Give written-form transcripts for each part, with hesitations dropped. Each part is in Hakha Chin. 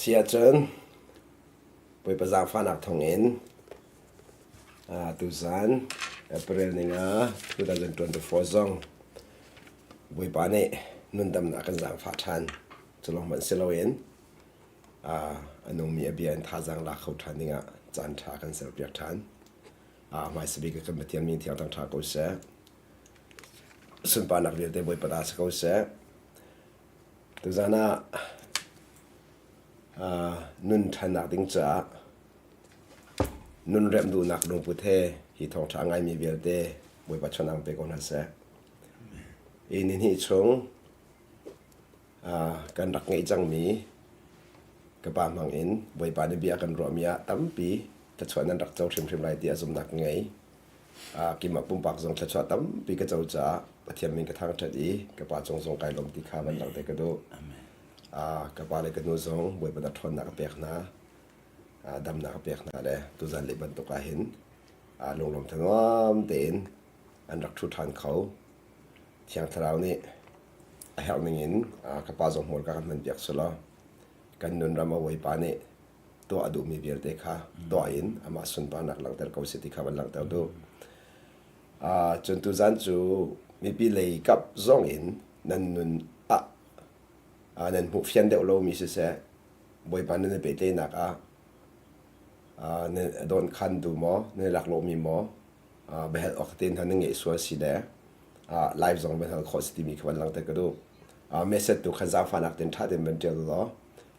Si ahcun Bawipa zaangfahnak thawngin tuzan April ninga 2024 zong Bawipa nih nundamnak kan zaangfah ṭhan. Cu lawng hmanh si loin a nungmi a bia in thazaang lak kho ṭhan dingah caan ṭha kan serpiak ṭhan. Hmaisa bik kan Pathian min thiang thangṭha ko seh. Sunparnak vialte Bawipa ta si ko seh. Tuzan ah nun ṭhannak ding caah nun remh duhnak lungput he hi thawngṭha a ngaimi vialte Bawipa chawnhang pe ko hna seh. Hi nihnih chung kan rak ngeih cangmi ka pa hmang in Bawipa nih bia kan ruahmi ah tampi thluachuah nan rak co hrimhrim lai tiah zumhnak ka ngei. Keimah pumpak zong thluachuah tampi ka co caah Pathian min ka thangṭhat i ka pa cung zong kai lawm ti kha van langhter ka duh. Ka pa le ka nu zong Bawipa na ṭhawnnak a pek hna, damnak a pek hna le tuzan lei bantuk ah hin lunglawm thanuam tein an rak ṭhu ṭhan kho. Thiang Thlarau nih a herh ning in ka pa zong hmurka kan hmanpiak selaw kan nun ram a Bawipa nih tuah a duhmi vialte kha tuah in amah sunparnak langhter ko seh ti kha van langhter duh. Cun tuzan cu mipi lei kap zong in nan nun ah nan hmuh fian deuh lomi siseh Bawipa nan i pehtlaihnak ah nan dawn khan du maw nan i laklawhmi maw biahal awk te hna nan ngeih sual si le live zong van hal khawh si timi kha van langhter ka duh. Message tu kha zaangfahnak tein ṭha tein van ṭial law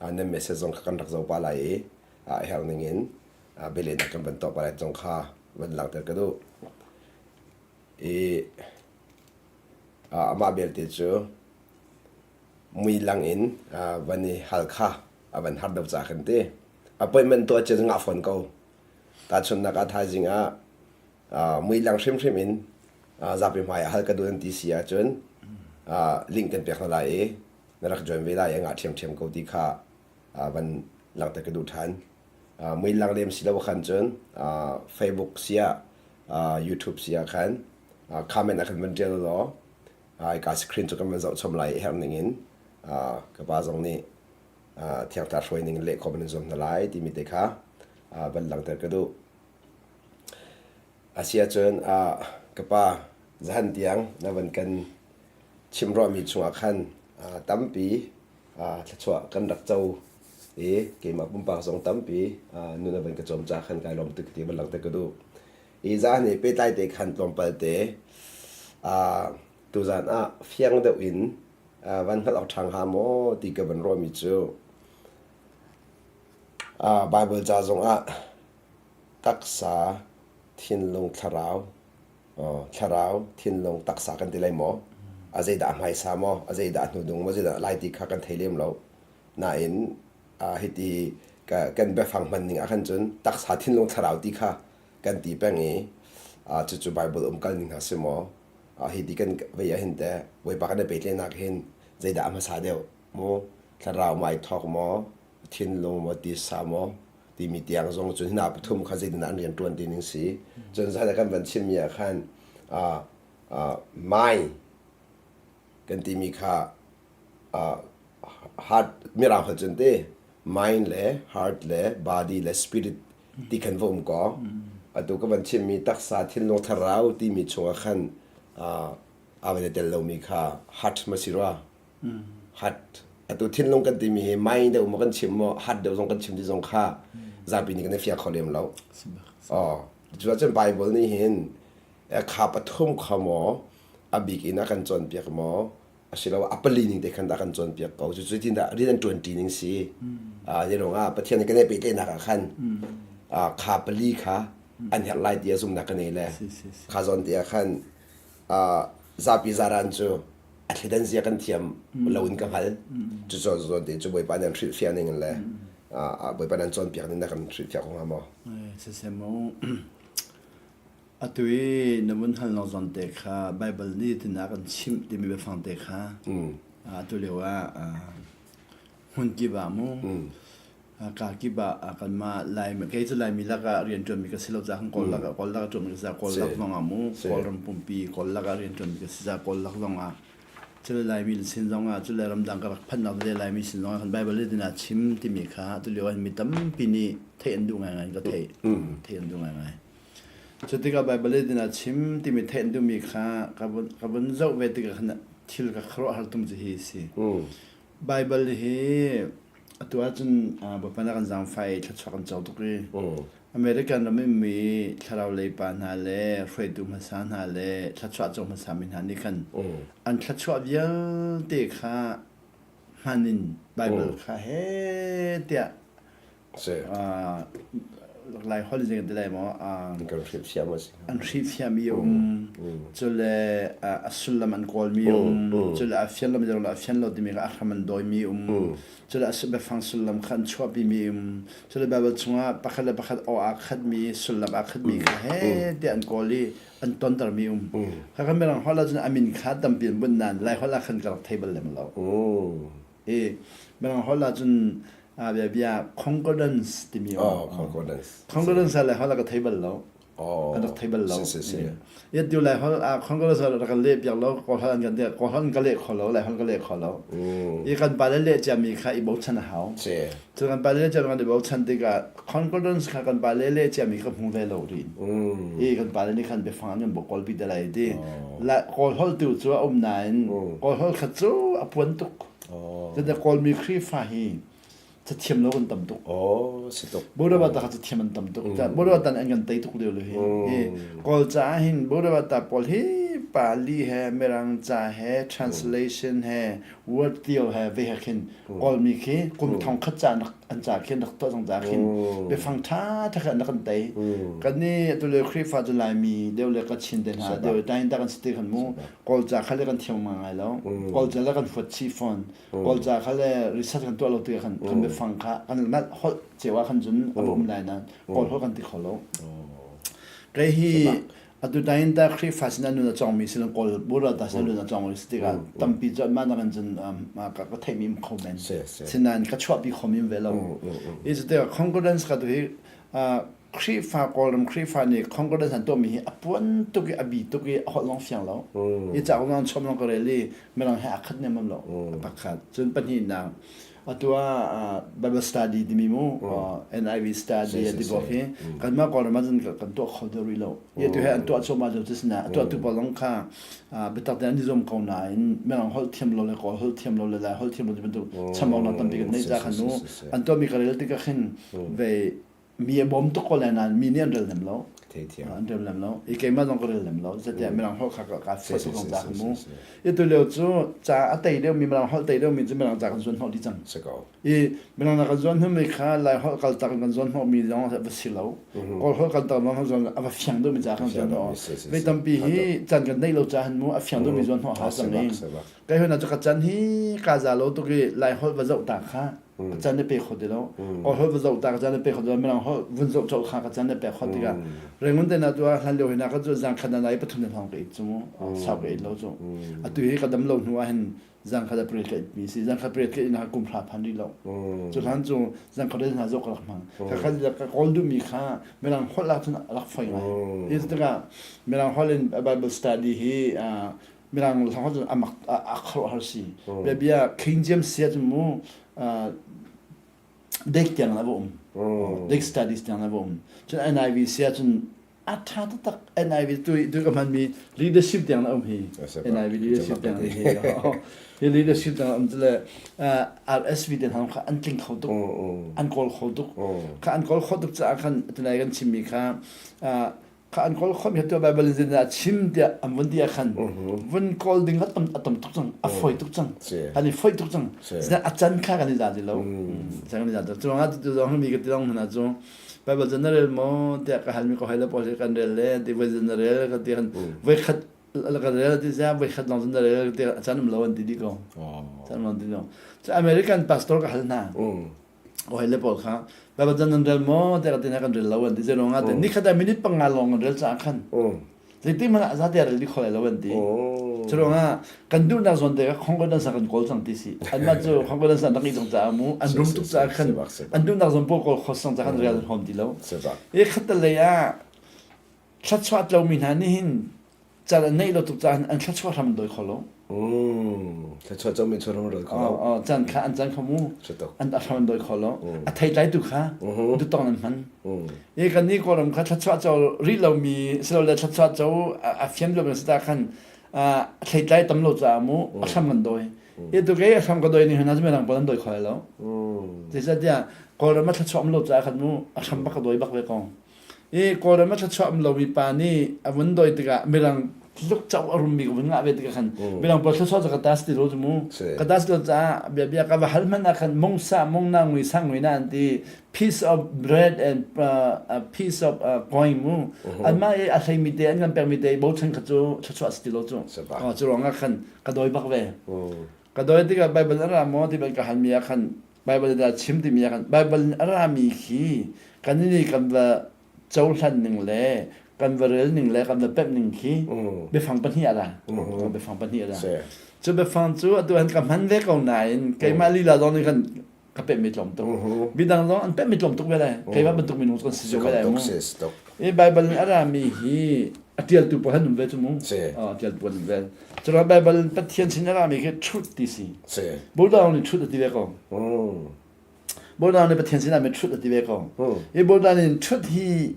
nan message zong kha kan rak zoh pah lai i a herh ning in bialehnak kan van tuah pah lai zong kha van langhter ka duh. I amah belte cu mui lang in van i hal kha a van har deuh ca kan ti. Appointment tuah cia ngah fawn ko. Tahchunhnak ah thaizing ah mui lang hrimhrim in zapi hmai ah hal ka duh nan ti si ahcun link kan pek hna lai i na rak join ve lai i ngah ṭhiamṭhiam ko ti kha van langhter ka duh ṭhan. Mui lang lem si lo khan cun Facebook si ah YouTube si ah khan comment ah khan van ṭial law ka screen cu kan van zoh chom lai i herh ning in ka pa zong nih thiangtla hruai ning leh khawh in zuam hna lai timi te kha van langhter ka duh. Asiahcun ka pa zahan tiang na van kan chim ruahmi chungah khan tampi thluachuah kan rak co i keimah pumpak zong tampi nun a van ka cawm ca khan kai lawm tuk ti van langhter ka duh. I zan i pehtlai te khan tlawmpal te tuzan ah fiang deuh in van hngalh awk ṭha hnga maw ti ka van ruahmi cu Bible ca zongah taksa, thinlung, thlarau, thlarau, thinlung, taksa kan ti lai maw? A zeidah a hmaisa maw? A zeidah a hnudung maw? Zeidah lai ti kha kan thei lem lo. Nain hiti kan biafang hman ning ah khan cun taksa, thinlung, thlarau ti kha kan ti peng i cucu Bible umkal ning hna si maw? Hi ti kan vei ah hin teh Bawipa kan i pehtlaihnak hin zeidah a hmasa deuh maw? Thlarau ma ai thawk maw? Thinlung maw? Tisa maw? Timi tiang zong cun hna pathum kha zeitindah an rian ṭuan ti ning si. Cun zan kan van chimmi ah khan mai kan timi kha heart mirang holh cun ti mind le heart le body le spirit ti khan va um ko. Atu ka van chimmi taksa thinlung thlarau timi chungah khan aa van i tel lomi kha heart ma si rua. Heart atu thinlung kan timi hi mind deuh maw kan chim maw heart deuh zong kan chim ti zong kha zapi nih kan i fiang kho lem lo. Oh, cuacun Bible nih hin kha pathum kha maw a bik in a kan cawnpiak maw asiloah a pali ning te khan dah kan cawnpiak ko cu cutin dah rian an ṭuanṭi ning si ni lawng ah Pathian nih kan i pehtlaihnak ah khan kha pali kha an herh lai ti a zumhnak ka nei le kha zawn te ah khan zapi zaran cu a thleidan zia kan thiam lo in ka hngal cu zawn te cu Bawipa nih an hrilhfiah ning le Bawipa nih an cawnpiak ning na kan hrilhfiah ko hnga maw Siseh mu Atu i na vun hal nak zawn te kha Baibal nih tin a kan chimh timi biafang te kha atu lio ah hmun kip ah mu ka kip ah kanmah Laimi kei cu Laimi lakah rianṭuanmi ka si lo caah kan Kawl lakah Kawl lakah ṭuanmi ka si caah Kawl lak zong ah mu Kawlram pumpi Kawl lakah rianṭuanmi ka si caah Kawl lak zong ah. Cule Laimi sin zongah cule ramdang ka rak phanhnak tete Laimi sin zongah khan Baibal zeitin dah chim timi kha tulio ah mi tampi nih theih an duh ngaingai ka theih. Theih an duh ngaingai. Cu tikah Baibal zeitin dah chim timi theih an duhmi kha ka vun ka vun zoh ve tikah khan thil ka khuaruahhar tum cu hi a si. Baibal hi atu ahcun Bawipa nih a kan zaangfah i thluachuah kan co tuk i American ram in mi thlarau lei pa hna le hruaitu hmasa hna le thluachuah co hmasa mi hna nih khan an thluachuah vialte kha hman in Bible kha he tiah Lai holh in zei kan ti lai maw? Kan hrilhfiam a si. An hrilhfiam i a um. Cule a sullam an kawlmi a um. Cule a fian lo mi a fian lo timi kha a hram an dawimi a um. Cule a biafang sullam kha an chuahpimi um. Cule Baibal chungah pakhat le pakhat aw aa khatmi, sullam aa khatmi kha he tiah an kawl i an tontermi um. Kha kan Mirang holh ahcun a min kha tampi an bunh nain Lai holh ah khan ka rak thei bal lem lo. I Mirang holh ahcun bia bia concordance timi um. Oh, concordance. Concordance ah Lai holh ah ka thei bal lo. Oh. Kan rak thei bal lo. Si si si. Yet tu Lai holh ah concordance rak kan leh piak lo, Kawl holh an kan leh, Kawl holh kan leh kho lo, Lai holh kan leh kho lo. I kan pa le leh ciami kha i bochan a hau. Si. Cu kan pa le leh ciami kan i bochan tikah concordance kha kan pa le leh ciami kha hmu ve lo rin. I kan pa le nih khan biafang an kan bok kawl pi te lai ti. La Kawl holh tu cu a um nain Kawl holh kha cu a puan tuk. Cun Kawlmi Khrihfa hi cathiam lo kan tam tuk. Oh, si tuk. Buddha ta kha cathiam an tam tuk. Buddha ta an kan tei tuk lio lo hi. Kawl ca hin Buddha ta pawl hi Pali he Mirang ca he translation he word theo he ve he khin Kawlmi khi kum thong khat ca an ca khin rak tuah cang ca khin biafang tha tha khan kan tei. Kan ni atu le Khrihfa cu Laimi deuh le Kachin te hna deuh tain ta kan si te khan mu Kawl ca kha le kan thiam ngai lo. Kawl ca le kan fuat chih fawn. Kawlca kha le research kan tuah lo tikah khan kan biafang kha kan nalh holh cio ah khan cun a va um lai nain Kawl holh kan ti kho lo. Kei hi atu tain ta Khrihfa sinah nun a cawngmi si Kawl Buddha ta sinah nun a cawngmi si tikah tampi cu anmah nakin cun ka theihmi um kho men. Sinain ka chuahpi khomi um ve lo. Hi cu tikah concordance ka tu hi Khrihfa Kawlram Khrihfa nih concordance an tuahmi hi a puan tuk i a bi tuk i a holh lawng fiang lo. I cauk zong chom lawng ka rel i mirang he aa khat nemam lo. Pakhat. Cun pahnihnak atu ah Bible study timi mu NIV study ti bawk hi kanmah Kawlram ah cun kan tuah kho deuh rih lo. I atu he an tuah cuahmah lio cu sina a tuahtu pawl zong kha biatak tein an i zuam ko nain mirang holh thiam lo le Kawl holh thiam lo le Lai holh thiam lo ti bantuk chambaunak tampi kan neih ca khan mu an tuahmi ka rel tikah khin ve mi a bawm tuk ko lai nain mi nih an rel lem lo. An rel lem lo. I keimah zong ka rel lem lo. Zeitiah mirang holh kha ka fuat tuk zong ca khan mu. I tu lio cu ca a tei deuhmi mirang holh tei deuhmi cu mirang ca kan zuan hnawh dih cang. I mirang ca kan zuan hnawhmi kha Lai holh kal tak in kan zuan hnawhmi zong a va si lo. Kawl holh kal tak zong zuan a va fiang deuhmi ca kan zuan hnawh. Voi tampi hi caan kan neih lo ca han mu a fiang deuhmi zuan hnawh hau cang i. Kai hoi na cu ka can hi ka za lo tuk i Lai holh va zoh ta kha ka can na pe kho ti lo kawl holh va zoh ta ka can na pe kho ti lo mirang holh vun zoh colh kha ka can na pe kho tikah Rangoon te na tu ah hlan lio hi na ka cu zang khat na nai pathum na hlang ka it cu mu sau ka it lo cu atu hi ka dam lo hnu ah hin zang khat a pret ka it mi si zang khat pret ka it na kum hra phan rih lo cu hlan cu zang khat hna zoh ka rak hmang ka kha ka kawl duh mi kha mirang holh ah cun rak foi ngai hi tikah mirang holh in Bible study hi mirang hlang cun amak a khuaruahhar si bia bia King James sia cun mu dek tiang la va um dek studies tiang la va um cun NIV sia cun a tha taktak NIV tu tu ka hman mi leadership tiang la um hi NIV leadership tiang hi hi leadership tiang um le RSV te hna kha an tling kho tuk an kawl kho tuk kha an kawl kho tuk caah khan tunai kan chimmi kha kha an kawl khom hi Bible in zeitindah a chim tiah an vun ti ah khan vun kawl ding a tam a tam tuk cang a foi tuk cang kan i foi tuk cang a can kha kan i za ti lo can kan i za ti cu ruangah tu zong mi ka ti dong hna cu Bible cu na rel maw tiah ka halmi ka hoi le pawl hi kan rel le ti voi na rel ka ti kan voi khat kan rel ti sia voi khat lawng na rel ti a can um lo an ti dih ko can um lo an ti lo cu American pastor ka hal hna Hawi le pawl kha Baibal can nan rel maw tiah ka ti hna kan rel lo an ti. Zeiruang ah ti nikhat ah minute panga lawng kan rel caah khan zeitik hmanh ah zate rel dih kho lai lo an ti. Curuang ah kan duhnak zawn te kha concordance ah kan kawl cang ti si. Anmah cu concordance an rak i cang caah mu an rum tuk caah khan an duhnak zawn pawl kawl kho sang caah khan rel an huam ti lo. I khattelei ah thluachuah tlomi hna nih hin cal an neih lo tuk caah an thluachuah hram an dawi kho lo. Thluachuah comi cu ram rawl kho lo. Caan kha an caan kho mu. An a hram an dawi kho lo. A theitlai tu kha dutong an hman. I kan nih Kawlram kha thluachuah co rih lomi silole thluachuah co a fiam lomi si ta khan a theitlai tam lo caah mu a hram kan dawi. I tu kei a hram ka dawi ning hna cu mirang pawl an dawi kho lai lo. Zeicahtiah Kawlram a thluachuah um lo caah khan mu a hram bak ka dawi bak ve ko. I Kawlram a thluachuah um lomi pa nih a vun dawi tikah mirang tluk co a rummi ka vun ngah ve tikah khan mirang pawl thluachuah cu ka ta si ti lo cu mu. Ka ta si lo caah bia bia ka va hal hmanh ah khan mung sa mung na ngui sa ngui na an ti piece of bread and a piece of coin mu. Anmah i a hleimi te an kan pekmi te bochan kha cu thluachuah si ti lo cu. Cu ruangah khan ka dawi bak ve. Ka dawi tikah Bible a ra maw ti bal ka halmi ah khan Baibal in a chim timi ah khan Baibal in a rami khi kan nih kan va cohlan ning le kan va rel ning le kan va pemh ning khi biafang pahnih a ra. Biafang pahnih a ra. Cu biafang cu atu han ka hman ve ko nain keimah lila zong nih khan ka pemh mi tlawm tuk. Midang zong an pemh mi tlawm tuk ve lai. Keimah bantuk minung cu kan si ve lai mu. I Baibal in a rami hi a ṭialtu pawl han um ve cu mu. A ṭialtu pawl an um ve. Curuang Baibal Pathian sin a rami khi truth ti si. Buddha nih truth a ti ve ko. Buddha nih Pathian sin ah mi truth a ti ve ko. Hi Buddha nih truth hi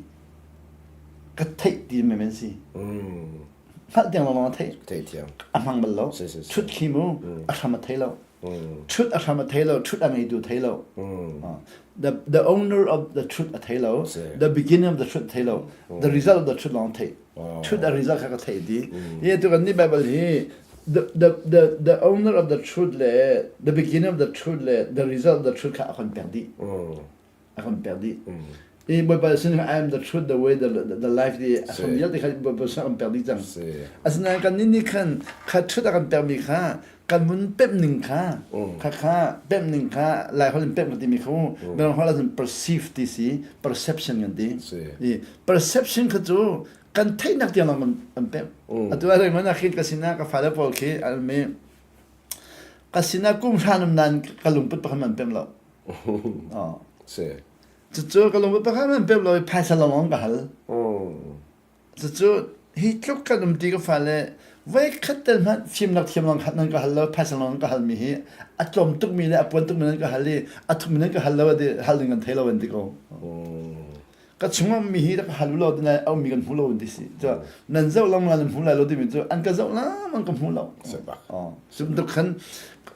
ka theih ti men si. Hngalh tiang lawng a theih. Theih A hmang bal lo. Truth khi mu a hram a thei lo. Truth a hram a thei lo. Truth a ngeitu thei lo. The owner of the truth a thei lo. The beginning of the truth thei lo. The result of the truth lawng thei. Truth a result kha ka theih dih. Hi tu kan nih Bible hi the, the, the, the owner of the truth le the beginning of the truth le the result of the truth kha a kan pek dih. A kan pek dih. I Bawipa sin I am the truth, the way, the, the life ti a kan vialte kha Bawipa sin a kan pek dih cang. Asinain kan nih nih khan kha truth a kan pekmi kha kan vun pemh ning kha kha kha pemh ning kha Lai holh in pemh ka timi kha Mirang holh ahcun perceive ti si perception kan ti. I perception kha cu kan theihnak tiang lawng kan pemh. Atu ah reng ah khin ka sinah ka fale pawl khi an mi ka sinah kum hran um nan ka lungput pakhat man pemh lo. Si. Cucu ka lungput pakhat man pemh lo i phaisa lawng ka hal. Cucu hi tluk kan um ti ka fale voikhat tel hmanh fimnak thiam lawng khat nan ka hal lo phaisa lawng ka halmi hi a tlawm tukmi le a puan tukmi nan ka hal i a thukmi nan ka hal lo ti hal ding kan thei lo an ti ko. Ka chung mi hi ka hal lo ti a ummi kan hmu lo an ti si. Cu nan zoh lang nan hmu lai lo timi cu an ka zoh lam an ka hmu lo. Cu bantuk khan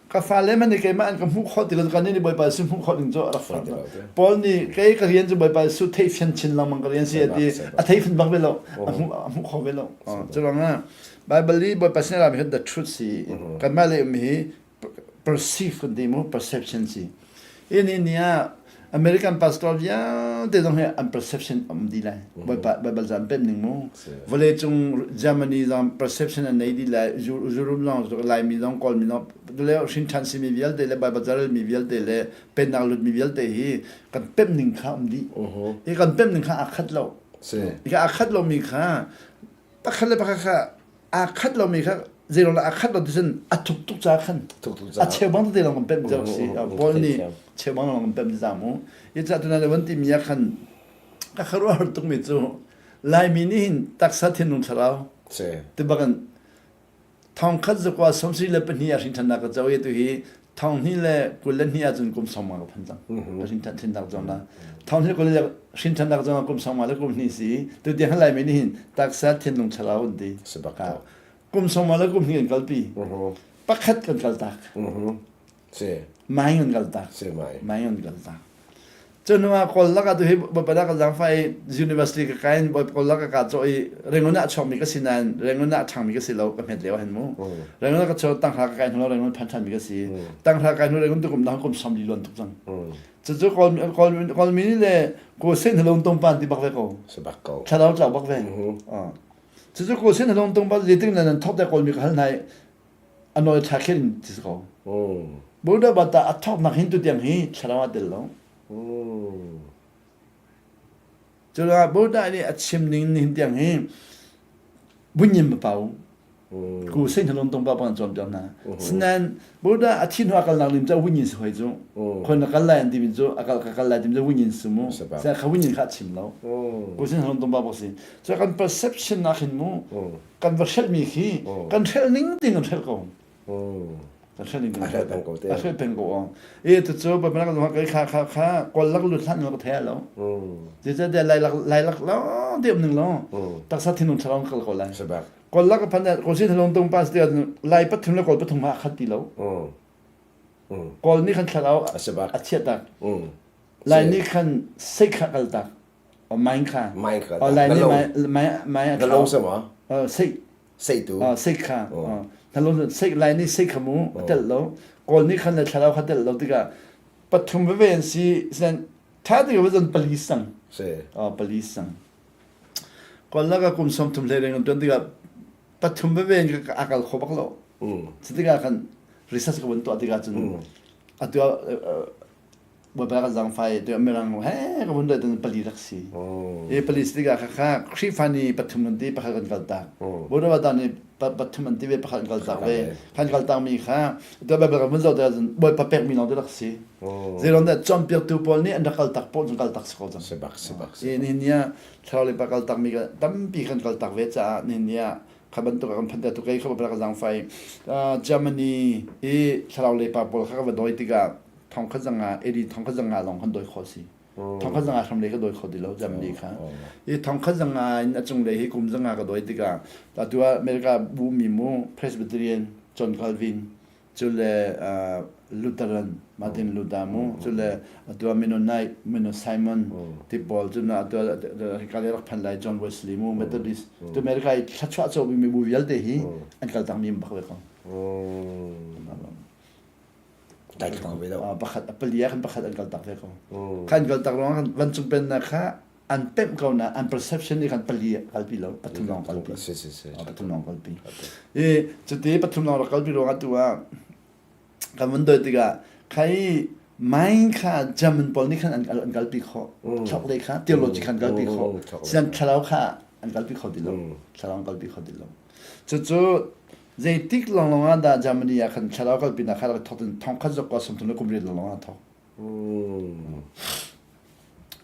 ka fale man nih keimah an ka hmuh khawh ti lo kan nih Bawipa Jesuh hmuh khawh ding cu a rak fak Paul nih kei ka rian cu Bawipa Jesuh theihfian chin lengmang ka rian si a ti a theihfian bak ve lo a hmuh a hmuh kho ve lo cu ruangah Bible i Bawipa sin a rami the truth si kanmah le um hi perceive kan ti mu perception si ini ni ah American pastor vialte zong hi an perception um dih lai. Bawipa Baibal ca an pemh ning mu. Vawleicung Germany zong perception an nei dih lai. Europe zong Laimi zong Kawlmi zong le hrin ṭhan simi vialte le Baibal ca relmi vialte le pennak lutmi vialte hi kan pemh ning kha um dih. Hi kan pemh ning kha aa khat lo. Hi aa khat lomi kha pakhat le pakhat kha aa khat lomi kha zeiruang aa khat lo ticun a thuk tuk ca khan a cheubang tete lawng kan pemh ceu si Paul nih cheubang lawng kan pemh ti mu i ca tuna le van ti mi ah khan ka kharuahar tuk mi cu Laimi nih hin taksa thinlung thlarau ti bakin thong khat zakua 72 ah hrin ṭhannak ka co i tu hi thong hnih le 22 ahcun kum sawm nga ka phan cang ka hrin ṭhan hrinnak zong na thong hnih 20 le hrin ṭhannak zong ah kum sawm nga le kum hnih si tu tiang Laimi nih hin taksa thinlung thlarau an ti kum sawm nga le kum hnih kan kalpi pakhat kan kal tak Si. Mai kan kal tak. Si mai. Mai kan kal tak. Cu hnu ah Kawl lak ah tu hi Bapada ka zaangfah i university ka kai in Kawl lak ka cawh i Rangoon ah chuakmi ka si nain Rangoon ah a ṭhangmi ka si lo ka hmet lio ah hin mu. Rangoon ah ka chuak tanghra ka kai hnu Rangoon phan ṭhanmi ka si. Tanghra kai hnu Rangoon tukum dang kum sam li luan tuk cang. Cucu Kawl Kawl Kawlmi nih le Kawl sen halong tong pan ti bak ve ko. Si bak ko. Thlarau tlau bak ve. Cucu Kawl sen halong tong pan zeitin nan thok te Kawlmi ka hal hna i a nawl ṭha khin ti si ko. Buddha bata a thawknak hin tutiang hi thlarau ah tel lo. Cucaah Buddha nih a chim ning nihin tiang hi bunyin ma pau. Ku sein halon tong pa pang cawn piak hna. Sinain Buddha a thi hnu a kalnak lim cu wunyin si hoi cu. Khon na kal lai an timi cu a kal ka kal lai timi cu wunyin si mu. Sa kha wunyin kha a chim lo. Ku sein halon tong pa bak si. Cu kan perception ah khin mu kan va hrelhmi khi kan hrelh ning ting kan hrelh ko. Ka hre A hre peng ko te. A hre peng ko ong. E tu cu ba ma ka kha kha kha kol lak lut hlan ka thei lo. Zeicahtiah lailak lailak lo te um ning lo. Taksa thinlung thlarau kal ko lai. Sebak. Kol lak phan ko si thinlung tung pas te lai pathum le kol pathum ha khat ti lo. Kawl nih khan thlarau a chiat tak. Lai nih khan sei kha kal tak. O main kha. Main kha. O lai nih mai mai a thlau. sama. Sei. Sei tu. Sei kha. Thalong sei lai nih sei kha mu a tel lo. Kawl nih khan le thlarau kha tel lo tikah pathum veve an si sen tha ti ka zan pali sang. Si. Pali sang. Kawl la ka kum 30 hlei reng tuan tikah pathum veve in ka akal kho bak lo. Cutikah khan research ka vun tuah tikah cun atu Bawipa kan zaangfai tiah mirang he ka vun doi tan pali rak si. I pali si tikah kha kha Khrihfa ni pathum kan ti pakhat kan kal tak. Bawipa ta ni pathum an ti ve pakhat kan kal tak ve. Kan kal tak mi kha tuah Bible kan vun zoh tikah cun Bawipa pek mi lawng te rak si. Zeiruang dah cawnpiaktu pawl nih an rak kal tak pawl cun kal tak si ko cang. Si bak si bak. I nihin ni ah thlarau le pa kal tak mi tampi kan kal tak ve caah nihin ni ah kha bantuk a kan phan tu kei kha ba ka zaangfai Germany i thlarau le pa pawl kha ka va dawi tikah thongkhat zanga AD thongkhat zanga lawng kan dawi khawh si thongkhat zanga hram le ka dawi kho ti lo Germany kha i thongkhat zanga in a cung lei hi kum zanga ka dawi tikah atu ah America bu mi mu Presbyterian John Calvin cu le Lutheran Martin Luther mu cu le atu ah Mennonite Menno Simon ti pawl cu na atu ah hika le rak phan lai John Wesley mu Methodist tu America i thlachuah co mi bu vialte hi an kal tak mi bak ve ko. Pakhat a pali ah khan pakhat an kal tak ve ko. Khan kal tak ruang khan vancung pennak kha an pemh ko na an perception nih khan pali kalpi lo pathum lawng kalpi. Pathum lawng kalpi. I cuti pathum lawng rak kalpi ruang atu ah kan vun doi tikah khai mind kha German pawl nih khan an kalpi khawh. Thok le kha theology khan kalpi khawh. Sian thlarau kha an kalpi kho ti lo. Thlarau an kalpi kho ti lo. Cucu Zeitik lawnglawng ah dah Germany ah khan thlarau kalpinak kha rak thawk in thongkhat zakua 30 le kum riat lawnglawng ah thawk.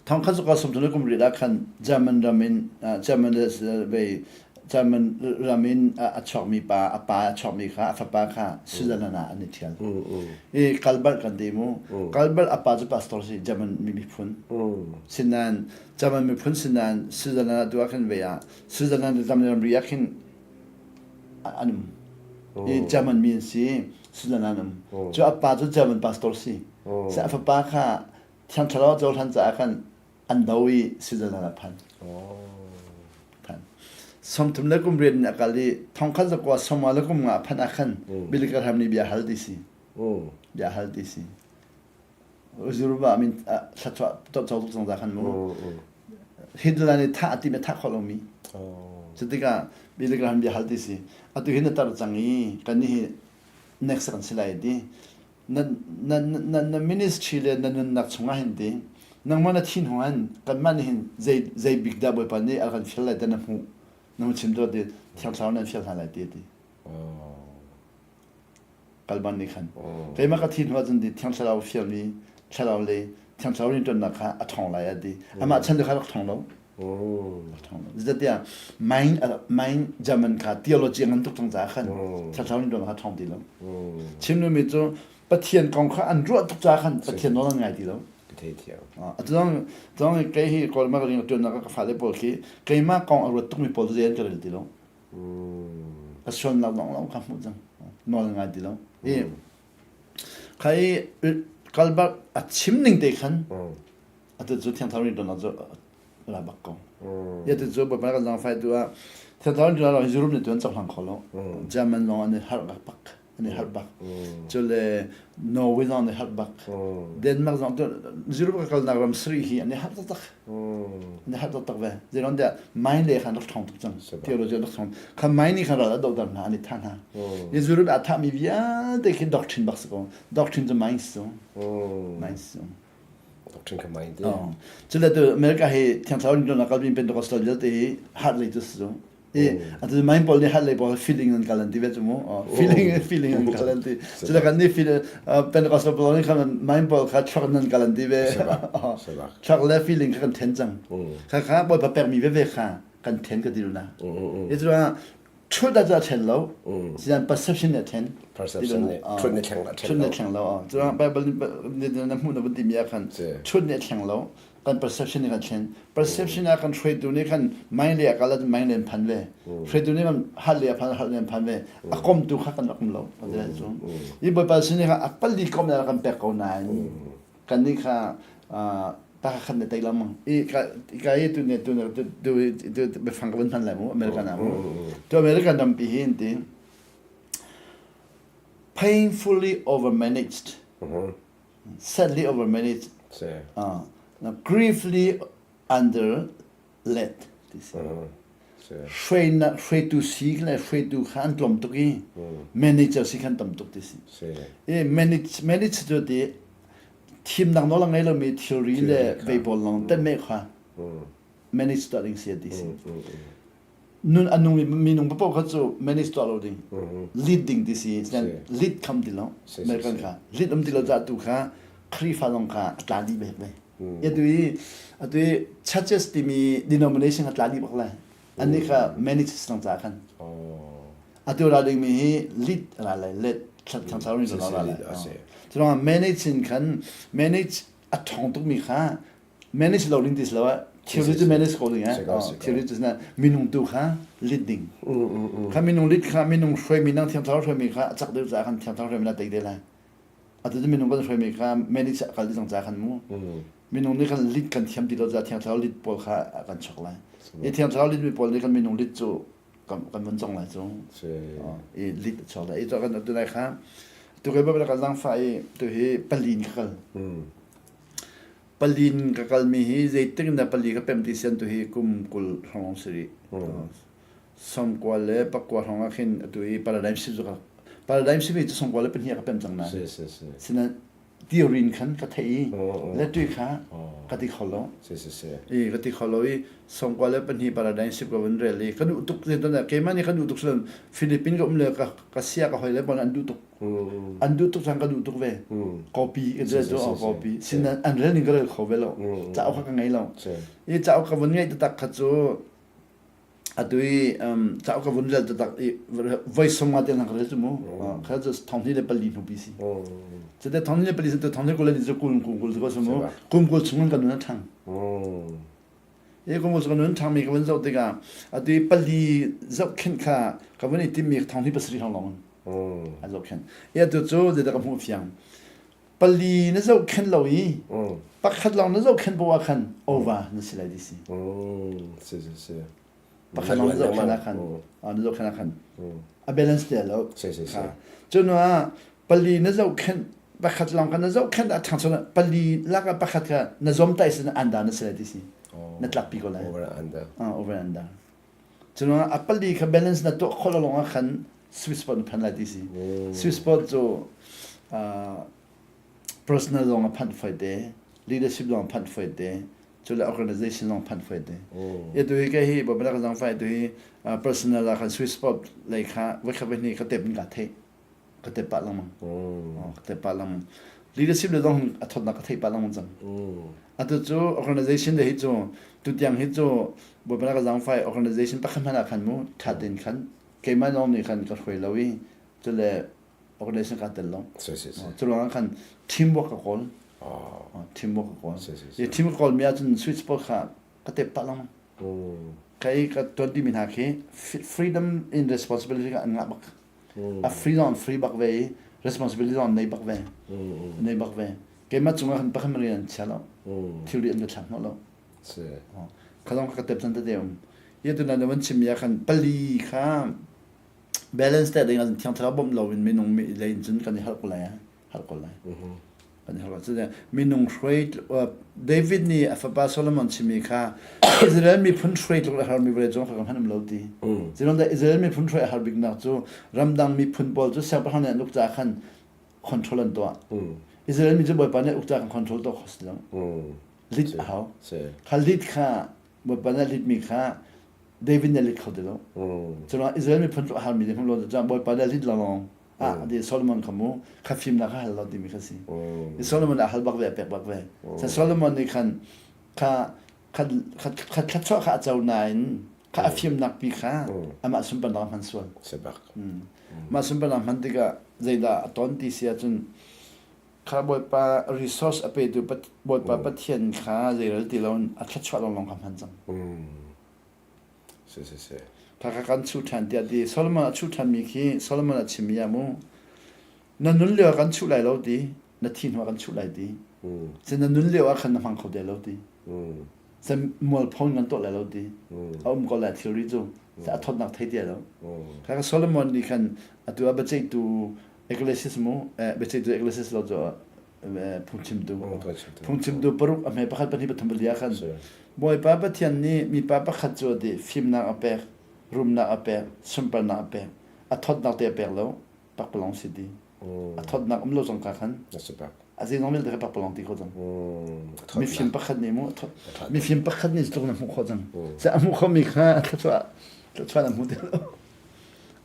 Thongkhat zakua 30 le kum riat ah khan German ram in German vei German ram in a chuakmi pa a pa a chuakmi kha a fapa kha Switzerland ah an i thial. I Kalbert kan ti mu. Kalbert a pa cu pastor si German miphun. Sinan German miphun sinan Switzerland ah tu ah khan vei ah Switzerland ram ramri ah khin an um. I German mi an si. Switzerland an um. Cu a pa cu German pastor si. A fapa kha Thiang Thlarau cohlan caah khan an do i Switzerland ah phan. Phan. 30 le kum riat in a kal i thongkhat zakua sawma le kum nga phan ah khan Billy Graham nih bia hal ti si. Bia hal ti si. Zuruba min thlachuah co tuk cang za khan mu. Hitler nih thah a tim i thah khawh lomi. Cutikah Billy Graham bia hal ti si. Atu hi na tar cang i kan nih hi next kan si lai ti. Na na na na ministry le na nunnak chungah hin ti nangmah na thin hung an kanmah nih hin zei zei bik dah Bawipa nih a kan fial lai ti na hmuh na chim tuah ti Thiang Thlarau nan fial hna lai ti ti. Kalban nih khan keimah ka thi hnu ahcun ti Thiang Thlarau fialmi Thlarau le Thiang Thlarau rianṭuannak kha a ṭhawng lai a ti. Amah chan cu kha rak ṭhawng lo. Rak ṭhawng lo. Zeicahtiah mind mind German kha theology a ngan tuk cang caah khan Thiang Thlarau rianṭuannak kha ṭhawng ti lo. Chim duhmi cu Pathian kong kha an ruah tuk caah khan Pathian nawl an ngai ti lo. Atu zong zong kei hi Kawlram ah ka rian ka ṭuannak ah ka fale pawl khi keimah kong a ruat tukmi pawl cu zei an ka rel ti lo. A sualnak lawnglawng kha hmuh cang. Nawl ngai ti lo. I kha i kalbak a chim ning te khan atu cu Thiang Thlarau nih tonnak cu ra bak ko. I atu cu Bawipa kan zaangfai tu ah Thiang Thlarau nih tonnak Europe nih tu an cohlang kho lo. German lawng an i harh bak. An i harh bak. Cule Norway zong an i harh bak. Denmark zong Europe ka kalnak ram sarih hi an i harh taktak. An i harh taktak ve. Zeiruang tiah mine le khan rak ṭhawng tuk cang. Theology rak ṭhawng. Kha mine nih khan ral a dohter hna, an i thah hna. Ni Europe ah thahmi vialte khi doctrine bak si ko. Doctrine cu mine si. Mine si. Doctrine kha mine te. Cule tu America hi Thiang Thlarau nih tuan kalmi Pentecostal vialte hi heart lei tu si. I atu main pawl nih hat lei pawl feeling an kal an ti ve cu mu feeling feeling an kal an ti cu kan nih feel Pentecostal pawl nih khan main pawl kha truck nan kal an ti ve truck le feeling kha kan then cang kha kha bawipa pekmi veve kha kan then ka ti na i cu. Truth ah cu a ṭhen lo. Sian perception nih a ṭhen. Perception nih truth nih thleng a ṭhen Truth nih a thleng lo. Cu Bible nih na hmuh na vun timi ah khan truth nih a thleng lo. Kan perception nih kan thlen. Perception ah kan hruaitu nih khan mind le a kal ahcun mind le an phan ve. Hruaitu nih kan heart le a phan heart le an phan ve. A komtu kha kan rak um lo. Hi Bawipa sin nih khan a pali kom le kan pek ko nain kannih kha ta khan ne tai lamang i ka ka i tu ne tu ne tu tu tu biafang ka van hman lai mu American ah mu tu American rampi hi in ti painfully overmanaged sadly overmanaged griefly under led ti si hruainak hruaitu si le hruaitu kha an tlawm tuk i manager si khan tam tuk ti si i manage manage cu ti thimnak nawl a ngei lomi thilri le vei pawl lawng tenmeh kha manage tuah ding si ti si nun a nung minung paoh kha cu manage tuah lo ding lead ding ti si lead kham ti lo American kha lead um ti lo ca tu kha Khrihfa zong kha a tla dih bek ve Atu i atu i churches timi denomination a tla dih bak lai. Annih kha manage lang ca khan. Atu ra dingmi hi lead ra lai let thangthar in ra lai. Curuangah manage in khan manage a ṭhawng tukmi kha manage lo ding ti si lo ah theory cu manage ko ding eh theory cu na minung tu kha lead ding kha minung lead kha minung hruaimi nang thiang thlarau hruaimi kha a cak deuh caah khan thiang thlarau hruaimi na tei te lai Atu cu minung kan hruaimi kha manage a kal dih cang ca khan mu. Minung nih khan lead kan thiam ti lo caah thiang thlarau lead pawl kha a kan chok lai. I thiang thlarau lead mi pawl nih khan minung lead cu kan kan vun cong lai cu. I lead a chok lai. I kan atu lai kha tu kai bab ka zangfa i tu hi palin ka kal. Palin ka kal mi hi zeitik na pali ka pem ti sian tu hi kum 20 hrawng si rih. Songkua le pakua hrawng ah khin atu i paradigm shift cu ka paradigm shift hi cu songkua le pahnih ka pem cang na. Sinain theory in khan ka theih i le kha ka ti kho lo. I ka ti kho lo i songkua le pahnih paradigm shift ka vun rel i ka duh tuk keimah nih ka duh tuk siloin Philippines ka um le ka ka sia ka hoi le pawl an duh tuk. An duh tuk cang ka duh tuk ve. Copy ka cu copy. Sinain an rel ning ka rel kho ve lo. Cauk kha ka ngei lo. I cauk ka vun ngeih taktak kha cu Atu i cauk ka vun rel taktak i voi sawm nga tiang ka rel cu mu. Kha cu 2004 hnu pi si. Cute 2004 cu 2020 ni cu kul kum kul cu mu. Kum kul chung kan nun a ṭhang. I kum kul chung kan nun ṭhang mi ka vun zoh tikah atu i pali zohkhenh kha ka vun i timmi 2007 hrawng lawng an zohkhenh. I atu cu zeidah ka hmuh fiang. Pali na zohkhenh lo i pakhat lawng na zohkhenh poah ah khan over na si lai ti si. Si si si. Pakhat lawng na zohkhenh ah khan na zohkhenh ah khan a balance te lo. Si si si. Cu hnu ah pali na zohkhenh pakhat lawng kha na zohkhenh ah ṭhangcho pali lak ah pakhat kha na zomtaih sin anda na si lai ti si. Na tlakpi ko lai. Over under. Over under. Cu hnu ah a pali kha balance na tuah khawh lo lawng ah khan sweet spot na phan lai ti si. Sweet spot cu personal zong a phanh foi te, leadership zong a phanh foi te, cu le organization zong phanh foi te. I tu hi kai hi babalak zang fai tu hi personal ah khan sweet spot lei kha voikhat voihnih ka tep in ka theih. Ka tep pah lengmang. Ka tep pah lengmang. Leadership le zong a thawtnak ka theih pah lengmang cang. Atu cu organization le hi cu tutiang hi cu babalak zang fai organization pakhat hmanh ah khan mu ṭha tein khan keimah lawng nih khan ka hruai lo i cule organization kaa tel lo. Cu ruangah khan teamwork ka kawl. Teamwork ka kawl. I team ka kawl mi ahcun sweet spot kha ka tep pah lengmang. Ka i ka tuan mi hna khi freedom in responsibility kha an ngah bak. A free zong an free bak ve i responsibility zong an nei bak ve. Nei bak ve. Keimah cungah khan pakhat rian an chia lo. Thilri an ka thlak hnawh lo. Kha zong ka tep chan tete um. Hi tu na van chimmi ah khan pali kha balance te ding ahcun thiang thlarau bawmh loin minung mi lei in cun kan i harh ko lai harh ko lai. Kan i harh ko lai. Minung hruai David nih a fapa Solomon chimmi kha Israel miphun hruai tluk a harmi vawlei cung ka hman um lo ti. Zeiruang Israel miphun hruai a har biknak cu ramdang miphun pawl cu siangpahrang nih an uk caah khan control an tuah. Israel mi cu Bawipa nih uk caah kan control tuah kho si lo. Lit a hau. Kha lit kha Bawipa nih a litmi kha David nih a lit kho ti lo. Curuangah Israel miphun cu a harmi ding lo cu Bawipa nih a lit lawng ah ti Solomon kha mu kha fimnak kha hal lo timi kha si. I Solomon a hal bak ve a pek bak ve. Solomon nih khan kha kha kha thluachuah kha a co nain Kha a fimnak pi kha amah sunparnak hman sual. Mah sunparnak hman tikah zeidah a ton ti si ahcun kha Bawipa resource a petu Bawipa Pathian kha zeirel ti loin a thluachuah lawnglawng kha hman cang. Si si si. Kha kha kan chuh ṭhan tiah ti. Solomon a chuh ṭhanmi khi Solomon a chimmi ah mu na nun lio ah kan chuh lai lo ti na thi hnu ah kan chuh lai ti. Cun na nun lio ah khan na hmang kho te lo ti. Cun mualpho in kan tuah lai lo ti. A um ko lai thilri cu. A thawtnak thei ti lo. Kha kha Solomon nih khan atu ah biaceihtu Ecclesiastes mu biaceihtu Ecclesiastes lo cu phungchimtu phungchimtu paruk a hme pakhat pahnih pathum pali ah khan Bawipa Pathian nih mipa pakhat cu a ti fimnak a pek rumnak a pek sunparnak a pek a thawtnak te a pek lo pakpalawng si ti a thawtnak um lo zong ka khan a zeizong vialte kha pakpalawng ti kho cang mifim pakhat nih mu mifim pakhat nih tluk na hmuh khawh cang se a hmuh khomi kha thluachuah thluachuah na hmu ti lo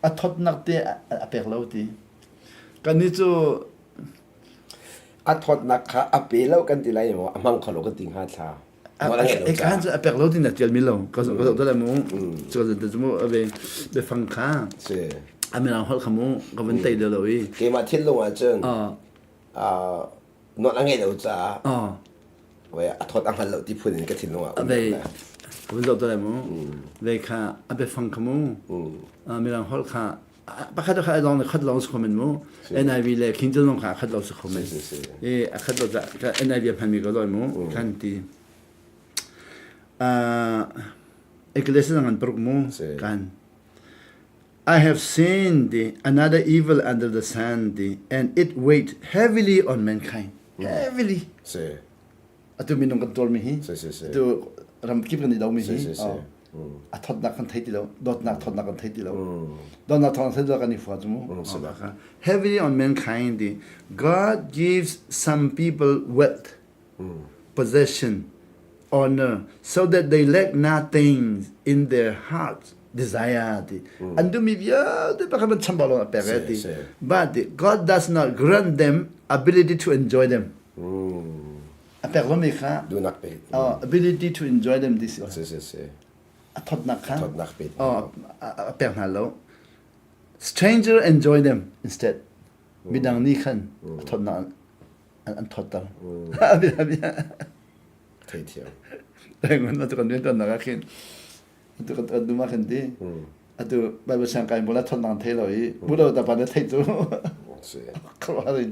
a thawtnak te a pek lo ti kannih cu A thawtnak kha a pe lo kan ti lai maw a hmang kho lo kan ti hnga thla. Kan cu a pek lo ti na tial mi lo ka zoh ta mu cu ka mu ave biafang kha a mirang holh kha mu ka van tei lo i keimah thinlung ah cun nawl a ngeih lo caah a thawt a hngal lo ti phun in ka thinlung ah um ka van zoh ta lai mu ve kha a biafang kha mu mirang holh kha pakhat kha lawng khat lawng si khomen mu NIV le King James lawng kha khat lo si khomen e a khat lo ka NIV hman mi ko loi mu kan ti Ecclesiastes ngan paruk mu kan I have seen the another evil under the sun the and it weighed heavily on mankind heavily atu minung kan tuarmi hi atu ramkip kan i domi hi a thawtnak kan thei ti lo dawtnak thawtnak kan thei ti lo dawtnak thawtnak thei ti lo kan i fua cu mu heavily on mankind God gives some people wealth possession honor so that they lack nothing in their hearts desire ti an duhmi vialte pakhat ban chambau lo a pek ti but God does not grant them ability to enjoy them A pek lomi kha duhnak pe. Ability to enjoy them this si si si. A thawtnak kha thawtnak pe. A pek hna lo. Stranger enjoy them instead. Midang nih khan a thawtnak an thawtter. Theithiam. Ngun atu kan riantuannak ah khin atu kan kan dum ah khin ti atu Bible siang kai mula thawtnak thei lo i bulo ta pa ne thei cu. Si. Khuaruahhar in.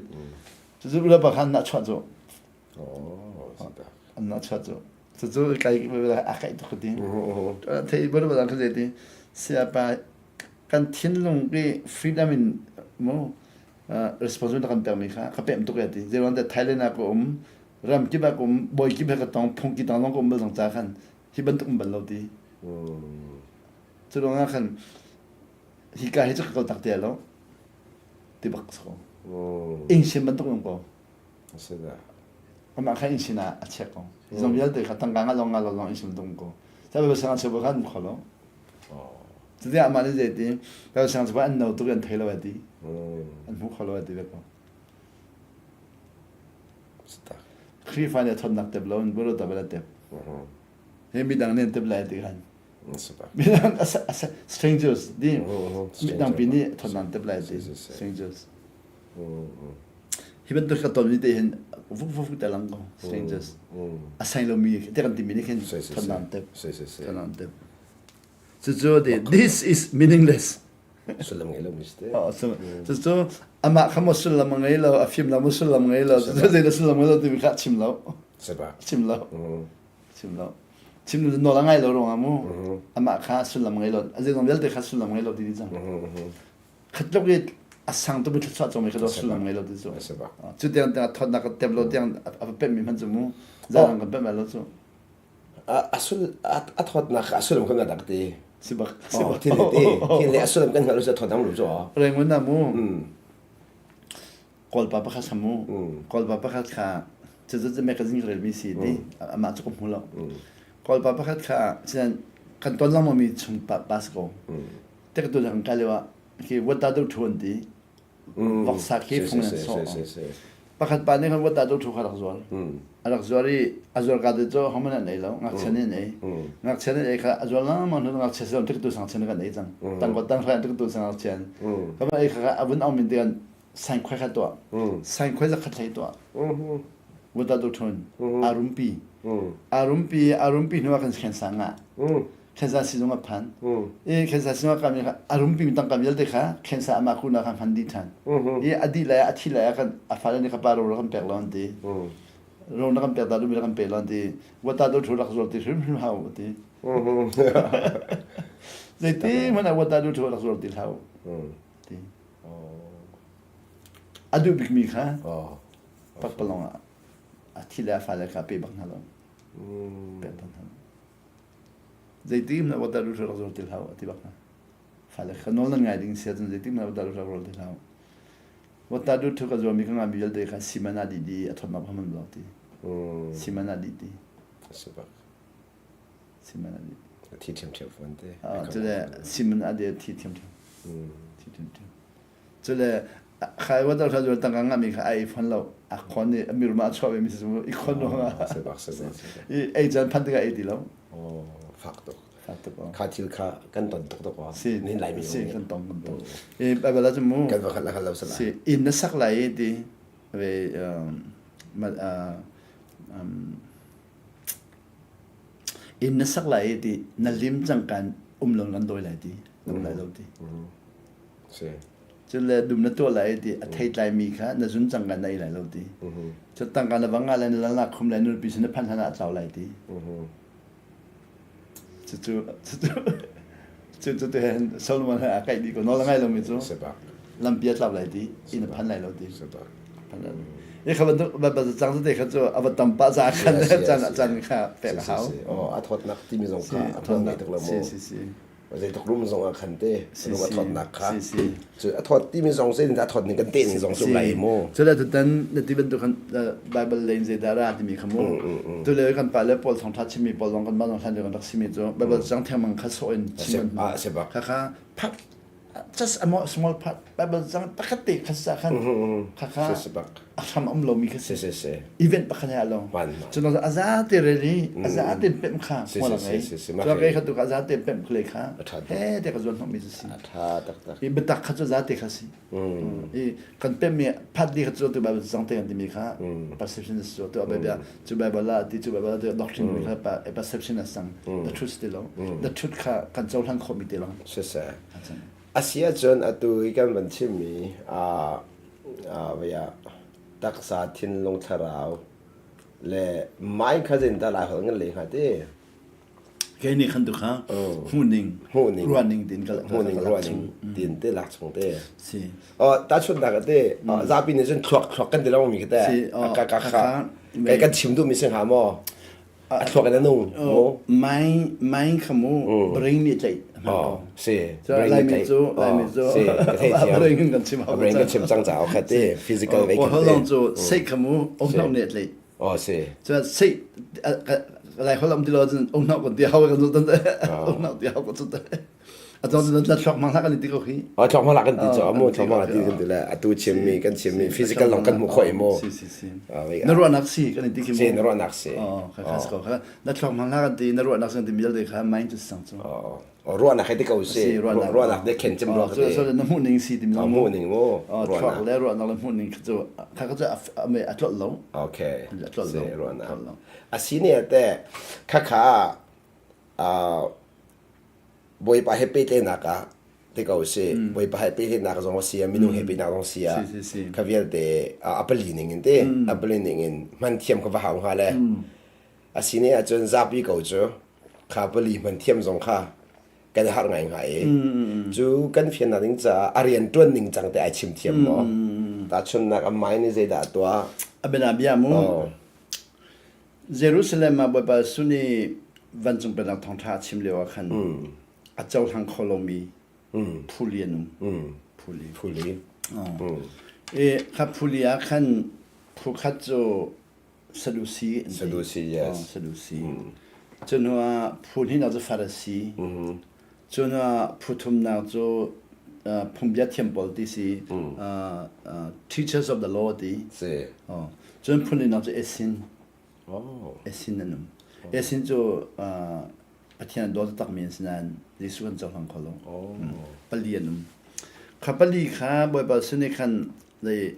Cucu ula pa khan nahchuah cu. An nahchuah cu. Cucu kai a kaih tuk ti. Thei bulu ba kha ti. Siapa kan thinlung i freedom in mu responsibility kan pekmi kha ka pem tuk ya ti. Zeiruang dah Thailand ah ka um, ram kip ah ka um, bawi kip he ka tong, phung ki tang zong ka um bal zong ca khan hi bantuk um bal lo ti. Cu ruangah khan hika hi cu ka kal tak te lo. Ti bak si ko. Inn sin bantuk in ko. Amah kha inn sin ah a check ko. Zong vialte kha tangka nga long nga lo long inn sin bantuk ko. Sai sang cheu khan kho lo. Cuti amah nih zei ti, Bible sang cheu an no tuk an thei lo ti. An hmu kho lo ti ve ko. Khrihfa nih a thawtnak tep lo in buro ta bala tep. He midang nih an tep lai ti khan. Midang strangers di midang pi nih thawtnak tep lai ti strangers. Hi bantuk ka ton mi te hin vuk vuk te lang ko strangers. A sai lo mi te kan ti mi nih khin thawtnak tep. Thawtnak tep. Cucu ti this is meaningless. Sullam ngei lo mi si te. Cucu amah kha maw sullam a ngei lo, a fim lo maw sullam ngei lo, zei dah sullam ngei lo timi kha chim lo. Chim lo. Chim lo. Chim lo nawl a ngai lo ruangah mu amah kha sullam ngei lo, a zeizong vialte kha sullam ngei lo ti dih cang. Khat tluk i a sang tuk mi thluachuah cawmi kha sullam ngei lo ti cu. Cu tiang tiang a thawtnak ka tep lo tiang a va pemh mi hmanh cu mu zaang kan pemh lai lo cu. A sul a thawtnak a sullam kan dak ti. Si bak. Si bak. Thil le ti. Thil le a sullam kan hngalh lo cu a thawtnak lu cu. Rengun na mu. Kawlpa pakhat kha mu Kawlpa pakhat kha cucu magazine ka relmi si ti amah cu ka hmu lo Kawlpa pakhat kha sinan kan ton lengmang mi chung pa pa si ko tek tu kan kai lio ah khi what da do thu an ti voksa khi phung an sawh. Pakhat pa nih khan wata tu thu kha rak zuar. A rak zuar i a zuar ka te cu homan an ei lo, ngakchia nih an ei. Ngakchia nih ei kha a zuar lengmang hnu ngakchia si tik tu sang chen kan ei cang. Tang tang hrai tik tu sang ngakchia. Ka ei kha a vun ong min te kan sain khoi kha tuah. Sain khoi zakhat hlei tuah. Wata tu thun a rumpi. A rumpi a rumpi hnu ah kan khen sang ah. Khensa sizung a phan. I khensa sizung a kami kha a rumpi mi tangka vialte kha khensa amah kuna kha hman dih ṭhan. I a dih lai a thi lai ah kan a fale nih ka pa ro kan pek lo an ti. Ro na kan pek ta duhmi kan pe lo an ti. Wata do thu rak zuar ti hrimhrim hau ti. Zeiti hmanh ah wata do thu rak zuar ti hlau ti. A duh bikmi kha pakpalawng ah a thi le a fale kha pe bak hna lo. Pek bak hna lo. Zeitik hmanh water rak rak zuar ti hlah ti bak hna. Fale kha nawl nan ngai ding si ahcun zeitik hmanh water rak zuar ti hlah. Water du thu ka zuarmi ka ngami vialte kha siman ah dih di a thawtnak hman lo ti. Siman ah dih ti. Sibak. Siman ah dih. Thi thiam thiam fawn te. Cule siman ah dih thi thiam thiam. Thi thiam thiam. Cule khai water kha zuar tangka ngahmi kha ai fon lo. A khon i a mirma a chuah ve mi si i khon ruangah. Sebak sebak. I ei caan phan tikah ei ti lo. Oh, fak tuk. Fak tuk. Kha thil kha kan ton tuk tuk Si nin lai mi. Si kan tong kan tong. E Bible ah cu mu. Kan va khat la khat lo sala. Si inn na sak lai ti ve inn na sak lai ti na lim cang kan um lo kan doi lai ti. Um lai lo ti. Si. Cun le dum na tuah lai ti a theitlai mi kha na zun cang kan na ei lai lo ti. Cu tangka na va nga lai na lal na khum lai nupi sin na phan hlan ah a tlau lai ti. Cucu cucu cucu te Solomon he a kaih dih ko nawl a ngai lomi cu lampi a tlau lai ti inn a phan lai lo ti. Phan lai lo. I kha bantuk cang te kha cu a va tam pah za khan chan chan kha pek a hau. Oh, a thawtnak timi zong kha a thawt ngai tuk lo mu. Si si si. Zeitluk rum zong ah khan te lung a thawtnak kha cu a thawt timi zong zei a thawt ning kan te ning zong cu lai mu cu le tutan na ti bantuk kan Bible lei in zeidah ra timi kha mu tu le kan pa le pawl thawngtha chimmi pawl zong kan mah zong hlan kan rak simi cu Bible cang thengmang kha sawh in chim kha kha phak just a small part Bible cang pakhat te kha sa khan kha kha a hram um lomi kha si si event pakhat he lo cun a za te re ni a za te pem kha hmual a ngei cu kai kha tu ka za te pem khle kha he te ka zuan hnawmi si tha tak tak i biatak kha cu za te kha si i kan pem mi phat di kha cu tu Bible zang te kan timi kha perception is cu tu Bible cu Bible la ti cu Bible la doctrine mi kha perception a sang the truth ti lo the truth kha kan cohlan khawh mi te lo si si Asi ahcun atu i kan van chimmi taksa, thinlung, thlarau le mind kha zeitindah Laiholh ngan leh hnga ti? Kei nih khan tu kha hmuhning, hmuhning, ruahning tin ka hmuhning, ruahning tin te lak chung te. Si. Oh, tahchunhnak ah te, zapi nih cun thluak thluak kan ti lo mi khi te. Ka ka kha. Kai kan chim duh mi si hnga maw? A thluak in a nung mu. Mind mind kha mu brain nih tlaih. Oh, si. Laimi cu Laimi cu si ka thei thiam. Brain in kan chim hau. Brain kan chim cang caah kha ti physical ve kan ti. Holong cu sei kha mu ohnok nih tlaih. Oh, si. Cu sei lai holom ti lo cun ohnok kan ti hau kan cu tan ohnok ti hau kan cu tan. A cong cu thluak hmang hlah kan ti ko khi. Oh, thluak hmang hlah kan ti cu amu thluak hmang ti kan ti le atu chimmi kan chimmi physical long kan hmu khoi mu. Si si si. Na ruahnak si kan ti khi mu. Si na ruahnak si. Oh, kha kha ko kha na thluak hmang hlah kan ti na ruahnak si kan ti mi vialte kha mind cu sang cu. Oh, ruahnak he ti ko si. Ruahnak de khen cem ruah ka ti. So na hmuh ning si ti mi hmuh ning mu. Oh, thluak le ruahnak le hmuh ning cu kha kha cu a tlolh lo. Okay. A tlolh lo. Ruahnak. Asi ne te kha kha Bawipa he pehtlaihnak ah ti ko si Bawipa he pehtlaihnak zong a si ah minung he pehtlaihnak zong si ah kha vialte a pali ning in te a pali ning in hman thiam kha va hau hnga le a si ne ahcun zapi ko cu kha pali hman thiam zong kha kan i harh ngai hnga i cu kan fiannak ding caah a rian ṭuan ning cang te ai chim thiam maw tahchunnak a mai nih zeidah a tuah a bia bia mu Jerusalem ah Bawipa Jesuh nih vancung pennak thawngṭha a chim lioah khan a cohlang kho lomi phuli an um. Phuli. Phuli. I kha phuli ah khan phu khat cu Sadusi an ti. Sadusi, yes. Sadusi. Cu hnu ah phu hnihnak cu Farasi. Cu hnu ah phu thumnak cu. phungbia thiam pawl ti si teachers of the law ti. Si. Oh. Cun phun linak cu Essene. Oh. Essene an um. Essene cu Pathian a daw takmi an si nain Jesuh kan cohlang kho lo. Oh. Pali an um. Kha pali kha Bawipa sin i khan zei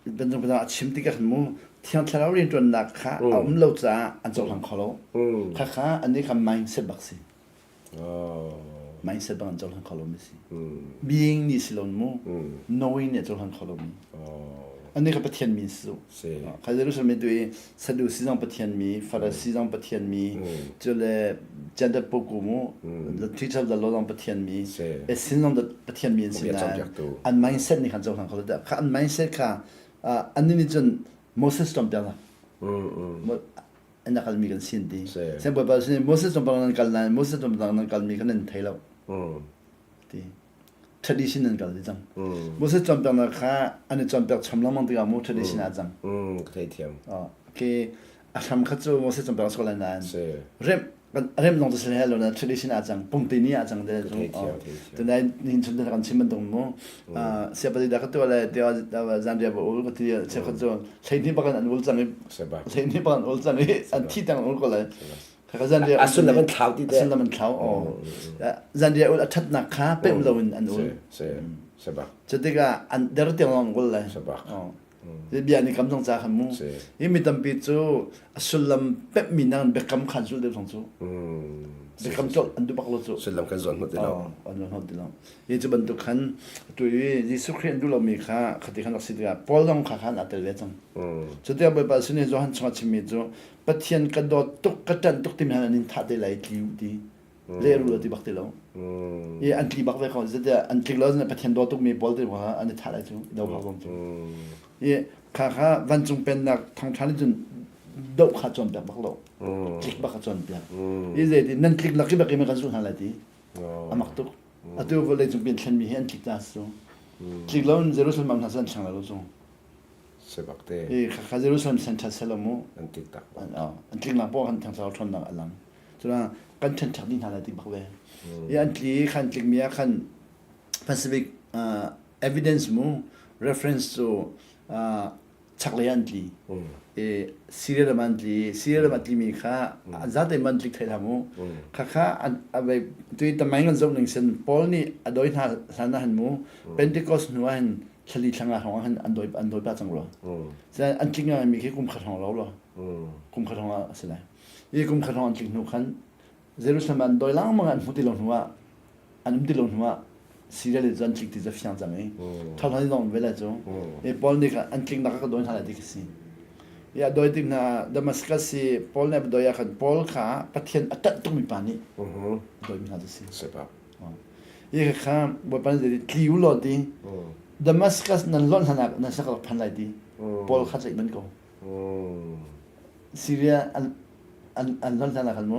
bantuk a chim tikah khan mu Thiang Thlarau rianṭuannak kha a um lo caah an cohlang kho lo. Kha kha an nih kha mindset bak si. Mindset bak an cohlang kho lomi si. Being nih si lo mu knowing nih a cohlang kho lomi. An nih kha Pathian mi si cu. Kha Jerusalem i tu i Sadusi zong Pathian mi, Farasi zong Pathian mi, cu le Gender Poku mu, the teacher of the law zong Pathian mi, Essene zong Pathian mi an si nain an mindset nih khan cohlang kho lo. Kha an mindset kha an nih cun Moses cawnpiak la. An a kalmi kan si an ti. Sen Bawipa sin Moses cawnpiak nan kal nain Moses cawnpiak nan kalmi kha nan thei lo. Ti. Tradition nan kal ti cang. Moses cawnpiaknak kha an i cawnpiak chom lengmang tikah mu tradition ah cang. Ka theithiam. Okay. A hram kha cu Moses cawnpiak a lai nain remh rem zong cu si lo na tradition ah cang pungti ni ah cang de cu tunai nihin chun kan chim bantuk mu siapati da ka tu le tiwa zanria ba ul ka ti cheukhat cu hleihnih bak an ul cang i hleihnih bak an ul cang i an thi tang ul ko lai kha zanria a sullam an thlau ti te sullam an thlau o zanria ul a thatnak kha pem lo in an ul cu tikah an der tiang long ul lai Bia nih kam zong ca khan mu. Hi mi tampi cu a sullam pemhmi nang biakam khan sul deuh zong cu. Biakam colh an duh bak lo cu. Sullam kan zawn hnot ti lo. An zawn hnot ti lo. Hi cu bantuk khan tu i Jesuh Khrih an duh lomi kha khati khan rak si tikah Paul zong kha khan aa tel ve cang. Cu tiah Bawipa sin i Johan chungah chimmi cu Pathian ka dawt tuk ka ṭanh tuk timi han an in thah te lai tli u ti. Lehrul a ti bak ti lo. I an tli bak ve ko. Zeitiah an tlik lo Pathian daw tukmi pawl te kha an i thah lai cu do kha zong cu. I kha kha vancung pennak thangṭhan in cun doh kha cawnpiak bak lo. Tlik bak a cawnpiak. I zeiti nan tlik lak i bak i kan zulh hna lai ti. A mak tuk. Atu vawlei cung pian thlenmi hi an tlik ta su. Tlik lo in Jerusalem am hna cu an thleng lai lo cu. Sebak te. I kha kha Jerusalem center selo mu. An tlik tak. An tlik nak poh kan thangthar ṭhawnnak a lang. Cun kan ṭhenṭhek dih hna lai ti bak ve. I an tli khan tlikmi ah khan Pacific evidence mu reference cu chaklei an tli. I Syria ram an tli. Syria ram a tlimi kha an zate man tlik thai hlah mu. Kha kha an tui tamaing an zoh ning sin Paul nih a doi hna hlan ah han mu Pentecost hnu ah hin thlali thlanga hrawng ah hin an doi an doi pa cang rua. An tling mi khi kum khat hrawng lo lo. Kum khat hrawng ah a si lai. Hi kum khat hrawng an tlik hnu khan Jerusalem an doi lengmang an hmu ti lo hnu ah an um ti lo hnu ah Syria le cu an tlik ti cu fiang cang i thawhlan lawng ve lai cu i Paul nih khan an tliknak ka dawi hna lai ti khi si. I a dawi tik hna Damascus i Paul nih a dawi ah khan Paul kha Pathian a ṭanh tukmi pa nih a dawimi hna cu si. Hi kha Bawipa nih tli u law ti Damascus nan lonh hlan ah nan sak rak phan lai ti Paul kha ceih man ko. Syria an an an hlan hlan ah khan mu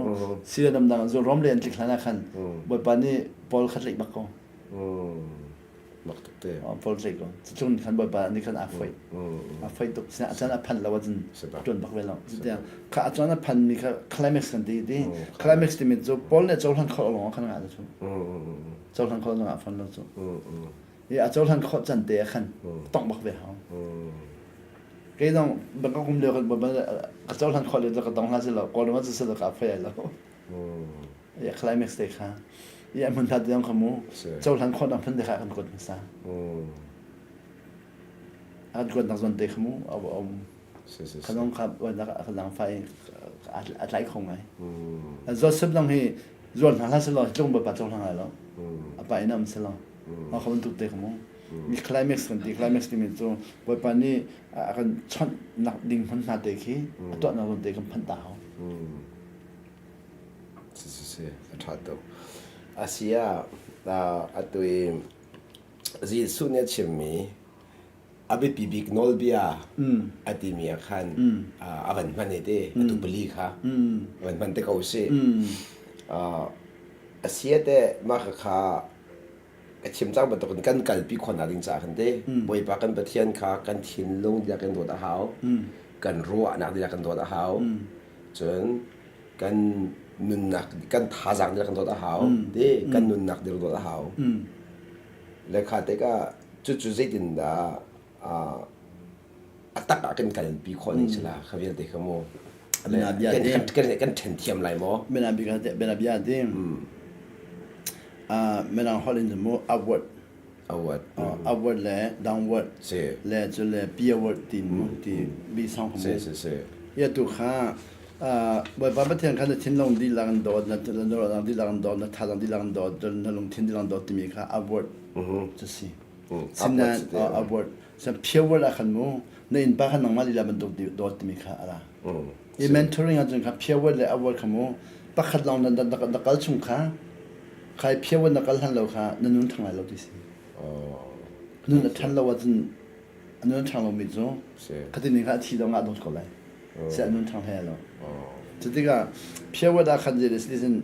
Syria ramdang zu Rom le an tlik hlan ah khan Bawipa nih Paul kha tlaih bak ko. Mak tuk te. Paul tlaih ko. Cucun khan Bawipa nih khan aa foih. Aa foih tuk. A caan a phan lo ahcun ṭuan bak ve lo. Cutiang kha a caan a phan mi kha climax kan ti ti. Climax timi cu Paul nih cohlan khawh lawng khan ngah cu. Cohlan khawh lawng ah fon lo cu. I a cohlan khawh can te ah khan tongh bak ve hau. Kei zong Bangkok um lio kan ka cohlan khawh lio ka tong hlah silo Kawlram ah cu ka phai lo. Ya climax te kha. Ya hmun hlat zong kha mu cohlan khawh nak hmun te kha kan kuat hmasa. An kuat nak zawn te kha mu a um. Kha zong kha ka lang fai a tlai kho ngai. Joseph zong hi zual hna hlah silo tlung ba pa cohlang lai lo. A pa in am silo. A kha bantuk te kha mu. Mi climax kan ti climax timi cu Bawipa nih a kan chawnhnak ding hmun hna te khi a tuahnak zawn te kan phanh ta hau. Si si si a ṭha tuk. Asia atu i Jesuh nih a chimmi a biapi bik nawlbia a timi ah khan a van hman i te atu pali kha a van hman te ko si. Asia te mah kha ka chim cang bantukin kan kalpi khawhnak ding caah khan te Bawipa kan Pathian kha kan thinlung dihlak kan dawt a hau kan ruahnak dihlak kan dawt a hau cun kan nunnak kan thazaang dihlak kan dawt a hau te kan nunnak dihlak dawt a hau. Le kha tikah cucu zeitindah a tak ah kan kalpi khawh ning si la kha vialte kha mu kan ṭhen thiam lai maw? Bianabia ti Mirang holh in mu upward upward upward le downward le cu le peerward ti mu ti bi song kha mu si si si ya tu kha Bawipa Pathian kha na thinlung dihlak in dawt na ruahnak dihlak in dawt na thazaang dihlak in dawt na lungthin dihlak in dawt timi kha upward cu si Sinain upward San pure word ah khan mu na innpa kha nangmah lila bantuk dawt timi kha a ra. I mentoring ahcun kha pure word le upward kha mu pakhat lawng na, na, na kal chung kha khai pure word na kal hlan lo kha na nun thang lai lo ti si. Nun a than lo ahcun a nun a thang lomi cu khati ning kha a thi dong ah dawt ko lai. Si a nun thang hlei lo. Cu tikah pure word ah khan zei si sin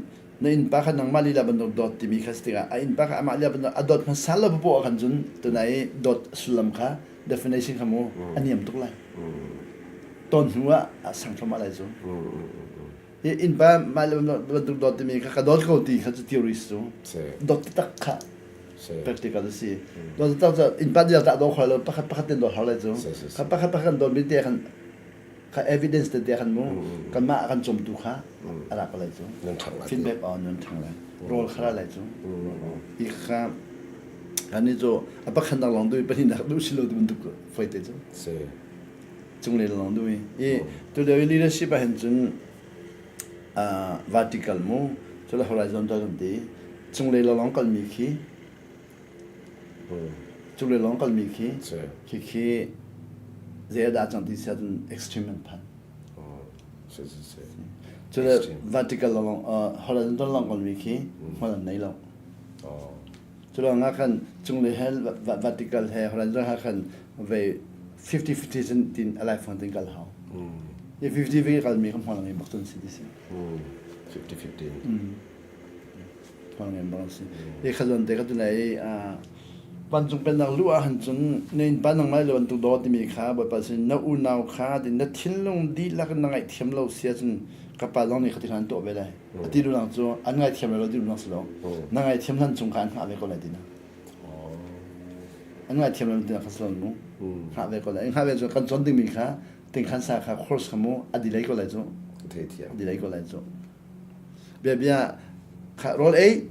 na innpa kha nangmah lila bantuk dawt timi kha si tikah a innpa kha amah lila bantuk a dawt hmasa lo poah khan cun tunai dawt sullam kha definition kha mu a niam tuk lai ton hnu ah a sang thluahmah lai cu hi innpa mah le bantuk dawt timi kha ka dawt ko ti kha cu theory cu dawt taktak kha practical a si dawt taktak cu innpa dial tak daw khoi lo pakhat pakhat ten dawt har lai cu kha pakhat pakhat kan dawt mi te khan kha evidence tete khan mu kanmah kan cawmtu kha a rak lai cu feedback on nan thang lai rawl kha ra lai cu i kha kan i cu a pakhat nak lawng duh pahnih nak duh si lo ti bantuk foi te cu cunglei lawng duh i tu lio i leadership ah hin cun vertical mu cu le horizontal kan ti cunglei lawng kalmi khi Cu le lawng kalmi khi khi zei ah dah cang ti si ahcun extreme an phan. Cu le vertical lawng horizontal lawng kalmi khi hmual an nei lo. Cu lawng ah khan cunglei he vertical he horizontal he khan vei 50-50 cun tin a lai fang tin kal hau. I 50-50 kalmi kha hmual a ngei bak cun si ti si. 50-50. Thawng bang si. Hi kha zawn te kha tu lai vancung pennak lu ah han cun na innpa nangmah le bantuk daw timi kha Bawipa sin na unau kha din na thinlung dihlak in na ngaihthiam lo si ahcun ka pa zong nih kha ti khan tuah ve lai. A ti duhnak cu an ngaithiam lo ti duhnak si lo. Na ngaithiam hlan chung kha an hngah ve ko lai ti na. An ngaithiam lo ti na kha si lo mu. Hngah ve ko lai. Hngah ve cu kan cawn dingmi kha tingkhan sa kha course kha mu a delay ko lai cu. Theithiam. Delay ko lai cu. Biabia kha rawl ei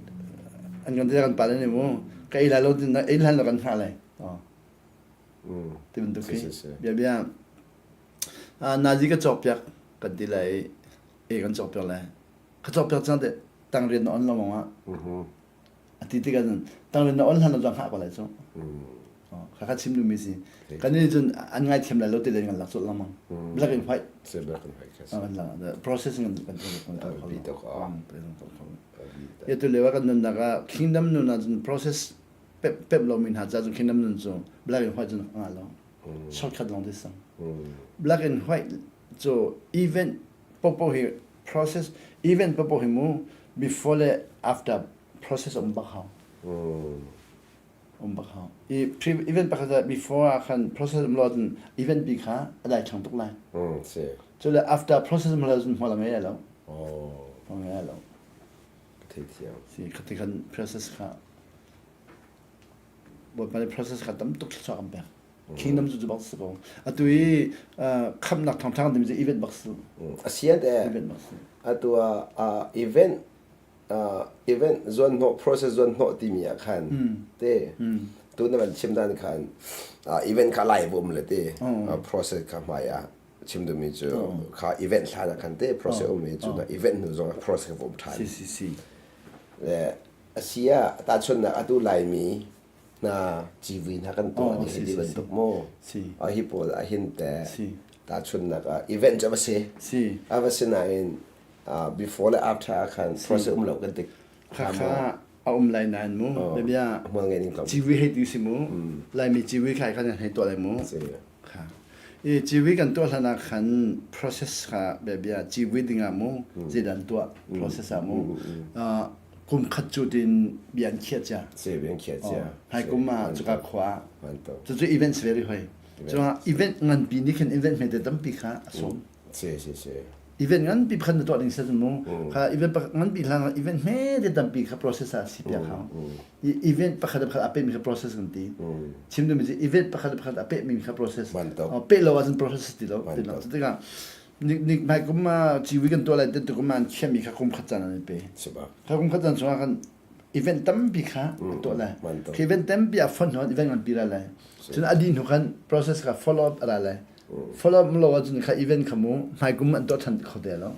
an kan ti kan pa le nih mu ka ei lai lo tin ei hlan lo kan hngah lai. Ti bantuk khi biabia nazi ka cawk piak kan ti lai e kan cawk piak lai. Ka cawk piak cang te tang rian na on lo mong ah. A ti tikah cun tangrin na on hlan lo hngah ko lai cu. Kha kha chim duhmi si. Kan nih cun an ngaithiam lai lo ti len kan lak colh lengmang. Black and white. Se black and white. Kan lak. Processing kan kan kan bi tok a. Ya tu lewa kan nunnak ah kingdom nun ah cun process pep pep lo mi hna ca cun kingdom nun cu black and white cun nga lo. Shortcut long this sang. Black and white cu event popo hi process event popo hi mu before le after process um bak hau um bak hau i pre event pakhat ah before ah khan process um lo cun event bi kha a dai ṭhang tuk lai si cu le after process um lo cun hmual a ngei lai lo oh a ngei lai lo thei thiam si khati khan process kha bawipa nih process kha tam tuk thluachuah kan pek kingdom cu bak si ko atu i khamnak thangthang timi cu event bak si asian te event bak si atu ah event event zuanhnawh process zuanhnawh timi ah khan te tu na van chim dan khan event kha live um le te process kha hmai ah chim duhmi cu kha event hlan ah khan te process um mi cu na event hnu zong ah process um than si si si le asia ta chun nak atu laimi na civui hna kan tuah ni ti bantuk mu hi pawl ah hin te ta chun nak event cu va si si ava si nain before le after ah khan process um lo kan ti Khakha a um lai nain mu bia hmual ngei ning civi hei ti si mu laimi civi khai khan hei tuah lai mu kha i civi kan tuah hlan ah khan process kha bia bia civi dingah mu zeidan tuah process ah mu kum khat cu tin bia an khiah cia si bia an khiah cia hai kum ah cuka khua cu cu events very hoi cuma event nganpi nih khan event hmete tampi kha a sawm si si si. Event nganpi pakhat na tuah ding si mu. Kha event nganpi hlan event hme te tampi kha process ah si piak hau. Event pakhat pakhat a pehmi kha process kan ti. Chim duhmi cu event pakhat pakhat a pehmi kha process. Peh lo ahcun process ti lo. Ti lo. Tikah nik nik hmai kum ah ciwi kan tuah lai te kum ah an khiahmi kha kum khat caan an i pe. Kha kum khat caan chungah khan event tampi kha a tuah lai. Khi event tampi a fon hnu event nganpi ra lai. Cun a dih hnu khan process kha follow up a ra lai. Follow up lo ahcun kha event kha mu hmai kum an tuah ṭhan kho te lo.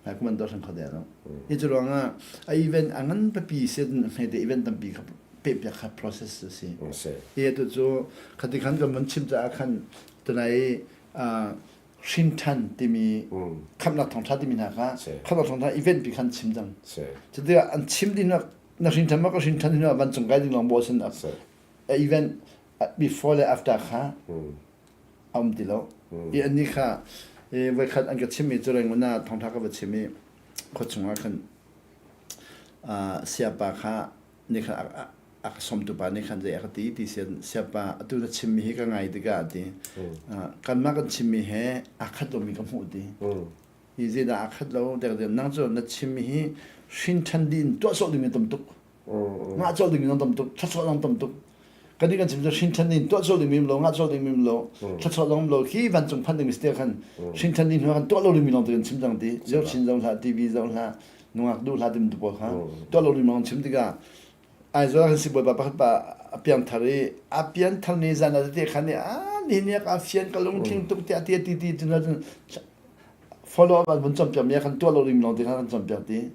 Hmai kum an tuah ṭhan kho te lo. Hi cu ruangah a event a ngan pipi si hmete event tampi kha pehpiak kha process a si. I atu cu khati khan kan vun chim caah khan tunai hrinṭhan timi khamhnak thawngṭha timi hna kha khamhnak thawngṭha event pi khan chim cang. Cutikah an chim ding na hrinṭhan ma ka hrinṭhan hnu ah vancung kai ding lawng bo sin a event before le after kha a um ti lo. I annih kha voikhat an ka chimmi cu Rangoon ah thawngṭha ka va chim i khuachung ah khan siapa kha nih khan a ka sawmtu pa nih khan zei a ka ti ti siapa atu na chimmi hi ka ngai tikah a ti. Kanmah kan chimmi he aa khat lomi ka hmuh ti. Hi zeidah aa khat lo tiah nang cu na chimmi hi hrinṭhan dih in tuah sawh dingmi tam tuk. Ngah colh dingmi zong tam tuk, thluachuah zong tam tuk. Kan nih kan chim cu hrinṭhan ding tuah colh dingmi um lo, ngah colh dingmi um lo, thluachuah zong um lo, khi vancung phan dingmi si tiah khan hrinṭhan ding hnu ah khan tuah lo dingmi lawng te kan chim cang ti. Zohchin zoh hlah, TV zoh hlah, nungak duh hlah timi pawl kha tuah lo dingmi lawng chim tikah Aizawl ah kan sibawipa pakhat pa a piangthar i a pianthar ni zan ah tete khan i a ni ni ka fian ka lungtling tuk tiah ti ti ti cun follow up an vun cawnpiak mi kan tuah lo ding lawng te kha kan cawnpiak ti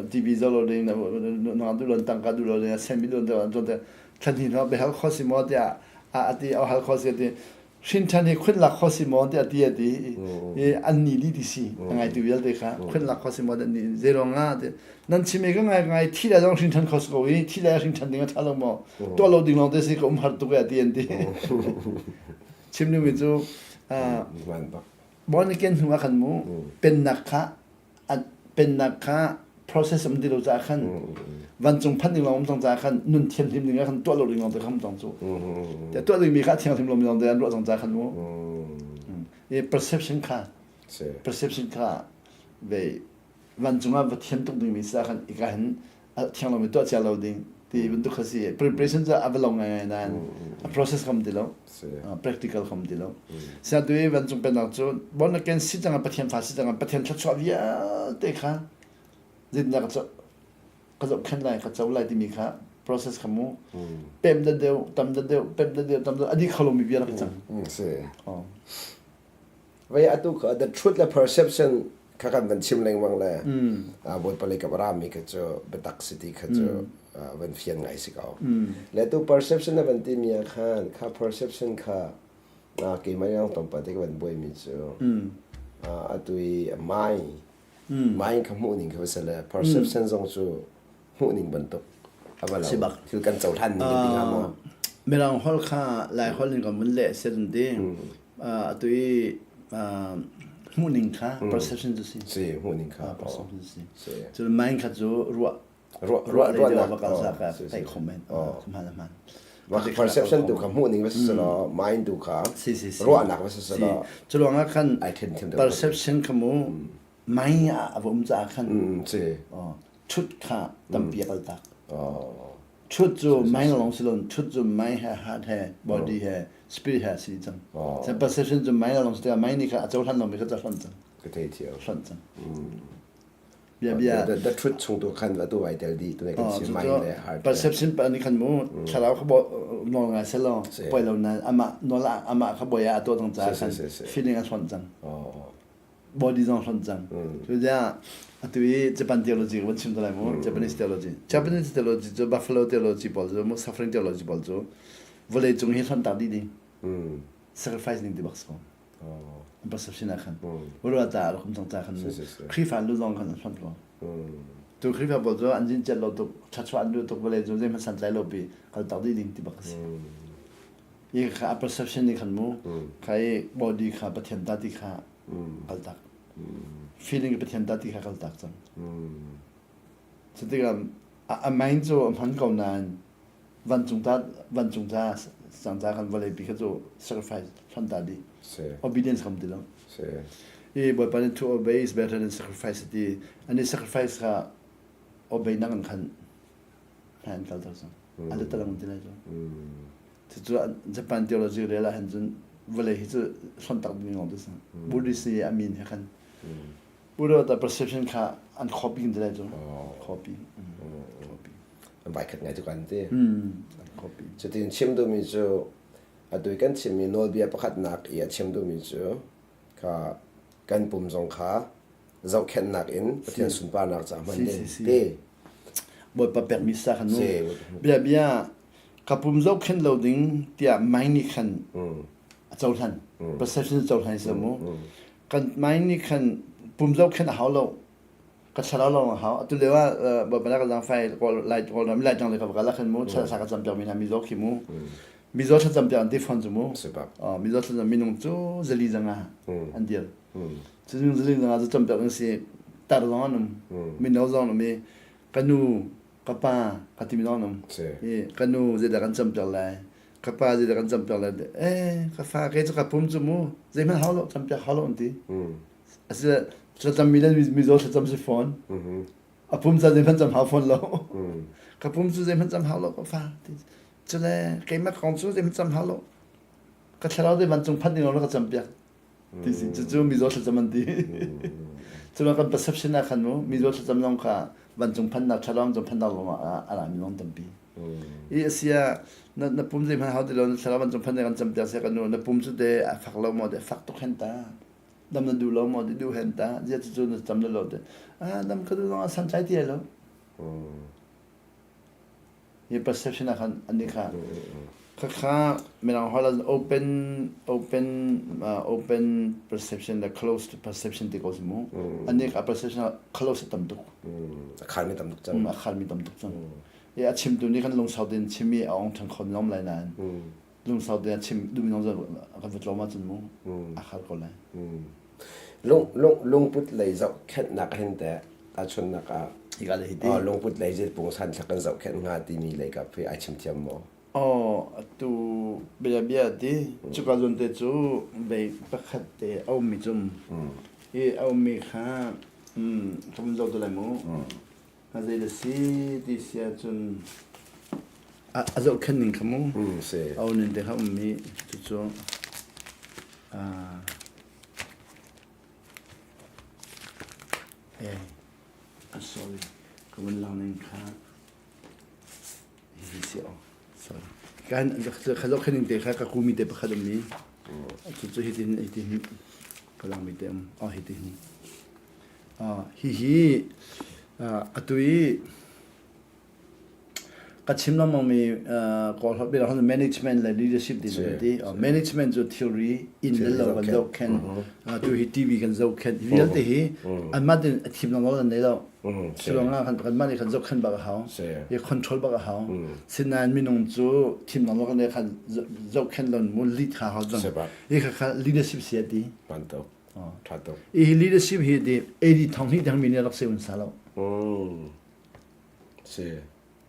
TV zoh lo ding na duh lo tangka duh lo ding sen mi duh lo an cawn te thlan hi no behal kho si maw tiah a ti a hal kho si ti hrin than hi khun lak kho si maw tiah ti a ti i an ni di ti si a ngai tu vialte kha khun lak kho si maw ti zei rong ah ti nan chim ka ngai ngai thi le zong hrin than kho si ko i thi le hrin than ding a tha lo maw tuah lo ding lawng te si ka um har tuk e ti an ti chim ding mi cu Born again hnu ah khan mu pennak kha pennak kha process um ti lo caah khan vancung phanh ding lawng um cang caah khan nun thianghlim ding ah khan tuah lo ding lawng te kha um cang cu. Tiah tuah dingmi kha thianghlim lomi lawng te an ruah cang caah khan mu. I perception kha perception kha ve vancung ah va thiam tuk dingmi si ah khan ika hin a thiang lomi tuah cia lo ding ti bantuk kha si preparation cu a va lo ngaingai nain a process kham ti lo practical kham ti lo sia tu i vancung pennak cu born again si cang Pathian fa si cang Pathian thluachuah vialte kha zeitindah ka ka zohkhenh lai ka co lai timi kha process kha mu pem da deuh tam da deuh pem da deuh tam da adi kho lomi bia rak cang si Vei atu kha the truth le perception kha kan van chim lengmang le Bawipa lei kap a rami kha cu biatak si ti kha cu van fian ngai si ko. Le tu perception na van timi ah khan kha perception kha keimah yang tlawmpal te ka van buaimi cu atu i mai mai kha hmuh ning kha va si le perception zong cu hmuhning bantuk a va lo thil kan cohlan ning ti hnga maw Mirang holh kha Lai holh in kan vun leh sian ti atu i hmuhning kha perception cu si si hmuhning kha perception si cun mind kha cu ruah ruah ruah ruahnak va kal sa ka theih kho men hman hman perception tu kha hmuhning va si selaw mind tu kha ruahnak va si selaw cu ruangah khan perception kha mu mind ah a va um caah khan Truth kha tampi a kaltak. Truth cu mind lawng si loin truth cu mind he heart he body he spirit he a si cang. Perception cu mind lawng si tikah mind nih kha a cohlan lomi kha cu a hlonh cang. Ka thei thiam. Hlonh cang. Bia bia. The truth chung tu khan atu ai tel dih tu kan si mind le heart. Perception pa nih khan mu thlarau kha nawl ngai selaw poi lo nain amah nawl amah kha boy ah a tuah cang caah khan feeling a hlonh cang. Body zong hlonh cang. Cucaah atu i Japan theology ka van chim te lai mu. Japanese theology. Japanese theology cu Buffalo theology pawl cu mu suffering theology pawl cu vawlei cung hi hlonh tak dih ding. Sacrifice ning ti bak si ko. An perception ah khan. Vawlei ta rak um cang ca khan Khrihfa lu zong khan an hlonh ko. Tu Khrihfa pawl cu an zin cet lo tuk, ṭhachuah an duh tuk vawlei cung zeihmanh santlai lo pi kal tak dih ding ti bak a si. I kha a perception nih khan mu kha i body kha Pathian ta ti kha kal tak feeling Pathian ta ti kha kal tak cang cutikah a mind cu a hman ko nain vancung ta vancung ta sang ta kan vawlei pi kha cu sacrifice hlonh ta dih obedience kam ti lo. Hi Bawipa nih to obey is better than sacrifice ti. Ani sacrifice kha obey nak in khan hmai an kalter cang. An talang ti lai cu. Cucu Japan theology rel ah hin cun vawlei hi cu hlonh tak ding lawng ti si. Buddhist i a min he khan Buddha ta perception kha an copy ti lai cu. Copy. Copy. An vai khat ngai cu kan ti. An copy. Cutin chim duhmi cu atu i kan chimmi nawlbia pakhatnak i a chim duhmi cu kha kan pum zong kha zohkhenhnak in Pathian sunparnak ca hman ding ti. Bawipa pekmi sa khan mu. Bia bia ka pum zohkhenh lo ding tiah mai nih khan a cohlan. Perception cohlan si mu. Kan mai nih khan pum zohkhenh a hau lo. Ka thlarau lawng a hau. Atu lio ah Bawipa na ka zaangfai lai Kawlram lai tang le ka va kal ah khan mu sa ka campiak mi hna mizaw khi mu. Mizaw thlacam piak an ti fawn cu mu. Mizaw thlacam minung cu zali zanga an dir. Cu zali zanga cu campiak an si tar zong an um. Mino zong an um i ka nu ka pa ka timi zong an um. I ka nu zeidah kan campiak lai ka pa zeidah kan campiak lai eh ka fa ke cu ka pum cu mu zeihmanh hau lo campiak hau lo an ti. Asile thlacam mi le mizaw thlacam si fawn. A pum ca zeihmanh cam hau fawn lo. Ka pum cu zeihmanh cam hau lo ka fa. Cule keimah kong cu zeihmanh cam hau lo. Ka thlarau te vancung phanh ding lawng ka cam piak. Ti si cucu mizaw thlacam an ti. Cuna kan perception ah khan mu mizaw thlacam lawng kha vancung phannak thlarau vancung phannak lawng ah a rami lawng tampi. I asia na na pum zeihmanh hau ti lo na thlarau vancung phan kan cam piak sia kan nu na pum cu te a fak lo maw te fak tuk hen ta. Dam na duh lo maw ti duh hen ta zia cucu na cam lo te ah dam ka duh zong ah santlai ti lo. Hi perception ah khan an nih kha khakha mirang holh ah open open open perception le closed perception ti ko si mu. An nih kha perception ah close a tam tuk. A kharmi tam tuk cang. A kharmi tam tuk cang. I a chimtu nih kan lungsau tein chim i a ong ṭhan kho lom lai nain lungsau tein a chim duhmi zong kan va tlawm ahcun mu a khar ko lai. Lung lung lungput lei zohkhenhnak hin teh tahchunhnak ah Hika le hiti. Lungput lei zit pungsan thla kan zohkhenh hnga timi lei kap hi ai chim thiam maw? Oh, atu bia bia ti cuka zawn te cu bei pakhat te a ummi cum i a ummi kha ka vun zoh te lai mu. A zei da si ti si ahcun a zohkhenh ning kha mu. Si. A nin te kha ummi cucu eh sorry ka vun lang ning kha hi si oh sorry kan kha zohkhenh ning te kha ka kumi te pakhat ummi cucu hitin hitin ka lang mi te um oh hitin Hihi atu i ka chim lengmangmi Kawl holh management le leadership ti kan ti. Management cu thilri inn le lo kan zohkhenh, atu hi TV kan zohkhenh. Hi vialte hi anmah tein a thim lengmang an nei lo. Cu ah kanmah nih kan zohkhenh bak a hau. I control bak a hau. Sinain minung cu thim lengmang kan khan zohkhenh lo mu lead kha hau cang. Hi kha leadership si a ti. Ṭha tuk. Hi leadership hi ti AD thong hnih dang mi nih rak se un sa lo. Si.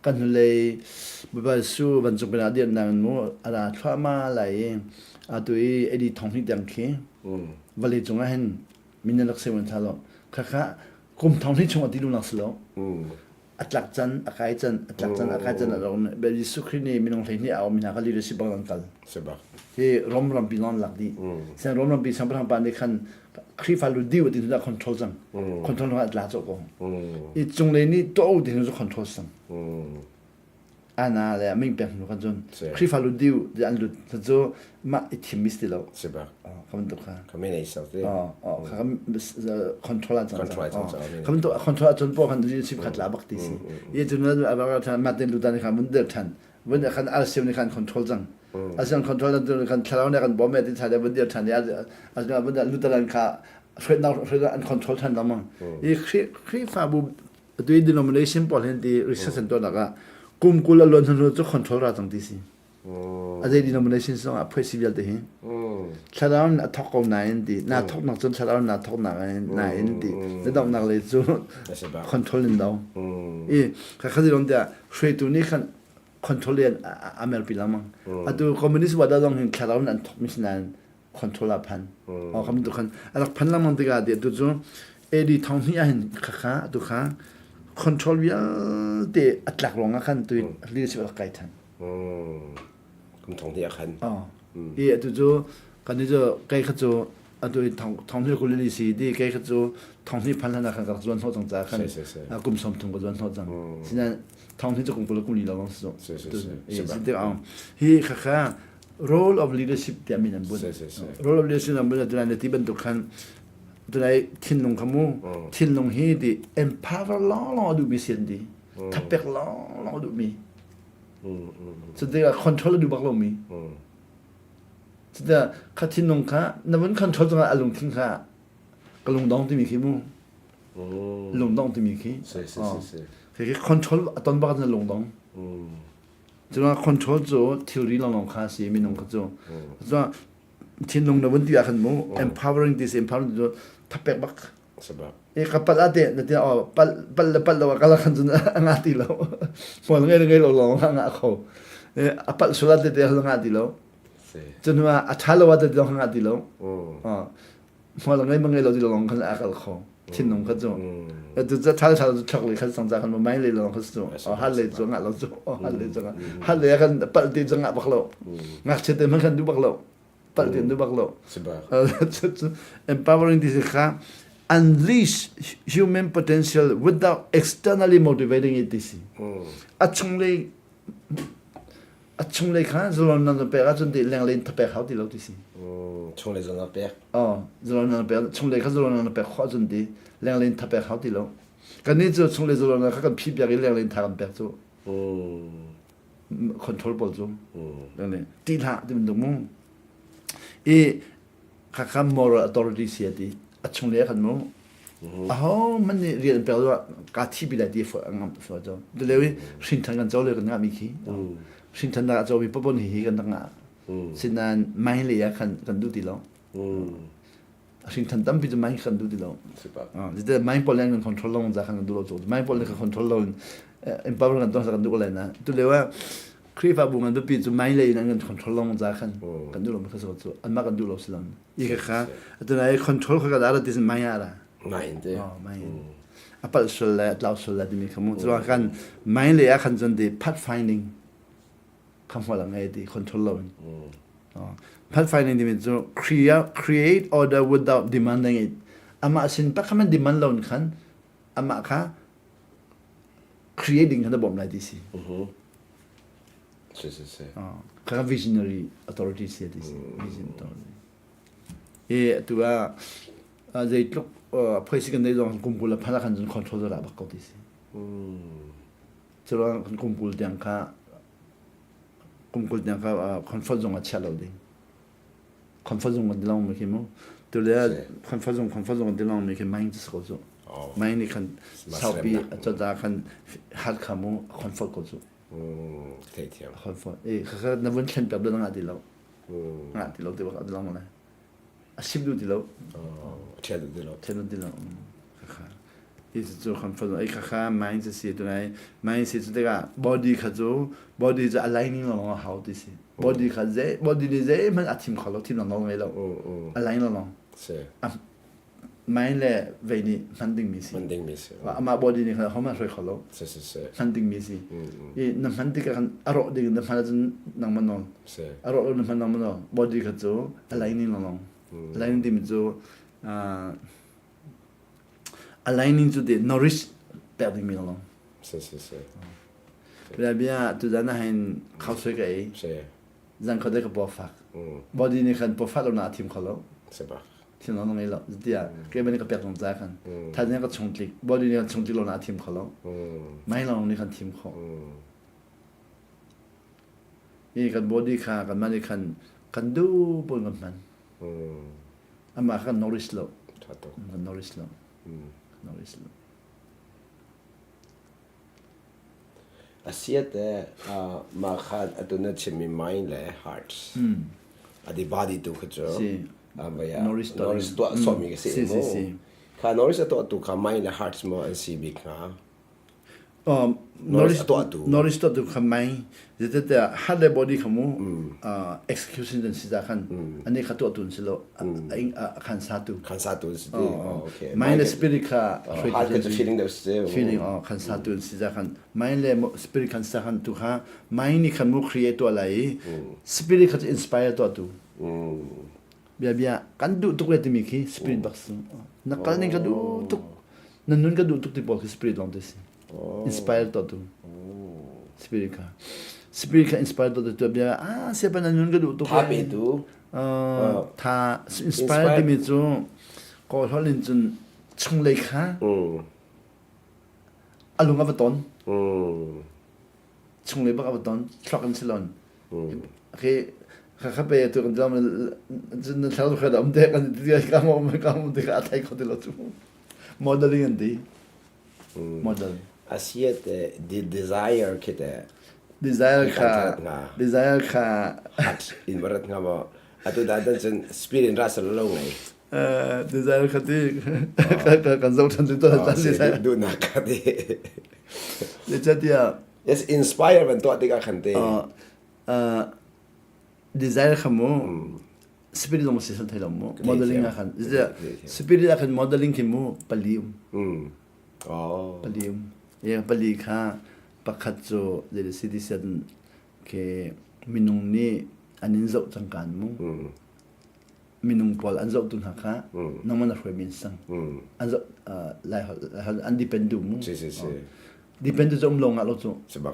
Kan hnulei Baibal su vancung pinah dir nang mu ara thluahmah lai i atu i AD thong hnih tiang khi vawlei cung ah hin min rak se un sa lo. Khakha kum thong hnih chung a ti lu nak si lo. A tlak can, a kai can, a tlak can, a kai can a rak um. Jesuh Khrih nih minung 12 a um hna kha leadership bang an kal. Hi Rom rampi lawng lak dih. Sen Rom rampi siangpahrang pa nih khan Khrihfa lu diu ti hnu control cang. Control hnu ah tla cawh ko. I cunglei nih to ti hnu cu control cang. Ana le ming pek hnu khan cun Khrihfa lu diu ti an lut cu mah i thim mi si lo. Si bak. Kha bantuk kha. Kha men ei sau te. Kha control ah cang. Kha bantuk control ah cun po khan leadership kha tla bak ti si. I cun mah ten lutan kha mun der than. Vun khan alsiam nih khan control cang. Alsiam control na kan thlarau nih kan bawm ti tha le vun dir than i vun lutan kha hruainak an control than lengmang. I Khrihfabu atu i denomination pawl hin ti research an tuahnak ah kum 20 a luan hnu cu control ra cang ti si. A zei denomination zong ah phuaisi vialte hi thlarau in a thok ko nain ti na thoknak cun thlarau na thoknak nain ti na donghnak lei cu control in do i kha kha zilon tiah hruaitu nih khan control in a merpi lengmang atu communist wada zong hin thlarau in an thok mi si nain. Control ah phan. Oh kam tu khan a rak phan lengmang tikah ti tu cu AD thong hnih ah hin khakha tu kha control vialte a tlak ruang ah khan tu leadership a rak kai than. Kum thong hnih ah khan. Oh. I atu cu kan ni cu kei kha cu atu i thong thong hnih kul li si ti kei kha cu thong hnih phan hlan ah khan ka rak zuan hnawh cang ca khan kum som thum ka zuan hnawh cang. Sinain thong hnih cu kum kul kum li lawng si cu. Si ti ang hi kha kha role of leadership tiah min an bunh. Role of leadership an bunh tunai na ti bantuk khan tunai thinlung kha mu thinlung hi ti empower lawng lawng a duhmi si an ti. Thapek lawng lawng a duhmi. Cutikah control a duh bak lomi. Cutikah kha thinlung kha na vun control cungah a lungthin kha ka lungdong timi khi mu. Lungdong timi khi. Khi control a ton bak na lungdong. Cuma control cu thilri lawnglawng kha si minung kha cu. Cuma thinlung na vun ti ah khan mu empowering ti si empowering cu thapek bak. Sebab. E ka pal ate na ti oh pal pal le pal lo ka la khan cun a nga ti lo. Hmual ngei le ngei lo lawng a nga kho. E a pal sula te te a nga ti lo. Cun a tha lo te te nga ti lo. Hmual ngei ma ngei lo ti lo lawng khan a kal kho. Thinlung kha cu. Tu ca thal thal cu thok le khan sang ca khan mai le lawng kha cu. Hal le cu nga lo cu. Hal le cu hal le khan pal ti cu nga bak lo. Ngakchia te man khan du bak lo. Palh du bak lo. Empowering ti si kha unleash human potential without externally motivating it ti si. A chunglei a chunglei kha zalon nan pek ahcun ti lenglei in thapek hau ti lo ti si. Chunglei zalon pek. Oh, zalon nan pek chunglei kha zalon nan pek khawh ahcun ti lenglei in thapek hau ti lo. Kannih cu chunglei zalon kha kan phih piak i lenglei in tha kan pek cu. Control pawl cu ti hlah ti bantuk mu i khakha moral authority si ti a chung le khan mu aho man nih rian pek lo ka thi bi lai ti fo ngam fo cho de lewi hrin than kan cho le kan nga mi khi hrin than da cho mi popon hi hi kan nga sinan mai le ya khan kan du ti lo Hringthan tampi cu mind kan duh ti lo. Zite mind pawl kan control lo za kan duh lo cu. Mind pawl kan control lo in empower kan tuah kan duh lai na. Tu leo ah Khrihfabu ngan biapi cu mind lei in an kan control lo za khan kan duh lo ma kha cu anmah kan duh lo si lo. I kha kha atunai control kha ka da ti sin mind ara. Mind te. Oh mind. A palh sul le a tlau sul le timi kha mu. Cu kan mind lei ah khan cun di path finding kha hmual a ngei ti control lo in. Path finding timi cu create order without demanding it. Amah sin pak kha man demand lo in khan amah kha creating khan a bawmh lai ti si. Si si si. Kha visionary authority si ti si. Vision authority. E atu ah zeitluk phaisi kan nei zong kum kul a phan ah khan cun control da bak ko ti si. Curuang kan kum 20 tiang kha kum 20 tiang kha comfort zone ah chiah lo ding. Comfort zone kan ti long mi khi mu. Tu le comfort zone comfort zone kan ti long mi khi mind cu ko cu. Mind nih khan saupi a cawta khan hat kha mu comfort ko cu. Theithiam. Comfort. E kha na vun thlen piak ding nga ti lo. Nga ti lo ti bak a long lai. A sim duh ti lo. Ṭhial duh ti lo. Ṭhial duh ti lo. Khakha. Hi cu kan fanu ai khakha mind cu si tunai mind si cu tikah body kha cu body cu aligning lawng a hau ti si. Body kha zei body nih zeihmanh a thim kho lo thim lawng ngei lo. Align lawng. Si. Mind le vei nih hman dingmi si. Hman dingmi si. Amah body nih khan hohmanh hruai kho lo. Si si si. Hman dingmi si. I na hman tikah khan a rawh ding na hman ahcun nangmah nawl. Si. A rawh lo na hman nangmah nawl. Body kha cu aligning lawng. Aligning timi cu aligning cu ti nourish pek dingmi lawng. Si si si. Bia bia tuzan ah hin khau sui ka ei. Si. Zan kho de ka paw fak. Body nih khan paw fat lo na a thim kho lo. Si bak. Thil na ngei lo tiah kei ban ka pek zong ca khan thaizing ka chung tlik body nih kan chung tlik lo na a thim kho lo mai lawng nih kan thim kho i kan body kha kan mah nih khan kan du pun kan hman amah kha kan nourish lo kan nourish lo nourish lo A si te mah khan atu na chimmi mind le heart a di body tu kha cu nourish tuah sawhmi ka si mu. Kha nourish a tuah tu kha mind le heart maw an si bik hnga? Nourish tuahtu. Nourish tuahtu kha mind zeicatiah heart le body kha mu execution an si ca khan ani kha tuahtu an si lo a khan satu. Khan satu an si ti. Okay. Mind le spirit kha heart kha feeling deuh si. Feeling oh khan satu an si ca khan mind le spirit khan sa khan tu kha mind nih khan mu create tuah lai i spirit kha inspire tuahtu. Bia bia kan duh tuk le timi khi spirit bak si. Na kal ning ka duh tuk. Na nun ka duh tuk ti pawl khi spirit lawng te si. Inspire to tu. Spirit kha. Spirit kha inspire to tu bia ah siapa na nun ka duh tuk. Tha pe tu. Tha inspire timi cu kawl holh in cun chunglei kha a lung a va ton. Chunglei bak a va ton. Thluak in si lon. Khi kha kha pe tu kan jam na thlau kha da um te kan ti ka mo ka mo te ka thai kho te lo chu. Modeling an ti. Model. Asiat the desire khi te desire kha desire kha in barat nga mo atu da dan cun spirit in ra sal lo ngai desire kha ti kan zo than tu ta desire du na ka ti zeicatiah yes inspire ban tuah tikah khan te desire kha mu spirit zong si thai lo mu modeling ah khan spirit ah khan modeling khi mu pali um oh pali um ye pali kha pakhat cu zei citizen ke minung nih an in zoh cangkan mu minung pawl an zohtu hna kha nangmah na hruai min sang an zoh lai an depend du mu si si si depend tu um lo nga lo cu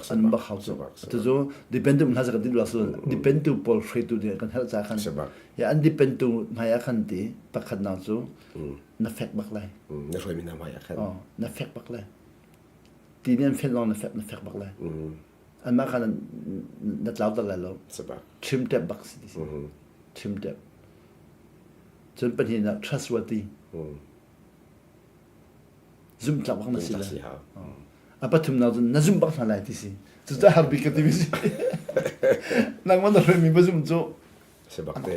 an bak hau cu tu cu depend tu hna kan ti lo depend tu pawl hruaitu ding kan herh ca khan ya an depend tu hmai ah khan ti pakhat nak cu na fek bak lai na hruai mi hna hmai ah khan na fek bak lai ti nih an fel long na fek na fek bak lai anmah kha na tlau tak lai lo trim tep bak si trim tep cun pahnihnak trustworthy zumhtlak bak na si lai a pathumnak cun na zumh bak hna lai ti si cucaah har bik ka timi si nangmah na hruaimi va zumh cu si bak te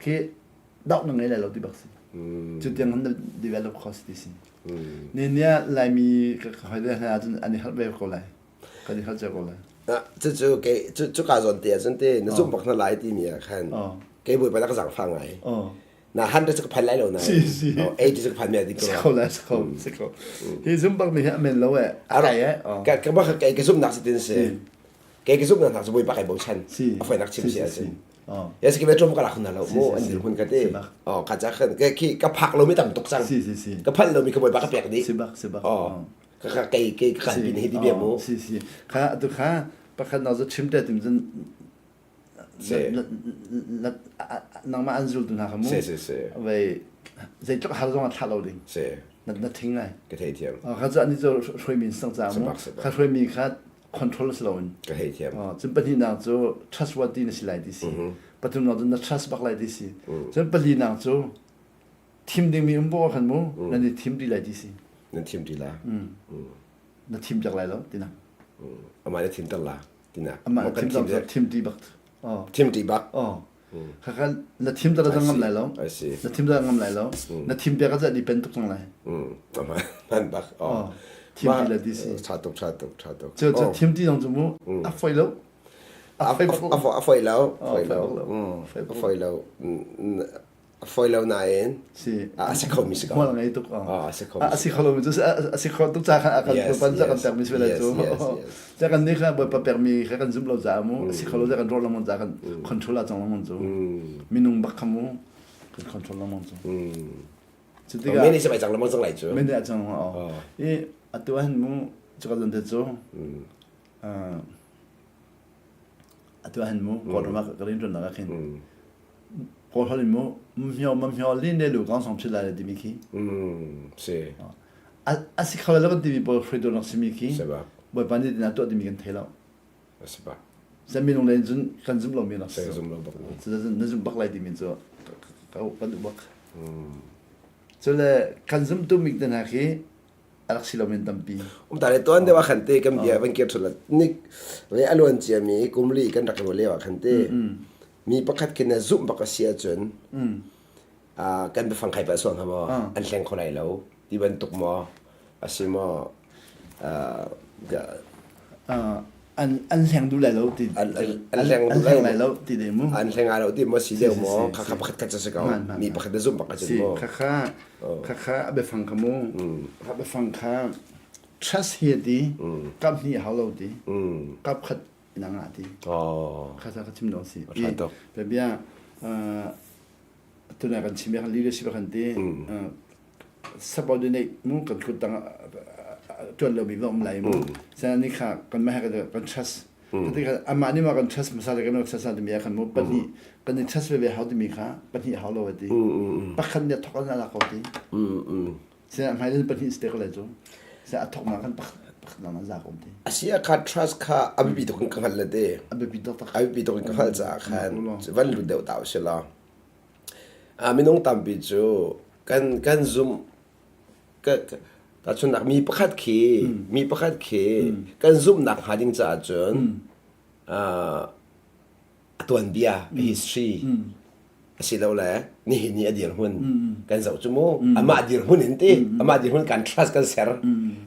khi dau na ngei lai lo ti bak si cu tiang han develop kho si ti si ni nia laimi ka hoi le hna ahcun an i harh ve ko lai kan i harh cio ko lai cucu kei cu ka zawn te ahcun te na zumh bak hna lai timi ah khan kei bawipa na ka zaangfah ngai na 100 cu ka phan lai lo na si si 80 cu ka phan me di ko si ko lai si ko si ko hi zum bak mi hi amen lo e ai e ka ka bak kei ka zum nak si tin si kei ka zum nak cu bawipa kai bochan a foi nak chim si ahcun yes ki metro ka la khun lo mu an dir hun ka te oh ka cha khan ke khi ka phak lo mi tam tuk sang si si si ka phan lo mi ka bawipa ka pek di si bak si bak oh ka ka kei kei ka kan pin hi ti bia mu si si kha tu kha pakhat na zo chim te tim cun nangmah an zultu hna kha mu si si si vei zeitluk har zong ah thlah lo ding si na na thing lai ka thei thiam kha cu ani cu hruaimi sang ca mu kha hruaimi kha control si loin ka thei thiam cun pahnihnak cu trustworthy na si lai ti si pathumnak cu na trust bak lai ti si cun palinak cu thim dingmi um bo khan mu nan i thim ti lai ti si nan thim ti la na thim jak lai lo tina amah na thim ter la tina amah na thim ter thim ti bak thim ti bak khakha na thim ter ngam lai lo na thim ter ngam lai lo na thim pek a depend tuk cang lai man bak thim ti la ti si tha tuk tha tuk tha tuk cu cu thim ti zong cu mu a foi lo a foi lo foi lo a foi lo a fawi lo nain si a si kho mi si ko hmual ngei tuk a si kho a si kho lo mi cu a si kho tuk ca kha a kan pan ca kan pek mi si lai cu ca kan nih kha bawipa pek mi kha kan zum lo ca mu a si kho lo ca kan rawh lengmang ca kan control a cang lengmang cu minung bak kha mu kan control lengmang cu cu tikah mene se mai cang lengmang cang lai cu mene a cang lengmang i atu han mu cu ka zon te cu atu han mu kawlram ah ka rian ṭuannak ah khin Kawl in mu mhio mhio lin le lu kong song phil lai timi khi. Si. A si kho lo kan timi pawl hruaitu nak simi khi. Bawipa nih tina tuah timi kan thei lo. Si ba. Zan minung le cun kan zum lo mi nak si. Zum lo bak. Na zum bak lai timi cu ka kan duh bak. Cule kan zum tu mik te hna khi a rak si lo men tampi. Um ta le tuan deuh ah khan te kan bia van kir thul nik ve a luan cia mi kumli kan rak lo leo ah khan te mi pakhat khi na zumh bak a si ahcun kan biafang khai pa suang ha maw an hleng kho lai lo ti bantuk maw a si maw. An an hleng duh lai lo ti an an hleng an hleng lai lo ti dei mu. An hleng ai lo ti maw si deuh maw kha kha pakhat khat si ko. Mi pakhat na zumh bak ahcun Si maw. kha kha kha kha a biafang kha mu. Kha biafang kha trust hi ti kap hnih hau lo ti. Kap khat in a ngah ti. Oh. Kha ka chim dong si. Tha tuk. Bia tuna kan chim kan leadership kan ti subordinate mu kan kut tang tuan lo mi va um lai mu sana ni kha kan ma kan trust ti kha ama ni ma kan trust masa le kan trust ti mi kan mu pahnih kan ni trust ve ve hau ti mi kha pahnih hau lo ti pakhat ne thok an ala ko ti Sina hmailei pahnih si te ko lai cu. Sina a thawknak kan pakhat lang za ko te. Asi a kha trust kha a biapi tuk in ka hngalh le te. A biapi taktak. A biapi tuk in ka hngalh caah khan van lut deuh ta usih law. A minung tampi cu kan kan zumh ka tahchunhnak mi pakhat khi mi pakhat khi kan zumhnak hnga ding caah cun a tuanbia a history asilole nihin ni a dirhmun kan zoh cu mu amah dirhmun in ti amah dirhmun kan trust kan ser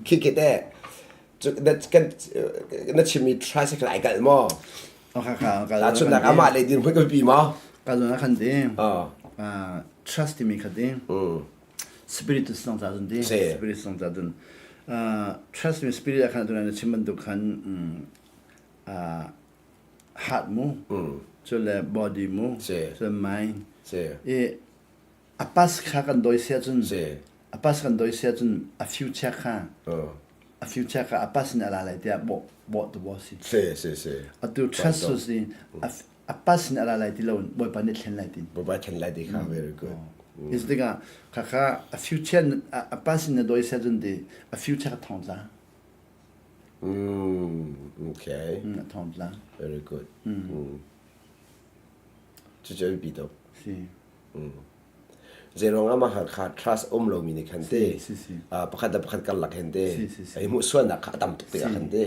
khi khi te kan na chimmi trust kan ai kalh maw tahchunhnak amah le dirhmun kan pi maw ka zon khan ti trust timi kha ti spirit song cha cun ti spirit song cha cun trust mi spirit khan tu na chim bantuk khan heart mu cu le body mu cu mind i a pas kha kan doi sia cun a pas kan doi sia cun a future kha a future kha a pas in a la lai tiah bo bo tu bo si si si si atu trust su si a pas in a la lai ti lo bawipa nih thlen lai tin bawipa thlen lai ti kha very good is tikah kha kha a future a pas in na doi sia cun ti a future kha thong tla Mm, okay. A thawng tla. Very good. Mm. Cucu a biapi tuk. Si. Mm. Zeiruang ah mah kha trust um lomi nih khan te pakhat le pakhat karlak hin te i hmuh sualnak kha a tam tuk tikah khan te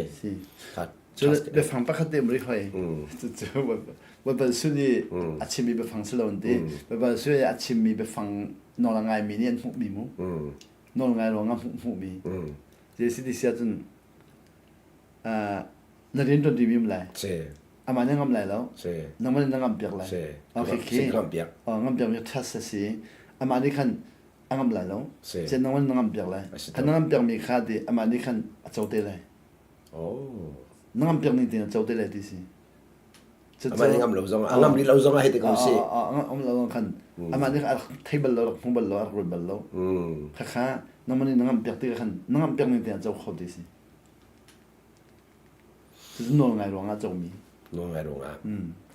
cu biafang pakhat te muri hoi cu Baibal sun i a chimmi biafang si lo ti Baibal sun i a chimmi biafang nawl a ngaimi nih an hmuhmi mu nawl ngai ruang ah hmuhmi Zei si ti si ahcun na rian ṭuan dimi um lai. Si. Amah nih ngam lai lo. Si. Nangmah nih na ngam piak lai. Si. Okay, khi. Ngam piak. Oh, ngam piak mi trust a si. Amah nih khan a ngam lai lo. Si. Cun nangmah nih na ngam piak lai. Khan na ngam piak mi kha ti amah nih khan a co te lai. Oh. Na ngam piak ning tein a co te lai ti si. Amah nih ngam lo zong a ngam rih lo zong ah hei ti ko si. Ngam lo zong khan amah nih a thei bal lo rak hmu bal lo rak ruat bal lo. Khakha nangmah nih na ngam piak ti khan na ngam piak ning te ah co kho ti si. Cucu nawl ngai ruang ah comi. Nawl ngai ruang ah.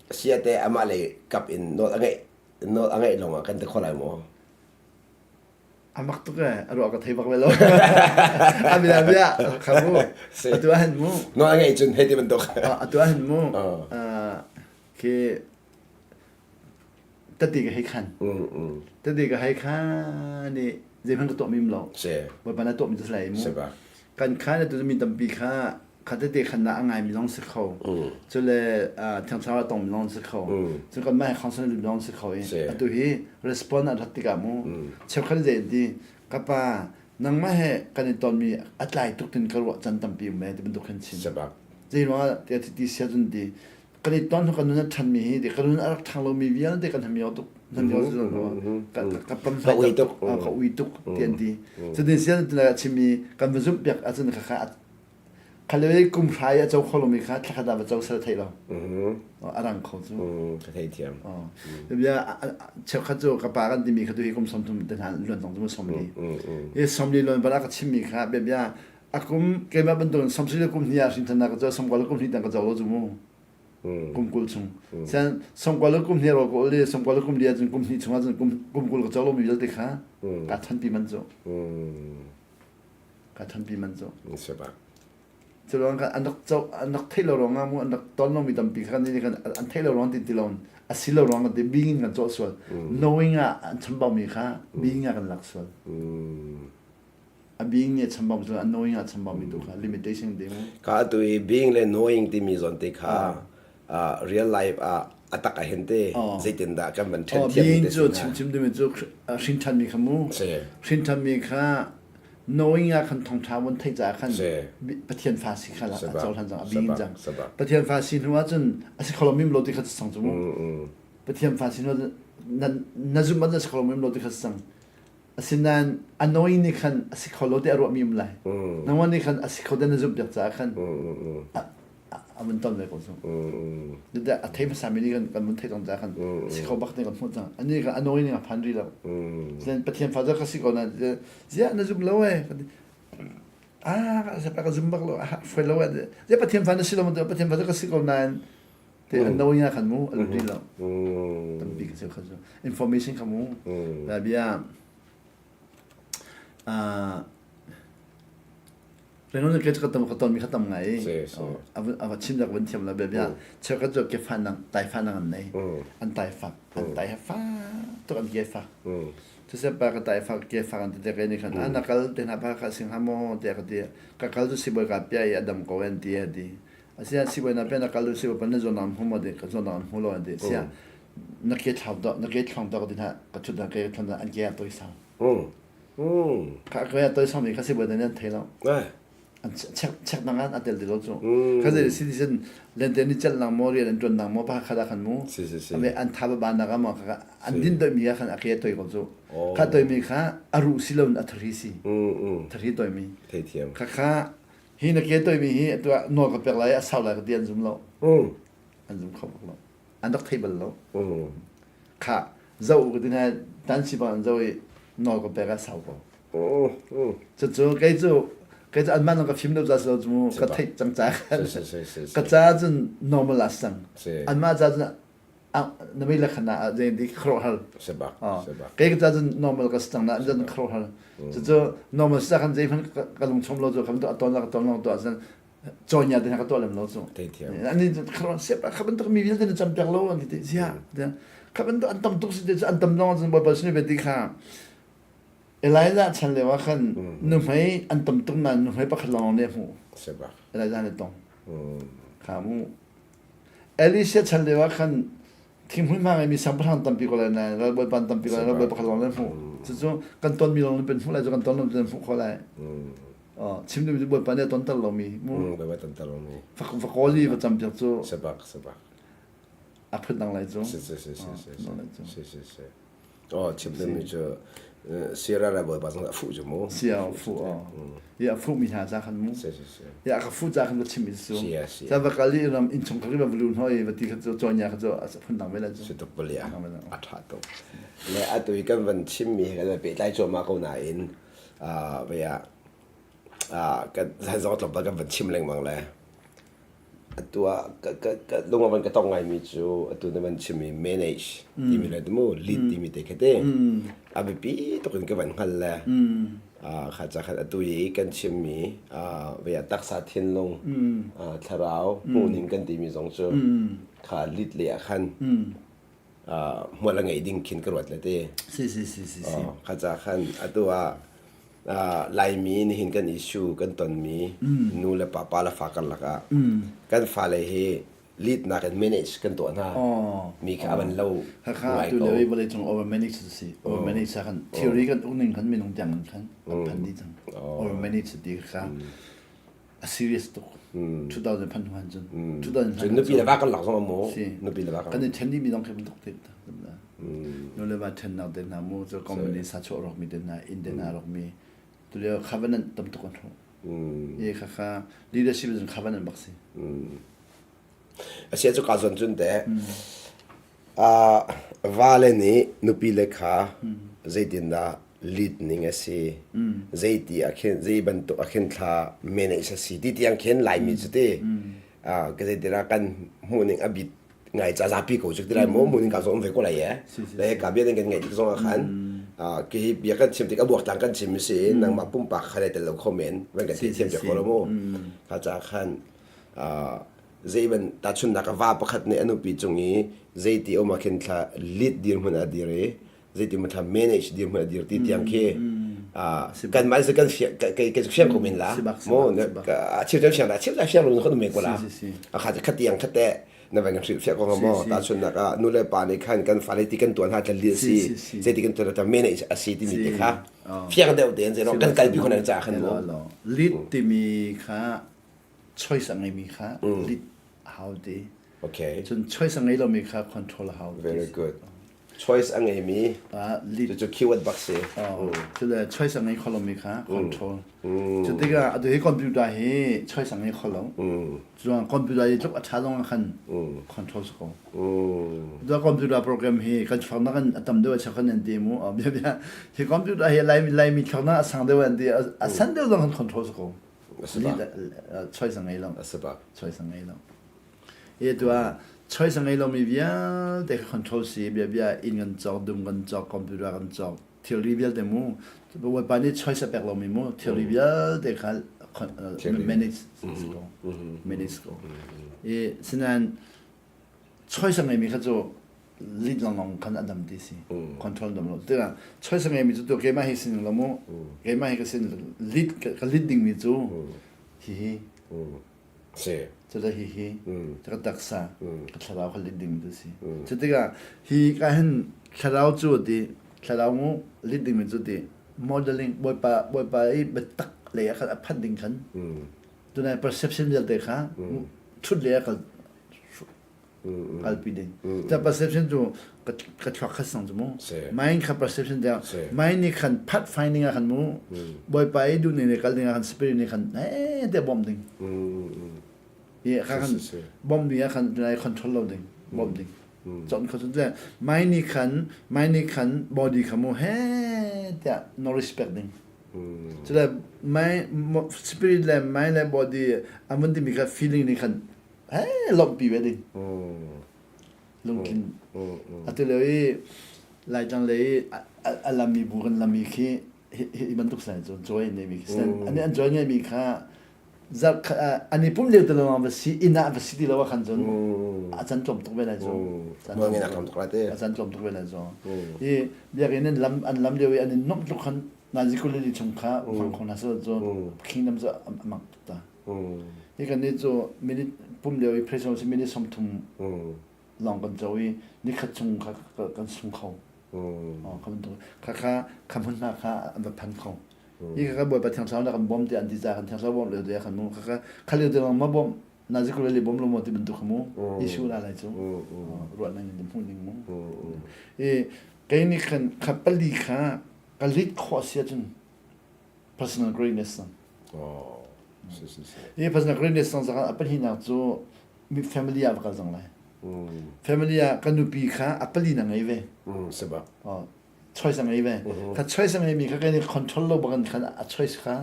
Sia te amah lei kap in nawl a ngeih nawl a ngeih lawng ah kan ti kho lai maw? A mak tuk eh a ruah ka thei bak ve lo. A bia bia kha mu. Atu ah hin mu. No a ngeih cun hei ti bantuk. Atu ah hin mu. Khi tati ka hei khan. Tati ka hei khan i zeihmanh ka tuah mi um lo. Bawipa na tuah mi cu si lai mu. Kan khan atu mi tampi kha kha tete khan na a ngaimi zong si kho cule thiangthlarau a tongmi zong si kho cun kanmah he counseling lut zong si kho i atu hi respond an rat tikah mu cheukhat zei an ti ka pa nangmah he kan i tonmi a tlai tuk tin ka ruah can tampi um e ti bantuk khan chim zei ruangah tiah ti sia cun ti kan i ton kan nun a ṭhanmi hi kan nun a rak ṭhang lomi vialte kan hamiao tuk ka ka pam ui tuk ka ui tuk ti an ti cutin sian chimmi kan va zumh piak ahcun kha kha Khalei kum hrai a co kho lomi kha thlakhat ah va co sal thei lo. A rang kho cu. Ka thei thiam. Bia cheukhat cu ka pa kan timi kha tu hi kum 30 te hna luan cang cu 40. I 40 luan bala ka chimmi kha bia bia a kum keimah bantukin 30 le kum hnih ah hrin than ka co 30 le kum hnih tang ka co lo cu mu. Kum 20 chung. Sen 30 le kum hnih ro ko li 30 le kum li ahcun kum hnih chung ahcun kum 20 ka co lomi vialte kha ka thanpi man cu. Ka thanpi man cu. Si bak. Cu ruang khan an rak co an rak theih lo ruangah mu an rak ton lomi tampi kha kan kan an theih lo ruang ti ti lo a si lo ruang kan ti being in kan cawh sual. Knowing ah an chambau mi kha being ah kan lak sual. A being nih a chambau mi a knowing ah a chambau mi tu kha limitation te mu. Ka atu i being le knowing timi zawn te kha real life ah a tak ah hin te zeitindah kan van then thiam being cu chim chim timi cu hrin than mi kha mu. Hrin than mi kha. Knowing ah khan thawngṭha vun theih caah khan Pathian fa si kha a cohlan cang a bing cang. Pathian fa si hnu ahcun a si kho lo mim lo ti kha cang cu mu. Pathian fa si hnu na zumh ah na si kho lo mim lo ti kha cang. Asinain annoying nih khan a si kho lo ti a ruahmi um lai. Nangmah nih khan a si kho te na zumh piak caah khan a vun ton ve ko cu. A thei hmasa mi nih kan kan vun theih cang caah khan si kho bak te kan hmuh cang. Ani kha annoying nih a phan rih lo. Then Pathian fa ka si ko na ziah na zum lo eh. Ah ka zum bak lo foi lo eh. Ziah Pathian fa na si lo Pathian fa ka si ko nain te annoying ah khan mu a lut rih lo. Tampi ka kha cu information kha mu. La bia Rengon ke ka tam ka ton mi kha tam ngai. A va chim dak van thiam la bia bia cheukhat cu ke fa nang tai fa nang an nei. An tai fak an tai fa tuk an ke fak. Cuse pa ka tai fak ke fak an ti te ke ni khan an kal te na pa ka sing ha mo te ka ti ka kal tu sibawi ka pia i adam ko en ti ti. Asia sibawi na pia na kal tu sibawi pan na zon ang hu mo de ka zon ang hu lo an ti. Sia na ke thlau do na ke thlong do ka ti na ka thut na ke thlong an ke toi sang. Kha ka toi sang mi kha sibawi nan an thei lo. An check check nang an atel ti lo cu. Kha zei citizen lente ni chel nang mo rian an tuan nang mo pa kha da khan mu. Ame an tha ba na ka mo kha an din doi mi khan a ke toi ko cu. Kha toi mi kha aru si lo a thari si. Thari toi mi. Thei thiam. Kha kha hi na ke toi mi hi atu nawl ka pek lai a sau lai ka ti an zum lo. An zum kho bak lo. An rak thei bal lo. Kha zo ka ti na tan si bang an zo i nawl ka pek a sau ko. Cucu kei cu kei cu anmah ka fim lo ca si lo cu ka theih cang ca ka ca cun normal ah sang. Anmah ca cun na mei le khan ah zei di khuaruahhar. Kei ka ca cun normal ka si cang na an cun khuaruahhar. Cucu normal si khan zeihmanh ka lung chom lo cu kha a ton la ka ton lo to ahcun cawinya te ka tuah lem lo cu. Ani kharon sep kha bantuk mi vialte na cam piak lo an ti zia. Kha bantuk an tam tuk si te an tam dong cun bawipa sin ve ti kha Elijah chan lio ah khan nuhmei an tam tuk nain nuhmei pakhat lawng nih a hmuh. Elijah nih tong. Kha mu. Elisha chan lio ah khan thinghmui hma ngeimi siangpahrang tampi ko lai nain ralbawi pan tampi ko lai ralbawi pakhat lawng nih a hmuh. Cucu kan tonmi lawng nih kan hmuh lai cu kan ton lo kan hmuh khawh lai. Chim duhmi cu Bawipa nih a tonter lomi mu. Bawipa tonter lomi. Va kawl i va campiak cu. Sebak sebak. A phun dang lai cu. Si si si si si si si. Oh, chim duhmi cu Sierra le Bawipa zong a fuh cu mu. Sia a fuh oh. Ya a fuh mi hna ca khan mu. Si si si. Ya ka fuh ca khan ka chim mi cu. Sia sia. Ca va kal i ram innchung kha va lu hnoi va ti kha cu cawn ya kha cu a phun dang ve lai cu. Si tuk balia. A tha tuk. Le atu i kan van chim mi he kan pehtlai cuahmah ko nain vei ah kan zong tlawmpal kan van chim lengmang le atu ah ka lung a van ka tong ngaimi cu atu na van chimmi manage timi le mu lead timi te kha te a biapi tuk in ka van hngal le kha ca khan atu i kan chimmi vei ah taksa thinlung thlarau hmuhning kan timi zong cu kha lead le ah khan hmual a ngei ding khin ka ruat le te. Si si si si si. Kha ca khan atu ah Laimi nihin kan issue kan tonmi nu le pa pa le fa karlak ah kan fale hi lead nak in manage kan tuah hna mi kha avan lo Hakha tu le vawlei cung over manage si over manage khan theory kan ukning khan minung tiang khan phan di cang over manage ti kha a serious tuk 2000 phan hnu cun 2000 cun nupi le va kan lak zong mu nupi le va kan i then mi dong khi tuk te nu le va then nak te hna mu cu company sa chuah rok mi te hna in te hna rok mi tu leo covenant tam tuk an hro ye kha kha leadership in covenant bak si asia cu ka zon cun te Va le nih nupile kha zeitindah lead ning a si, zeiti ah khin, zei bantuk ah khin thla manage a si ti tiang khin Laimi cu ti ka zeitinah kan hmuhning a bit ngai ca zapi ko cu ti lai maw hmuhning ka zong um ve ko lai e. Le ka bia kan ngaih tik zong ah khan ki hi bia kan chim tik a buak tlang kan chim si nangmah pumpak kha le tel lo kho men van kan theih thiam piak ko lo mu. Kha ca khan Zeiban tahchunhnak ah va pakhat nih a nupi cung i zeiti um ah khin thla lead dirhmun a dir i zeiti um thla manage dirhmun a dir ti tiang khi kanmah kan fiang kai fiang ko men la mo a cheu fiang la cheu fiang lo khon men ko la a kha khat tiang khat te. Na van kan hrilhfiah ko hnga maw? Tahchunhnak ah nu le pa nih khan kan fale ti kan tuan hna tla li a si, zei ti kan tuan hna manage a si timi te kha fiang deuh tein zei kan kalpi khon an caah khan mu. Lead timi kha choice a ngeimi kha lead a hau ti. Okay. Cun choice a ngei lomi kha control a hau. Very good. Choice a ngeimi cucu keyword bak si. Cule choice a ngei kho lomi kha control. Cu tikah atu hi computer hi choice a ngei kho lo. Cuang computer hi tluk a ṭha zong ah khan control si ko. Cun computer program hi kan chuaknak in a tam deuh a chak an ti mu. Bia bia hi computer hi Laimi Laimi chuaknak a sang deuh an ti a san deuh zong khan control si ko. Choice a ngei lo. Choice a ngei lo. Hi tu ah choice a ngei lomi vialte kha control si biabia inn kan cawk, dum kan cawk, computer kan cawk, thilri vialte mu Bawipa nih choice a pek lomi mu thilri vialte kha manage si ko manage ko i sinain choice a ngeimi kha cu lead lengmang khan a dam ti si control dam lo tikah choice a ngeimi cu tu keimah hi sin lo mu keimah hi ka sin lead ka lead dingmi cu hihi Si. Cule hihi ka taksa ka thlarau kha lit ding tu si. Cu tikah hi ka hin thlarau cu ti thlarau mu lit ding mi cu ti modeling bawipa bawipa i biatak lei ah khan a phanh ding khan tunai perception vialte kha thut lei ah kal kalpi ding. Ta perception cu ka thluak kha sang cu mu. Mind kha perception tiang mind nih khan path finding ah khan mu bawipa i duh ning le kal ding ah khan spirit nih khan eh te bawmh ding. I kha khan bawmh ding ah khan tunai control lo ding bawmh ding. Chon kho cun mind nih khan mind nih khan body kha mu he tiah no respect ding. Cule mind spirit le mind le body an vun timi kha feeling nih khan he lawmhpi ve ding lungthin atu lio i laitlang lei i a lami bu kan lami khi hi bantuk sai cun joy neimi khi ani an joy ngeimi kha zarh an i pum lio te lawng va si inn ah va si ti lo ah khan cun a can tlawm tuk ve lai cu a can tlawm tuk ve lai cu i biakinn an lam an lam lio i an in nomh tluk khan nazi kulili chung kha hmang kho hna seh cu kingdom cu a mak tuk ta Hi kan nih cu minute pum lio i pressure si minute 30 lawng kan co i nikhat chung kha kan sung kho. Kha bantuk kha kha kha hmun hna kha an va phan kho. Hi kha bawipa thiang thlarau na kan bawm ti an ti ca kan thiang thlarau bawm lio te khan mu kha kha kha lio te lawng ma bawm na zi kule le bawm lo mo ti bantuk kha mu issue la lai cu ruah nang in hmu ning mu. I kei nih khan kha pali kha ka lit khawh si ahcun personal greatness sang. Oh, si si si. Hi personal greatness sang zakhan a pahnihnak cu mi family ah va kal cang lai. Family ah ka nupi kha a pali na ngei ve. Si bak. Oh, choice a ngei ve. Kha choice a ngei mi kha kan control lo bakan khan a choice kha.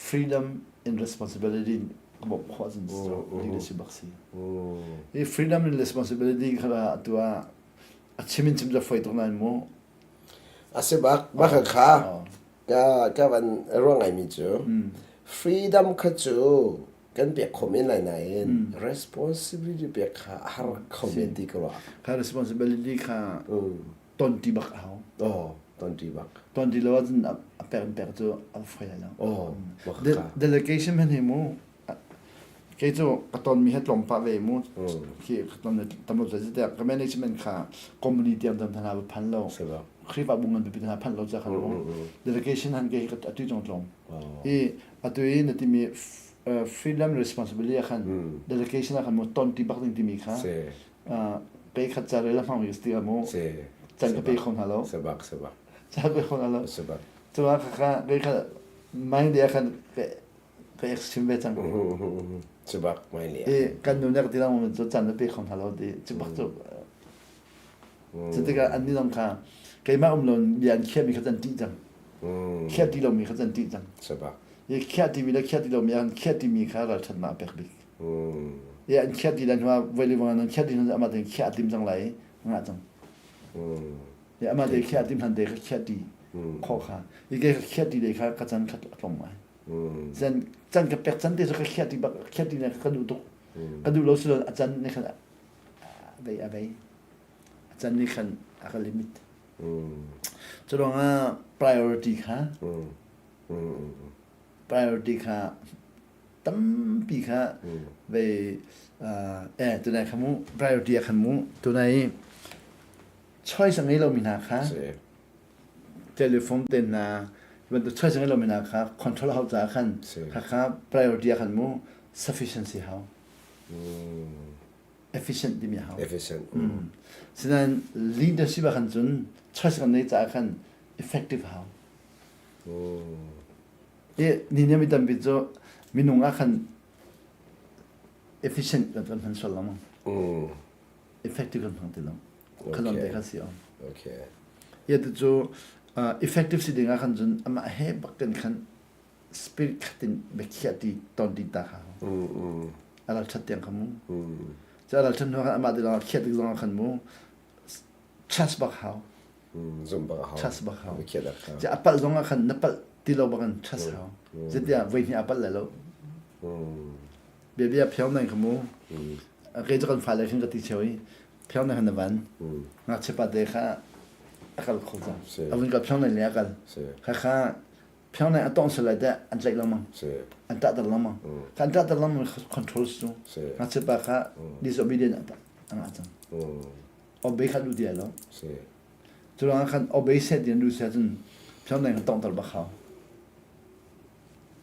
Freedom and responsibility ka bawmh khawh cun leadership bak si. Hi freedom and responsibility kha atu ah a chim in chim cu a fawi tuk nain mu. A si bak bak kha ka ka van ruang ngaimi cu freedom kha cu kan pek kho men lai nain responsibility pek kha a har kho men ti ka ruah. Kha responsibility kha ton ti bak a hau. Oh, ton ti bak. Ton ti lo ahcun a pek in pek cu a fawi lai lo. Oh, Delegation hmanh hi mu Kei cu ka tonmi he tlawmpah ve mu. Khi ka ton tam lo tiah ka management kha company tiang tam hna va phan lo. Khrihfabu ngan pipi hna phan lo ca khan mu. Delegation han ke atu cong tlawm. I atu i na timi freedom responsibility khan delegation khan mu ton ti bak ding timi kha pe khat ca rel hmang mi ti mu. Can ka pe kho hna lo. Sebak sebak. Ca pe kho hna lo. Sebak. Cuma kha kha kha mind dia khan ka extreme ve cang. Cu bak mai le. I kan nu nek ti lang cu chan na pe kho hna lo ti cu bak cu. Cu tikah an nih zong kha keimah um lo bia an khiahmi kha can ṭih cang. Khiah ti lomi kha can ṭih cang. Sebak. I khiah timi le khiah ti lomi an khiah timi kha ralṭhatnak a pek bik. I an khiah ti le hnu ah voi le vang an khiah ti hnu amah tein khiah a tim cang lai i ngah cang. I amah te khiah tim hlan te kha khiah ti khawh kha. I ke khiah ti le kha ka can kha a tlawm ngai. Can can ka pek can te cu ka khiah ti bak khiah ti ne ka duh tuk. Ka duh lo si lo a can nih khan a vei a vei. A can nih khan a ka limit. Cu ruangah priority kha priority kha Tampi kha vei eh tunai kha mu priority ah khan mu tunai choice a ngei lomi hna kha telephone te hna bantuk choice a ngei lomi hna kha control hau caah khan kha kha priority ah khan mu sufficiency hau. Efficient timi hau. Efficient. Sinain leadership ah khan cun choice kan nei caah khan effective hau. I ni nih mi tampi cu minung ah khan efficient kan kan hman sual lengmang. Effective kan hmang ti lo. Kha te kha si om. Okay. Ya tu cu effective si ding ah khan cun amah he bak kan khan spirit khatin biakhiah ti ton ti ta kha. Alal that tiang kha mu. Cu alal that hnu khan amah ti lawng khiah tik zong ah khan mu trust bak hau. Zum bak hau. Trust bak hau. Ci a palh zong ah khan na palh ti lo bak in trust hau. Zeitiah voi hnih a palh lai lo. Bia bia phiang nang kha mu. Kei cu kan fale khin ka ti cheu i phiang nang khan na van. Ngakchia pa te kha a kal kho cang. A vun kal phiang nang le a kal. Kha kha phiang nang a tong sal lai teh an tlaih lengmang. An tah ter lengmang. Kha an tah ter lengmang control su. Ngakchia pa kha disobedient a ngah cang. Obey kha duh ti lai lo. Cu ruangah khan obey set in duh si ahcun Pyongyang kan tongter bak hau.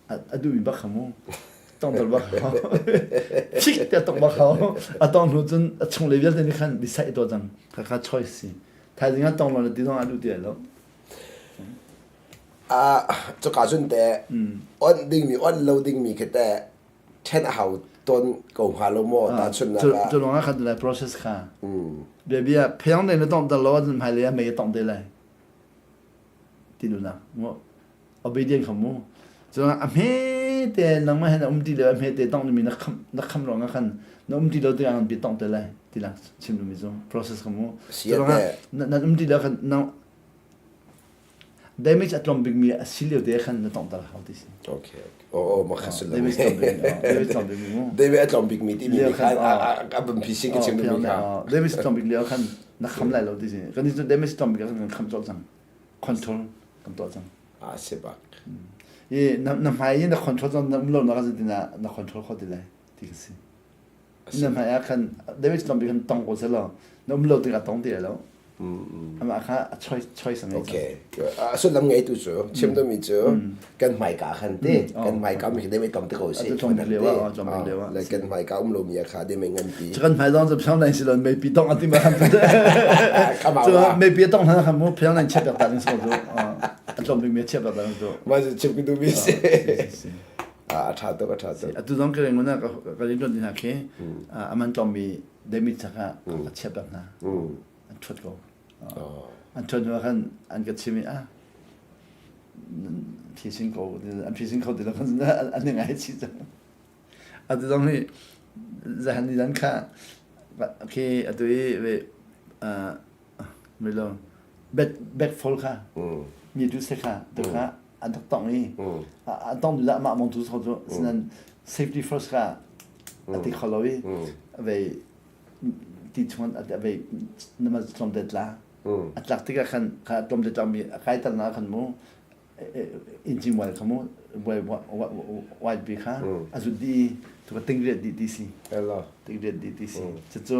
A duhmi bak kha mu. Tongter bak hau. Chik te tong bak hau. A tong hnu cun a chung le vialte nih khan decide to cang. Kha kha choice si. Thaizing ah tong lo na ti zong a duh ti lai lo. Ah, cuka cun te on dingmi on lo dingmi khi te ṭhen a hau tawn ko hnga lo maw tahchunhnak ah cu lawng ah khan lai process kha bia bia pheong ne na tong dal lo ahcun hmailei ah mei a tong te lai ti duhnak mu obedient kha mu cun a hme te nangmah he na um ti le a hme te tong mi na kham na kham ruang ah khan na um ti lo tikah an bi tong te lai ti lang chim mi cu process kha mu cu na um ti lo khan na Damage a tlawm bikmi a si lio te khan na tonghter hau ti si. Okay. Oh, oh, ma kha sullam. Damage tlawm bikmi. Damage tlawm bikmi mu. Damage a tlawm bikmi ti mi kha a bampi sin ka chim mi kha. Damage tlawm bik lio khan na kham lai lo ti si. Kan ni cu damage tlawm bik kan kham cawk cang. Control kan tuah cang. Ah, si bak. I na na hmai in na control cang na um lo na ka na na control kho ti lai ti ka si. Na hmai ah khan damage tlawm bik khan tong ko selaw na um lo tikah tong ti lai lo. Amah kha a choice choice a ngei Okay. Sullam ngeitu cu chim duhmi cu kan hmaika khan te kan hmaika mi deme tam te ko si. Tlawm bik lio ah tlawm bik lio ah. Le kan hmaika um lomi kha deme ngan pi. Kan hmai zong cu phiang nai si lo mei pi tong ati ma khan cu mei pi tong hna khan mu phiang nai chep ta ding so cu a tlawm bik mi chep ta ding cu. Ma chim ki du mi si. A tha tuk a tha tuk. Atu zong ka reng na ka rin ton hna khi aman tlawm mi demi chaka a chep hna. An ṭhuat ko. An ṭhuat hnu ah khan an ka chim i ah phisin ko an phisin kho ti lo khan an i ngaichih cang. Atu zong hi zahan ni zan kha khi atu i ve milo back back fall kha mi tu se kha tu kha an rak tong i an tong du mah mong tu so cu sinan safety first kha a ti kho lo i ve ti chung a vei nama tlawmte tla a tlak tikah khan kha tlawmte tlakmi a kai tar na khan mu engine wire kha mu white bi kha a zut di tu ka ting riat di ti si ting riat di ti si cucu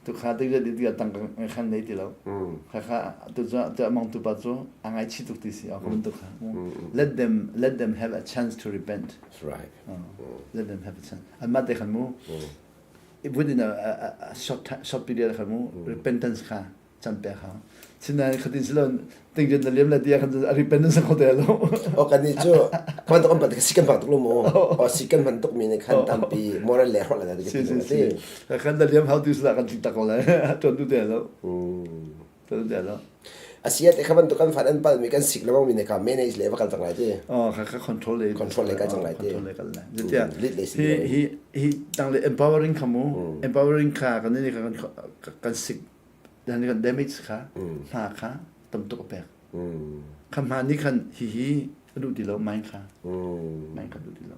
tu kha ting riat di ti tang khan nei ti lo kha kha tu cu tu among tu pa cu a ngai chi tuk ti si a ka tu kha let them let them have a chance to repent right let them have a chance an mah te khan mu within a, a, short short period kha mu repentance kha chan pe kha sinain khatin silon tingjen na liam la tia khan repentance ko te lo o kan ni chu kan to kan pat si kan pak tuk lo mo o si kan man tuk mi ne khan tampi moral le ro la da si si si khan da liam how to sla kan tik tak la ton tu te lo ton te lo Asia te kha bantuk kan fan an pal mi kan sik lemang mi ne kha manage le va kal cang lai ti. Oh kha kha control le control le kal cang lai ti. Control le kal lai. Zetia hi hi hi tang le empowering kha mu empowering kha kan ni kan kan sik dan kan damage kha hna kha tam tuk pek. Kha ma ni khan hi hi adu ti lo mind kha. Mind kha du ti lo.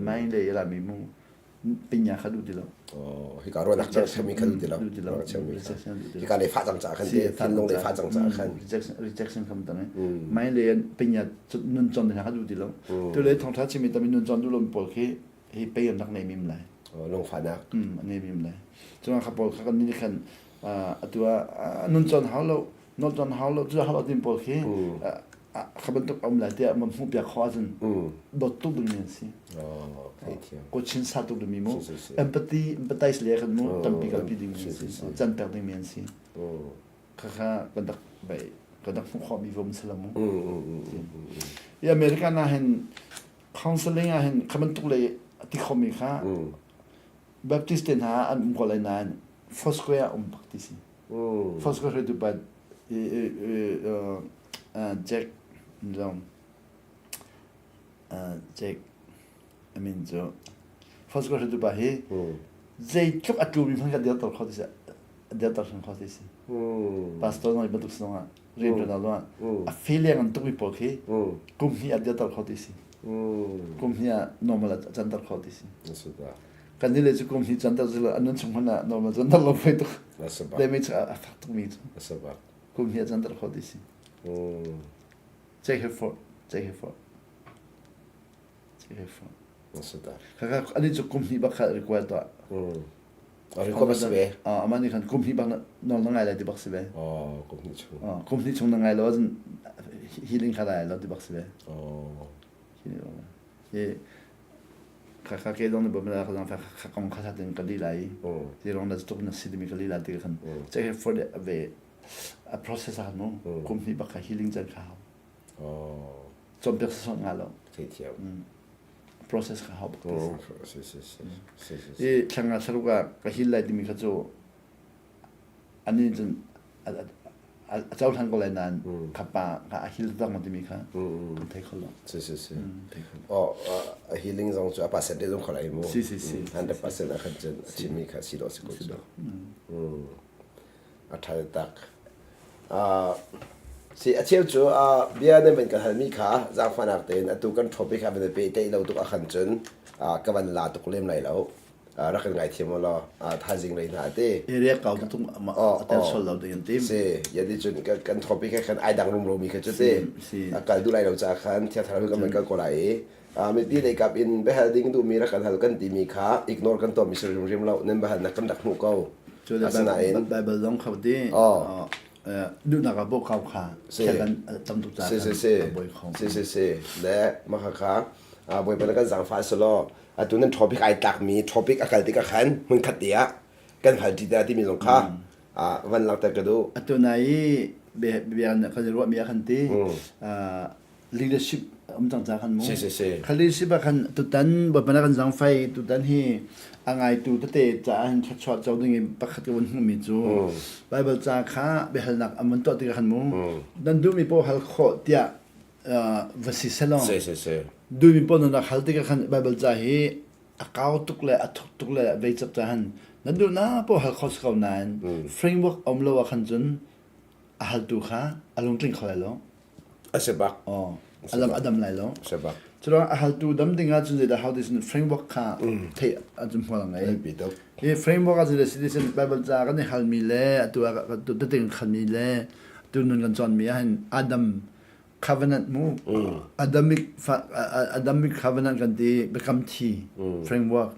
Mind le la mi mu pinya kha duh ti lo. Oh, hika ruahnak chami kha duh ti lo. Duh ti lo. Hika le fa cang ca khan te thinlung le fa cang ca khan. Rejection rejection kham tang. Mai le pinya nun chon kha duh ti lo. Tu le thongtha chimi tami nun chon du lo pawl khi Hi pei an rak nei mim lai. Lungfahnak. An nei mim lai. Cun kha pawl kha kan nih khan atu ah nun cawn hau lo, nawl cawn hau lo, cu hau lo tin pawl khi kha bantuk um lai tiah man hmuh piak khawh ahcun dawt tuk dingmi an si. Ko chin sa tuk dingmi mu. Empathy, empathize le kan mu tampi kalpi dingmi an si. Can pek dingmi an si. Khakha kan rak vai kan rak hmuh khawhmi vom si lo mu. I American ah hin counseling ah hin kha bantuk le ti khomi kha Baptist te hna an um ko lai nain Foursquare ah um bak ti si. Foursquare hruaitu pa Jack zong Jack I mean cu Foursquare hruaitu pa hi zeitluk a tlumi hmanh kha dirter kho ti si dirter hrim kho ti si. Pastor zong bantuk si zongah rianṭuan ah zongah a failure an tukmi pawl khi kum hnih ah dirter kho ti si. Kum hnih ah normal a canter kho ti si. Kan nih le cu kum hnih canter cu an nun chung hmanh ah normal canter lo poi tuk. Damage a fak tukmi cu. Kum hnih ah canter kho ti si. Check here for, check here for. Check here for. Kaka ani cu kum hnih bak kha require tuah. Require si ve. Amah nih khan kum hnih bak nawl na ngai lai ti bak si ve. Oh, kum hnih chung. Kum hnih chung na ngai lo ahcun healing kha lai lo ti bak si ve. Oh. Hi kha ke dong na bom la kha kha kong kha tin ka li lai. Ti rong na tuk na si mi ka li la ti khan. Check here for the ve a process ah no kum hnih bak kha healing chan kha hau. Oh. Cawnpiak sasawt nga lo. Theithiam. Process kha hau bak Si si si. Si si. I thlanga thlaruk ah ka hil lai timi kha cu ani cun a cohlan ko lai nain kha pa kha a hil tak ma timi kha kan thei kho lo. Si si si. Oh, a healing zong cu a percent zong kho lai mu. Si si si. 100% a khan cun a chimmi kha si lo si ko cu. A ṭha tak. Si a cheu cu bia nan van kan halmi kha zaangfahnak tein atu kan topic ha van pehtlaih lo tuk ahkhan cun ka van la tuk lem lai lo. Rak kan ngaithiam u law thaizing rei hna te. Area kau tuk a tel sol lo ding an tim. Si, yadi cun kan topic he khan ai dang rumro mi kha cu te. A kal duh lai lo ca khan thia thar kan van kal ko lai i mipi lei kap in biahal ding duhmi rak kan hal kan timi kha ignore kan tuahmi si rimrim lo nan biahalnak kan rak hmuh ko. Cu le Bible zong kho ti duhnak ah bawh kau kha kan tam tuk caah si si si boi kho. Si si si le mah kha bawipa na kan zaangfah selaw atu nan topic ai tlakmi topic a kal tikah khan hmun khat te ah kan hal ṭi ta timi zong kha van langhter ka duh. Atu na i bia kan i ruahmi ah khan ti leadership um cang ca khan mu si si si kha leadership ah khan tutan bawipa na kan zangfai tutan hi a ngaitu tete caah hin thluachuah co ding in pakhat ka vun hmuhmi cu Bible ca kha biahalnak an vun tuah tikah khan mu nan duhmi paoh hal khawh tiah va si selaw si si si duhmi paoh nan rak hal tikah khan Bible ca hi a kau tuk le a thuk tuk le vei cap ca han nan duhna paoh hal kho si ko nain framework um lo ah khan cun a haltu kha a lungtling kho lai lo A si bak. Aw, a lam a dam lai lo. A si bak. Curuang a haltu dam ding ah cun zeidah how this framework kha theih an hmual ngei. Biapi tuk. Hi framework ah zeidah si Bible ca kan i halmi le atu ah tete kan khalmi le tu nun kan cawnmi ah hin Adam covenant mu Adamic Adamic covenant kan ti biakam thi framework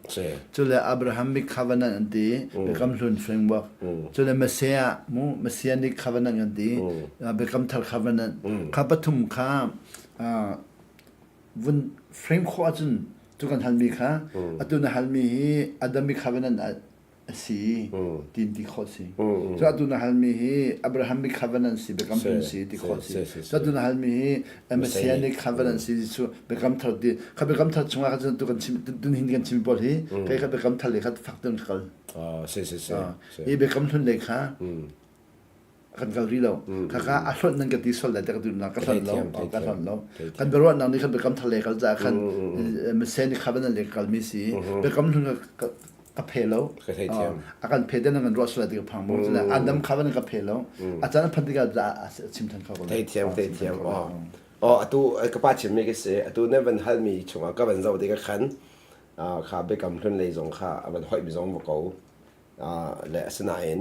cu le Abrahamic covenant an ti biakam hlun framework cu le Messiah mu Messianic covenant kan ti biakam thar covenant kha pathum kha vun frame khawh ahcun cu kan halmi kha atu na halmi hi Adamic covenant a si tin ti khawh si. Cu atu na halmi hi Abrahamic covenant si biakam hlun si ti khawh si. Cu atu na halmi hi Messianic covenant si cu biakam thar ti kha biakam thar chungah khan tu kan chim tun hin kan chim pawl hi kai kha biakam thar le kha fak tun kal. Si si si. Hi biakam hlun le kha kan kal rih lo. Khakha a hlonh nan ka ti sual lai te ka duhnak ka hlonh lo ka hlonh lo. Kan biaruahnak nih khan biakam thar le kal caah khan Messianic covenant le kalmi si biakam hlun ka phe lo. A kan phe den kan ruah sual lai ti ka phang mo. Adam covenant ka phe lo. A caan a phanh tikah a chim than kho ko. Theithiam theithiam. Oh atu ka pa chimmi ka si atu na van halmi chungah ka van zoh tikah khan kha biakam hlun lei zong kha a van hoih mi zong va ko. Le asinain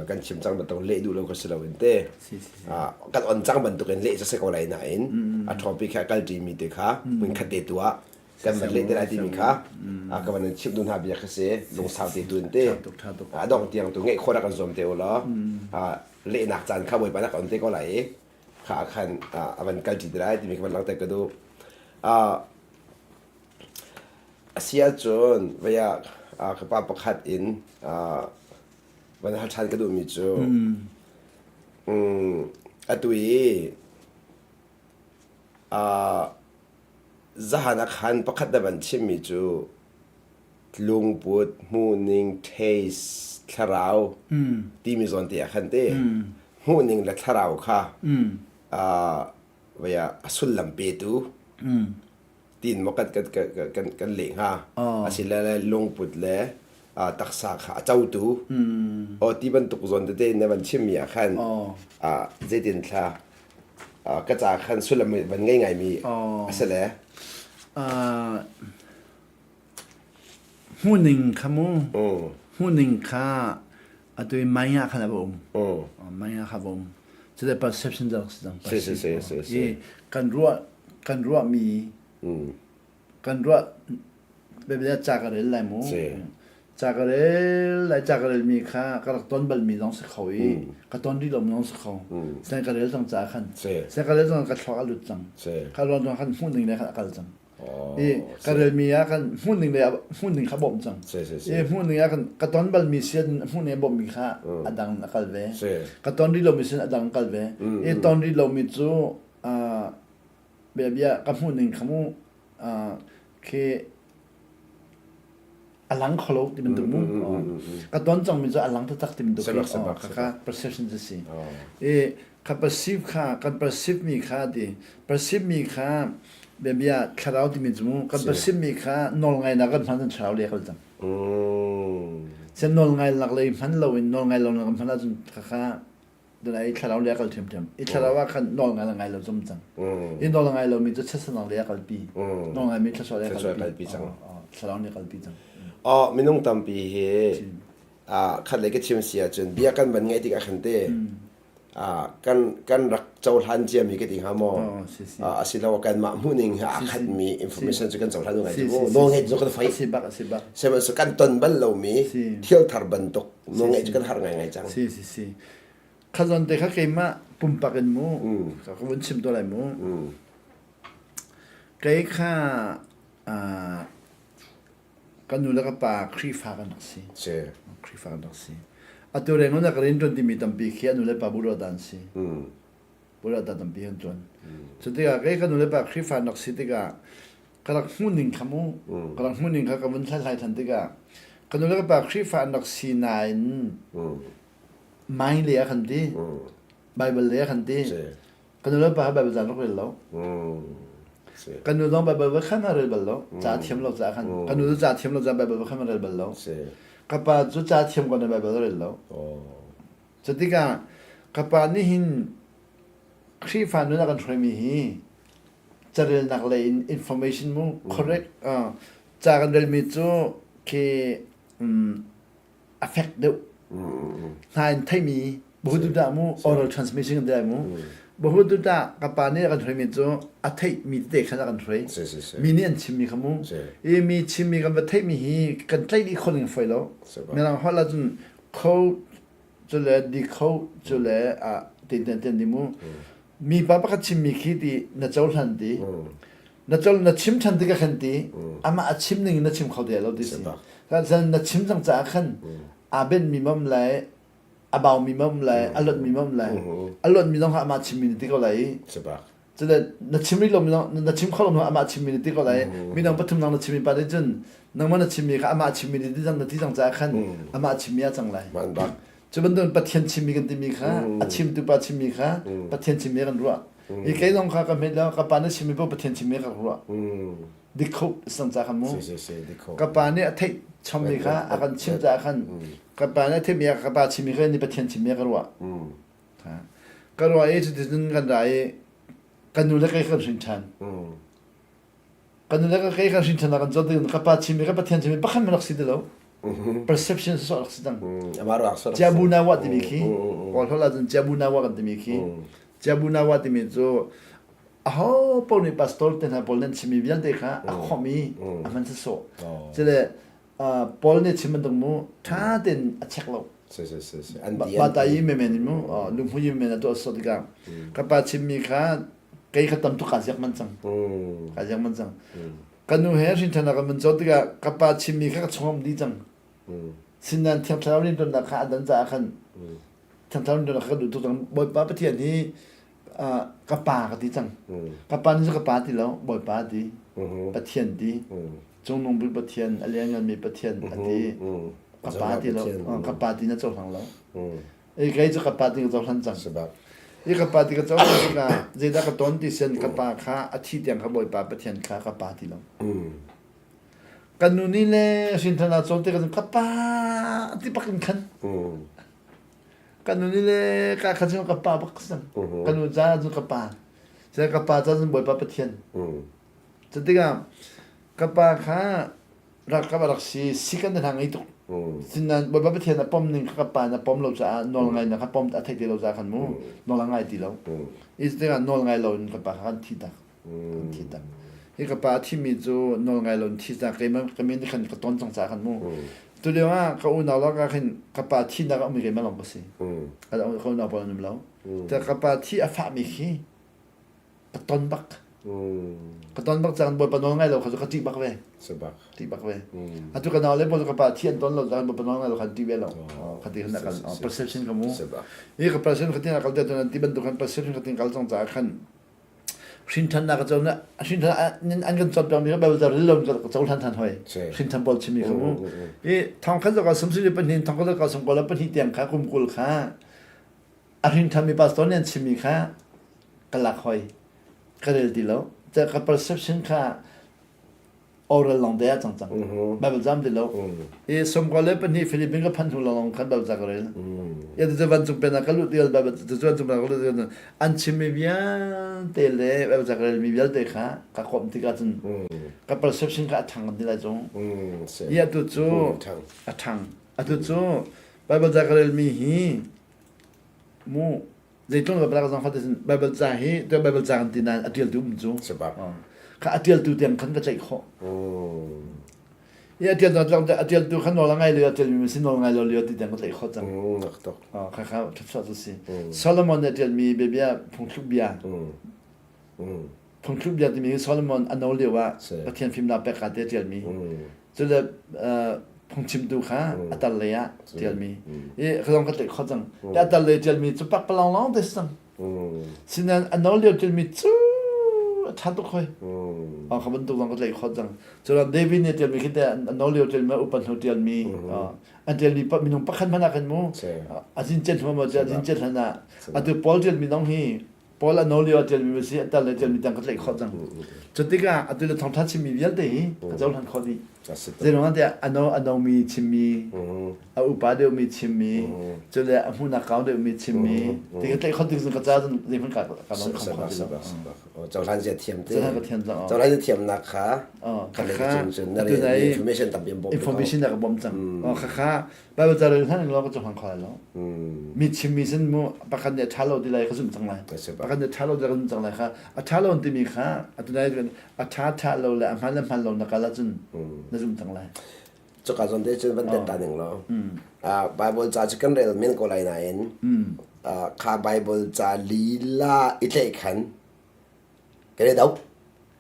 kan chim cang bantuk leh duh lo ka si lo in te kan on cang bantukin leh cu si ko lai nain a topic kha kal ṭimi te kha hmun khat te tu ah. Kan van leh te lai timi kha ka van in chimh duh hna bia kha si lungsau te tu in te a dong tiang tu ngeih khawh rak kan zuam te u law lehnak caan kha Bawipa nak on te ko lai i kha khan a van kal ṭi te lai timi ka van langhter ka duh. A si ahcun vei ah ka pa pakhat in van hal ṭhan ka duhmi cu atu i zahan ah khan pakhat na van chimmi cu lungput, hmuhning, taste, thlarau timi zawn te ah khan te hmuhning le thlarau kha vei ah a sullam petu tiin maw kan kan kan kan leh hnga asile lungput le taksa kha a cotu aw ti bantuk zawn tete na van chimmi ah khan zeitin thla ka ca khan sullam van ngei ngaimi a si le Hmuhning kha mu hmuhning kha atu i mei ah khan a va um mei ah kha va um cu perception cu si cang si si si si i kan ruah kan ruahmi kan ruah biabia ca ka rel lai mu ca ka rel lai ca ka relmi kha ka rak ton balmi zong si kho i ka ton rih lomi zong si kho sen ka rel cang ca khan sen ka rel cang ka thluak a lut cang ka ruang khan hmuhning le khan a kal cang I ka relmi ah kan hmuhning le hmuhning kha bawmh cang. I hmuhning ah kan ka ton balmi sin hmuhning a bawmhmi kha a dang a kal ve. Ka ton rih lomi sin a dang kal ve. I ton rih lomi cu bia bia ka hmuhning kha mu khi a lang kho lo ti bantuk mu ka ton cangmi cu a lang taktak ti bantuk khi kha perception cu si i kha perceive kha kan perceive mi kha ti perceive mi kha biabia thlarau timi cu mu kan perceive mi kha nawl ngainak kan hman cun thlarau le kal cang sen nawl ngai lak lei hman lo in nawl ngai lo kan hman ahcun kha kha Dun i thlarau le a kal ṭhiamṭhiam. I thlarau ah khan nawl ngai le ngai lo zum cang. I nawl ngai lomi cu chiatsanang le a kalpi. Nawl ngaimi thluachuah le a kalpi cang. Thlarau nih a kalpi cang. Oh, minung tampi hi khat lei ka chim si ahcun bia kan van ngaih tikah khan te kan kan rak cohlan ciami ka ti hnga maw asilo kanmah hmuhning he aa khatmi information cu kan cohlan ngai cu nawl ngeih cu kan fai sihmanhsehlaw kan ton bal lomi thil thar bantuk nawl ngeih cu kan har ngaingai cang si si si khazon te kha keimah pumpak in mu ka vun chim to lai mu kei kha kan nu le ka pa Khrihfa kan rak si Khrihfa kan rak si atu reng na ka rian ṭuan timi tampi khi a nu le pa bu dan si bu dan tampi an ṭuan cu tikah kei ka nu le pa Khrihfa an rak si tikah ka rak hmuh ning kha mu ka rak hmuh ning kha ka vun hlathlai than tikah ka nu le ka pa Khrihfa an rak si nain mai le a kan ti Bible le a kan ti ka nu le pa kha Bible caan rak rel lo kan nu zong Bible va khan a rel bal lo ca thiam lo ca khan kan nu cu ca thiam lo ca Bible va khan a rel bal lo ka pa cu ca thiam ko na Bible a rel lo cu tikah ka pa nih hin Khrihfa nun a kan hruaimi hi carelnak lei in information mu correct ca kan relmi cu khi a fek deuh hna in theimi bahududah mu oral transmission kan ti lai mu bahududah ka pa nih a kan hruaimi cu a theihmi tete khan a kan hruai mi nih an chimmi kha mu i mi chimmi kan va theihmi hi kan tlaih dih kho ning fawi lo mirang holh ahcun code cu le decode cu le a ten ten ten di mu mi pa pakhat chimmi khi ti na cohlan ti na col na chim ṭhan tikah khan ti amah a chim ning in na chim kho te lo ti si kan na chim cang caah khan aa ben mi mam lai a bau mi mam lai a lot mi mam lai a lot mi zong kha amah chim mi na ti ko lai cule na chim rih lo mi zong na chim kho lo mi amah chim mi na ti ko lai minung pathum nang na chim mi pa nih cun nangmah na chim mi kha amah chim mi ti cang na ti cang caah khan amah chim mi a cang lai Cu bantuk Pathian chimmi kan timi kha a chimtu pa chimmi kha Pathian chimmi kan ruah. I kei zong kha ka hmet lo ka pa nih chimmi paoh Pathian chimmi ka ruah. Dik kho sang ca khan mu. Ka pa nih a theih chommi kha a kan chim caah khan ka pa nih a theihmi ka pa chimmi kha ni Pathian chimmi ka ruah. Ka ruah i cuticun kan ra i kan nu le kei kan hrin ṭhan. Kan nu le ka kei kan hrin ṭhan kan cawn ka pa chimmi ka Pathian chimmi pakhat man rak si ti lo. Perception sawh rak si cang. Ciabu na wa timi khi kawl holh ahcun ciabu na wa kan timi khi ciabu na wa timi cu Aho paoh nih pastor te hna pawl nan chimmi vialte kha a khawmh i a hman sawsawh. Cule Paul nih chim bantuk mu ṭha tein a check lo. Bata i menmen in mu lunghmui i menmen a tuah sawh tikah ka pa chimmi kha kei kha tam tuk kaa ziak man cang. Kaa ziak man cang. Ka nu he hrinṭhan ah kan mun cawn tikah ka pa chimmi kha ka chungam dih cang. Sinain Thiang Thlarau rianṭuannak kha a dan caah khan Thiang Thlarau rianṭuannak kha ka duh tuk cang. Bawipa Pathian hi ka pa ka ti cang. Ka pa nih ka pa ti lo, Bawipa ti, Pathian ti, Cungnung Bik Pathian, a liannganmi Pathian a ti. Ka pa ti lo, ka pa ti na cohlang lo. I kei cu ka pa ti ka cohlan cang. I ka pa ti ka cohlan tikah zeidah ka ton ti sian ka pa kha a thi tiang kha Bawipa Pathian kha ka pa ti lo. Kan nu nih le hrinṭhan ah cawn tikah ka pa ti bak in khan. Kan nu nih le ka khan cu ka pa bak si. Kan nu ca cu ka pa. Cun ka pa ca cun Bawipa Pathian. Cu tikah ka pa kha ralkap a rak si, sikan hna ngei tuk. Sinain Bawipa Pathian a pom ning kha ka pa na pom lo caah nawl ngai na kha pom a theih ti lo caah khan mu nawl a ngai ti lo. I tikah nawl ngai lo in ka pa kha kan thi tak. Kan thi tak. Hi ka pa a thimi cu nawl ngai lo in thi ca keimah ka min khan ka ton cang caah khan mu. Tu lio ah ka unau lakah khin ka pa thinak a um keimah lawng ka si. Ka unau pawl an um lo. Ka pa thi a fahmi khi ka ton bak. Ka ton bak cang Bawipa nawl ngai lo kha cu ka ṭih bak ve. Ṭih bak ve. Atu ka nau le pawl cu ka pa thi an ton lo cang Bawipa nawl ngai lo khan ṭih ve lo. Kha ti khan a kal perception ka mu. Hi ka perception kha tin a kal te ti bantuk khan perception kha tin kal cang caah khan hrinṭhannak ka cawn hrinṭhan an kan cawnpiak mi kha Bible ca ril lo ka cohlan than hoi hrinṭhan pawl chimmi kha mu i thong khat zaka sum sili pahnih thong khat zaka sum kol pahnih tiang kha kum 20 kha a hrinṭhan mi pastor nih an chimmi kha ka lak hoi ka rel ti lo ka perception kha oral lawng te ah cang cang Bible cam ti lo i sawmkua le pahnih Philippines ka phanh hnu lawng khan Bible ca ka rel ya tu vancung pen ah ka lut ti Bible tu vancung pen ah ka lut ti an chimmi vialte le Bible ca ka relmi vialte kha ka komh tikah cun ka perception kha a ṭhang kan ti lai cung i atu cu a ṭhang atu cu Bible ca ka relmi hi mu Zeitlung ka zong fate Bible ca hi tu Bible ca kan ti nain a tialtu um cu. Kha a tialtu tiang khan ka tlaih khawh. I a tialtu a tialtu kha nawl a ngai lio a tialmi si nawl ngai lo lio ti tiang ka tlaih khawh cang. Kha kha ṭhatchuah cu si. Solomon nih a tialmi biabia phungthluk bia. Phungthluk bia timi hi Solomon a no lio ah Pathian fimnak pek ka te ṭialmi. Cule phungchimtu kha a tar lei ah ṭialmi. I ka zong ka tlaih khawh cang. A tar lei ṭialmi cu pakpalawng lawng te si cang. Sinain a no lio ṭialmi cu a ṭha tuk hoi. Kha bantuk zong ka tlaih khawh cang. Cun David nih ṭialmi khi te a no lio ṭialmi upa hnu ṭialmi an ṭialmi minung pakhat hmanh ah khan mu a zin cen hnu maw a zin cen hlan ah atu Paul ṭialmi zong hi Paul a nawl lio a ṭialmi a si, a tal le ṭialmi tiang ka tlaih khawh cang. Cu tikah atu le thawngṭha chimmi vialte hi ka cohlan khawh dih. Zeiruangah tiah a no a nomi chimmi, a upa deuhmi chimmi, cu le a hmuhnak kau deuhmi chimmi, ti ka tlaih khawh tik cun ka ca cun zeihmanh ka ka lawng kham khawh ti lo. Cohlan zia thiam te. Cohlan ka thiam cang. Cohlan zia thiamnak kha kha le cun cun na information tampi an bawmh. Information na ka bawmh cang. Kha kha Bible ca rel hlan in ka cohlang kho lai lo. Mi chimmi sin mu pakhat nih a ṭha lo ti lai ka zumh cang lai. Pakhat nih a ṭha lo ti lai ka zumh cang lai kha a ṭha lo timi kha atu nai a ṭha ṭha lo le a hman le hman lo na kal ahcun na zumh cang lai. Cuka zawn te cun van tet ta ning lo. Bible ca cu kan rel men ko lai nain kha Bible ca lila i tlaih khan kan i do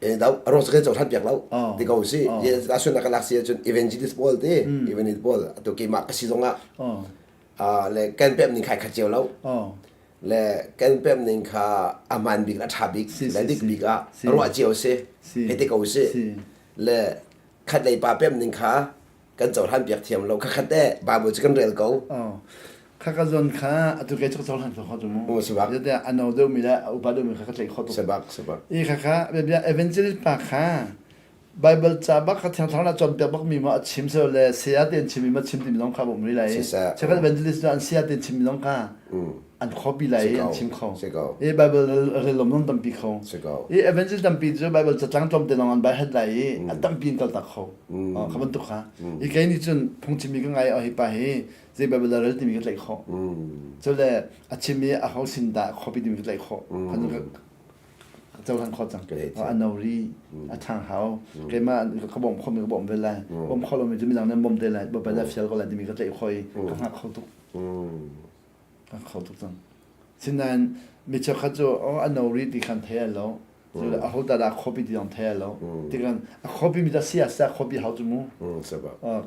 kan i do a ruang cu kan cohlan piak lo ti ko si a sunnak ka lak si ahcun evangelist pawl te evangelist pawl atu keimah ka si zongah le kan pemh ning kha khat cio lo le kan pemh ning kha a hmaan bik a ṭha bik le dik bik ah ruah cio si hei ti ko si le khat lei pa pemh ning kha kan cohlan piak thiam lo khakhat te Bible cu kan rel ko. Kha ka zon kha atu kei cu cohlan kho cu mu. Sebak. Zate a no deuh mi le a upa deuh mi kha ka tlaih kho tuk. Sebak sebak. I kha kha bia evangelist pa kha Bible ca bak kha thiang thlarau na cawnpiak bak mi ma a chim so le saya ten chim mi ma chim ti mi zong kha bom ri lai. Cheukhat evangelist cu an saya ten chim mi zong kha an copy lai i an chim kho. I Bible relom zong tampi kho. I evangelist tampi cu Bible catlang tlawmte lawng an bai hat lai i a tampi in kaltak kho. Kha bantuk kha. I kei nih cun phungchimmi ka ngai hi pa hi zei Bible a rel timi ka tlaih khawh. Cule a chim i a ho sin dah copy timi ka tlaih khawh. Ka cohlan khawh cang. A no ri, a ṭhang hau. Keimah ka bawmh khomi ka bawmh ve lai. Bawmh kho lomi cu midang nih an bawmh te lai. Bawipa nih a fial ko lai timi ka tlaih khawh i ka hngak kho tuk. Ka hngak kho tuk cang. Sinain mi cheukhat cu oh, a no ri ti khan thei al lo. Aho dah dah khuapi ti zong thei lo. Tikan a khuapi mi dah sia sia khuapi hau cu mu.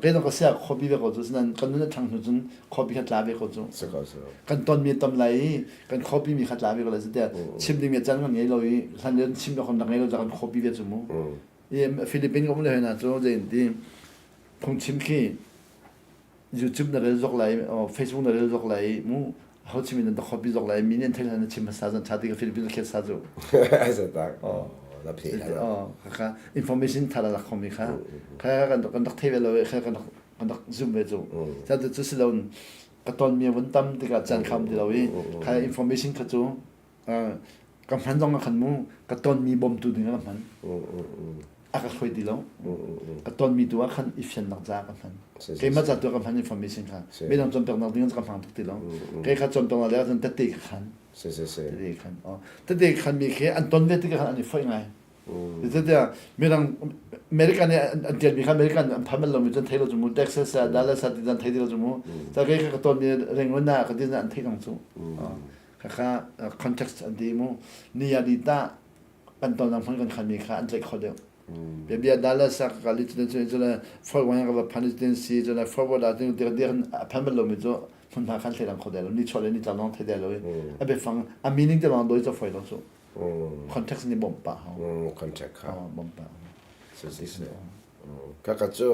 Kei zong ka sia khuapi ve ko cu sinan kan nun a ṭhang hnu cun khuapi kha tla ve ko cu. Kan ton mi tam lai i kan khuapi mi kha tla ve ko lai tiah chim ding mi caan kan ngei lo i hlan le chim kan rak ngei lo kan khuapi ve cu mu. I Philippines ka um le hna cu zei ti phungchim khi YouTube na rel zok lai Facebook na rel zok lai mu ho chim in na copy zok lai mi nih an theih hlan na chim hmasa zan tha ti ka Philippines khet sa cu tak na phe la kha information tha la khomi kha kha kan kan rak thei ve lo kha kan kan rak zoom ve cu cha cu si lo ka ton mi vun tam tikah chan kham ti lo i kha information kha cu ka hman zong ah khan mu ka tonmi bawmtu ding ah ka hman a ka hruai ti lo ka tonmi tu ah khan i fiannak ca ka hman keimah ca tu ah ka hman information kha midang cawnpiaknak ding ka hmang tuk ti lo kei kha cawnpiaknak le cun tette ka khan tette khan tette khan mi khi an ton ve tikah khan an i foih ngai Zeitiah midang American nih an tialmi kha American an phan bal lomi cun thei lo cu mu Texas ah Dallas ah ti an thei ti lo cu mu ca kei ka tonmi Rangoon ah ka ti an thei cang cu Khakha context an ti mu. Ni ah di ta kan ton lang hman kan khan mi kha an tlaih kho deuh. Bia bia Dallas ah ka kal i cun cun cun Fort Wayne ka va phan i cun si cun Fort Worth ah cun dir dir a phan bal lomi cu hmunhma khan thei lang kho deuh lo ni chuah le ni tlang lawng thei deuh lo i a biafang a meaning te lawng doi cu foi lo cu. Context nih bawmh pah hau. Context kha. Bawmh pah. Si si si. Kaka cu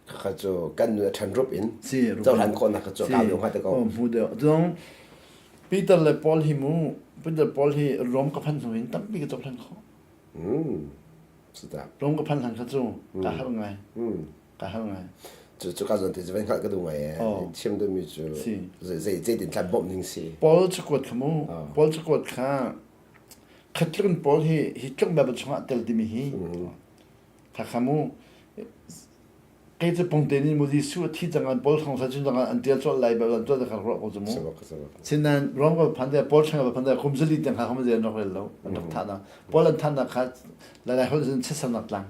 Khakha cu kan nu a ṭhan rup in cohlan khawhnak kha cu a kau deuh hnga te ko. Hmu deuh. Cun Peter le Paul hi mu Peter Paul hi Rom ka phanh hnu in tampi ka cohlan khawh. Rom ka phanh hlan kha cu ka har ngai. Ka har ngai. Cu cu ka zawn te cu vai hngalh ka duh ngai ee. Chim duhmi cu zei zeitin thlan bawmh ning si. Paul cakuat kha mu Paul cakuat kha khat tluk in Paul hi hi tluk Bible chungah tel timi hi Khakha mu kei cu pungte nih mu Jesuh a thi cang an Paul thong sa cun zong an tial colh lai bal an tuah kha ruah ko cu mu. Sinain Rom ka phan te Paul thang ka phan te kum zali tiang kha hom an rak rel lo an rak thah na Paul an thah nak kha lai lai hol cun chiatsernak tlang.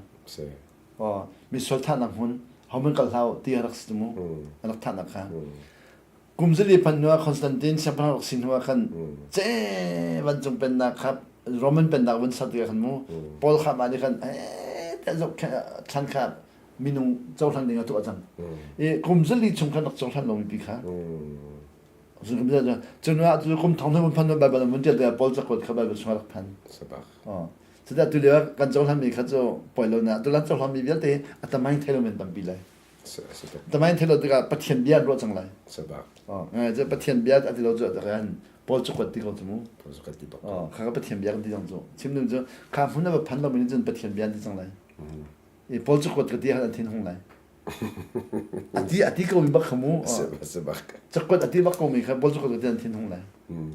Oh mi sual thah nak hmun homan kal hlau ti rak si mu an rak thah nak kha. Kum zali phan hnu ah Constantine siangpahrang rak si hnu ah khan ce vancung pennak kha Roman pennak vun ser tikah khan mu Paul kha mah nih khan eh zoh thlan kha minung cohlan ding a tuah cang. I kum zali chung khan rak cohlan lomi pi kha. Cun ah kum thong thong phan Bible an vun tial tikah Paul cakuat kha Bible chungah rak phan. Cudah tu lio kan cohlanmi kha cu poi lo na tu lan cohlanmi vialte a tamain thei lo men tampi lai. Tamain thei lo tikah Pathian bia an ruah cang lai. Cu Pathian bia a ti lo cu kan Paul cakuat ti ko cu mu. Paul cakuat ti bak. Kha ka Pathian bia kan ti cang cu. Chim ding cu kha hmun a va phan lo mi nih cun Pathian bia an ti cang lai. I Paul cakuat ka ti han an thin hung lai. Ati ati ko mi bak kha mu. Si bak. Cakuat ati bak ko mi kha Paul cakuat ka ti an thin hung lai.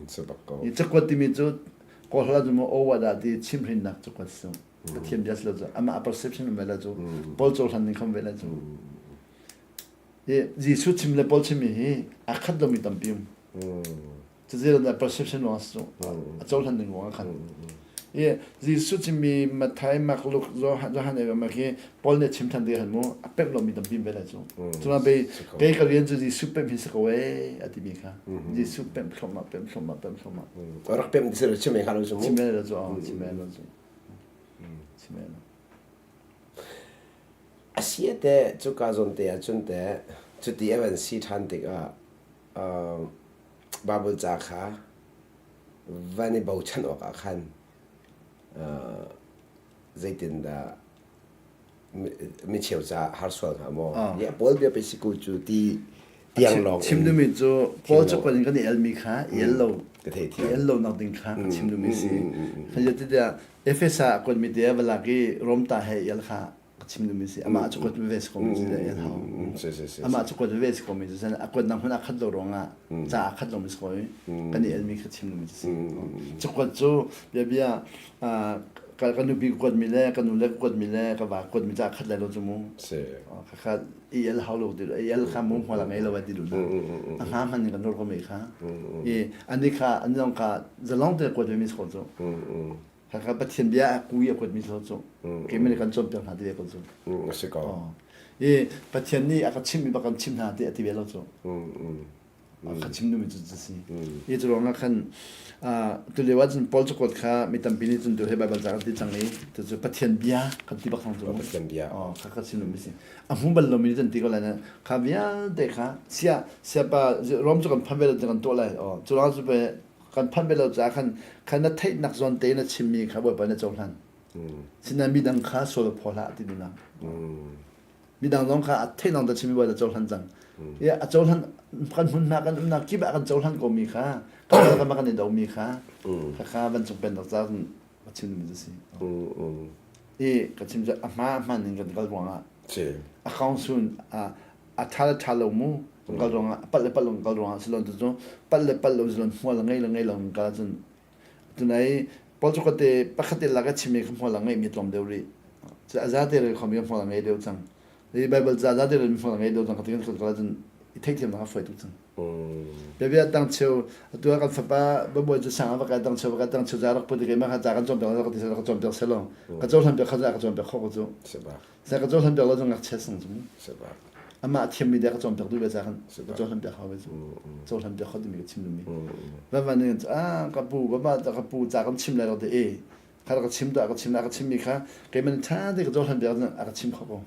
Si bak ko. I cakuat timi cu Kawl hla cu mu awada ti chimhrinnak cakuat si. Pathian bia si lo cu amah perception um ve la cu Paul cohlan ning kham ve la cu Jesuh chim le Paul chimmi hi aa khat lomi tampi um cuzi na perception ruang si cu a cohlan ning ruang ah khan i Jesuh chimmi Matthai Mark Luke Johan e ma khi Paul nih chim than ti han mu a pemh lomi tampi um ve la cu cuna bei kei ka rian cu Jesuh pemh hi si ko ee a timi kha Jesuh pemh thlomah pemh thlomah pemh thlomah rak pemh ti si chim kha lo cu mu chim lo cu chim lo cu A si teh cuka zawn te ahcun teh cuti a van si ṭhan tikah Baibal ca kha van i bochan awkah khan zeitindah micheu caah har sual hnga maw? Yeah, Paul bia pei si ko cu ti tiang lawng chim duhmi cu Paul cakuat in kan i elmi kha i el lo i el lo nak ding kha ka chim duhmi si. Tiah Efesa a kuatmi te va lak i Rom ta he el kha ka chim duhmi si. Amah cu kuat ve si ko mi si el hau. Amah cu kuat ve si ko mi si. A kuatnak hmun a khat lo ruangah ca a khat lo mi si ko i kan i elmi kha chim duhmi si. Cakuat cu bia bia ka nupi ka kuatmi le ka nu le ka kuatmi le ka va kuatmi ca a khat lai lo cu mu. Khakha i el hau lo ti i el kha mu hmual a ngei lo ti lu na. A hma hman in kan rawr ko mi kha. I ani kha an zong kha zalong te kuat ve mi si ko cu. Kha Pathian bia a kui a kuatmi lo cu. Keimah nih kan cawnpiak hna ti ve ko cu. A si ko. I Pathian nih a ka chimhmi bak kan chimh hna ti a ti ve lo cu. Ka chim duhmi cu cu si. I cu ruangah khan tulio ah cun Paul cakuat kha mi tampi nih cun tu he Baibal ca kan ti cang i cucu Pathian bia kan ti bak thang cu. Pathian bia. Kha ka chim duhmi si. A hmu bal lomi nih cun ti ko lai na kha vialte kha sia siapa Rom cu kan phan ve lo kan tuah lai. Cu ruangah cu kan phanh ve lo caah khan khan na theihnak zawn te na chimmi kha Bawipa na cohlan. Sinain midang kha sual phaw hlah ti duhnak. Midang zong kha a theihnak ta chimmi Bawipa na cohlan cang. I a cohlan kan hmunhma kan umnak kip ah kan cohlan ko mi kha kan kan kan i do mi kha kha kha vancung pennak ca cun a chim mi cu si. I ka chim cu a hma hman in kan kal ruangah a council a a ṭha le ṭha lo mu kan kal ruangah a palh le palh lo kan kal ruangah silon cu palh le palh lo silon hmual ngei le ngei lo kan kal ahcun tunai Paul cu kate pakhat te lak a chimi kha hmual a ngeih mi tlawm deuh rih cu a zate rel khomi hmual a ngei deuh cang i Bible ca zate rel hmual a ngei deuh cang kha kan kal ahcun i theihthiamnak a fawi tuk cang Biabia tang cheu atu ah kan fapa babawi cu sang ah va kai tang cheu va kai tang cheu ca rak put i keimah kha ca kan cawnpiak ka ti ka cawnpiak selaw ka cohlan piak kha ca ka cawnpiak kho ko cu Sa ka cohlan piak lo cu ngakchia sang cu mu. Amah a thiammi dek ka cawnpiak duh ve ca khan ka cohlan piak hau ve cu. Cohlan piak kho timi ka chim duhmi. Va va nih ah ka pu va ma ka pu ca kan chim lai rak ti e kha ka chim tuah ka chim ka chimmi kha keimah nih ṭha te ka cohlan piak a ka chim kho ko.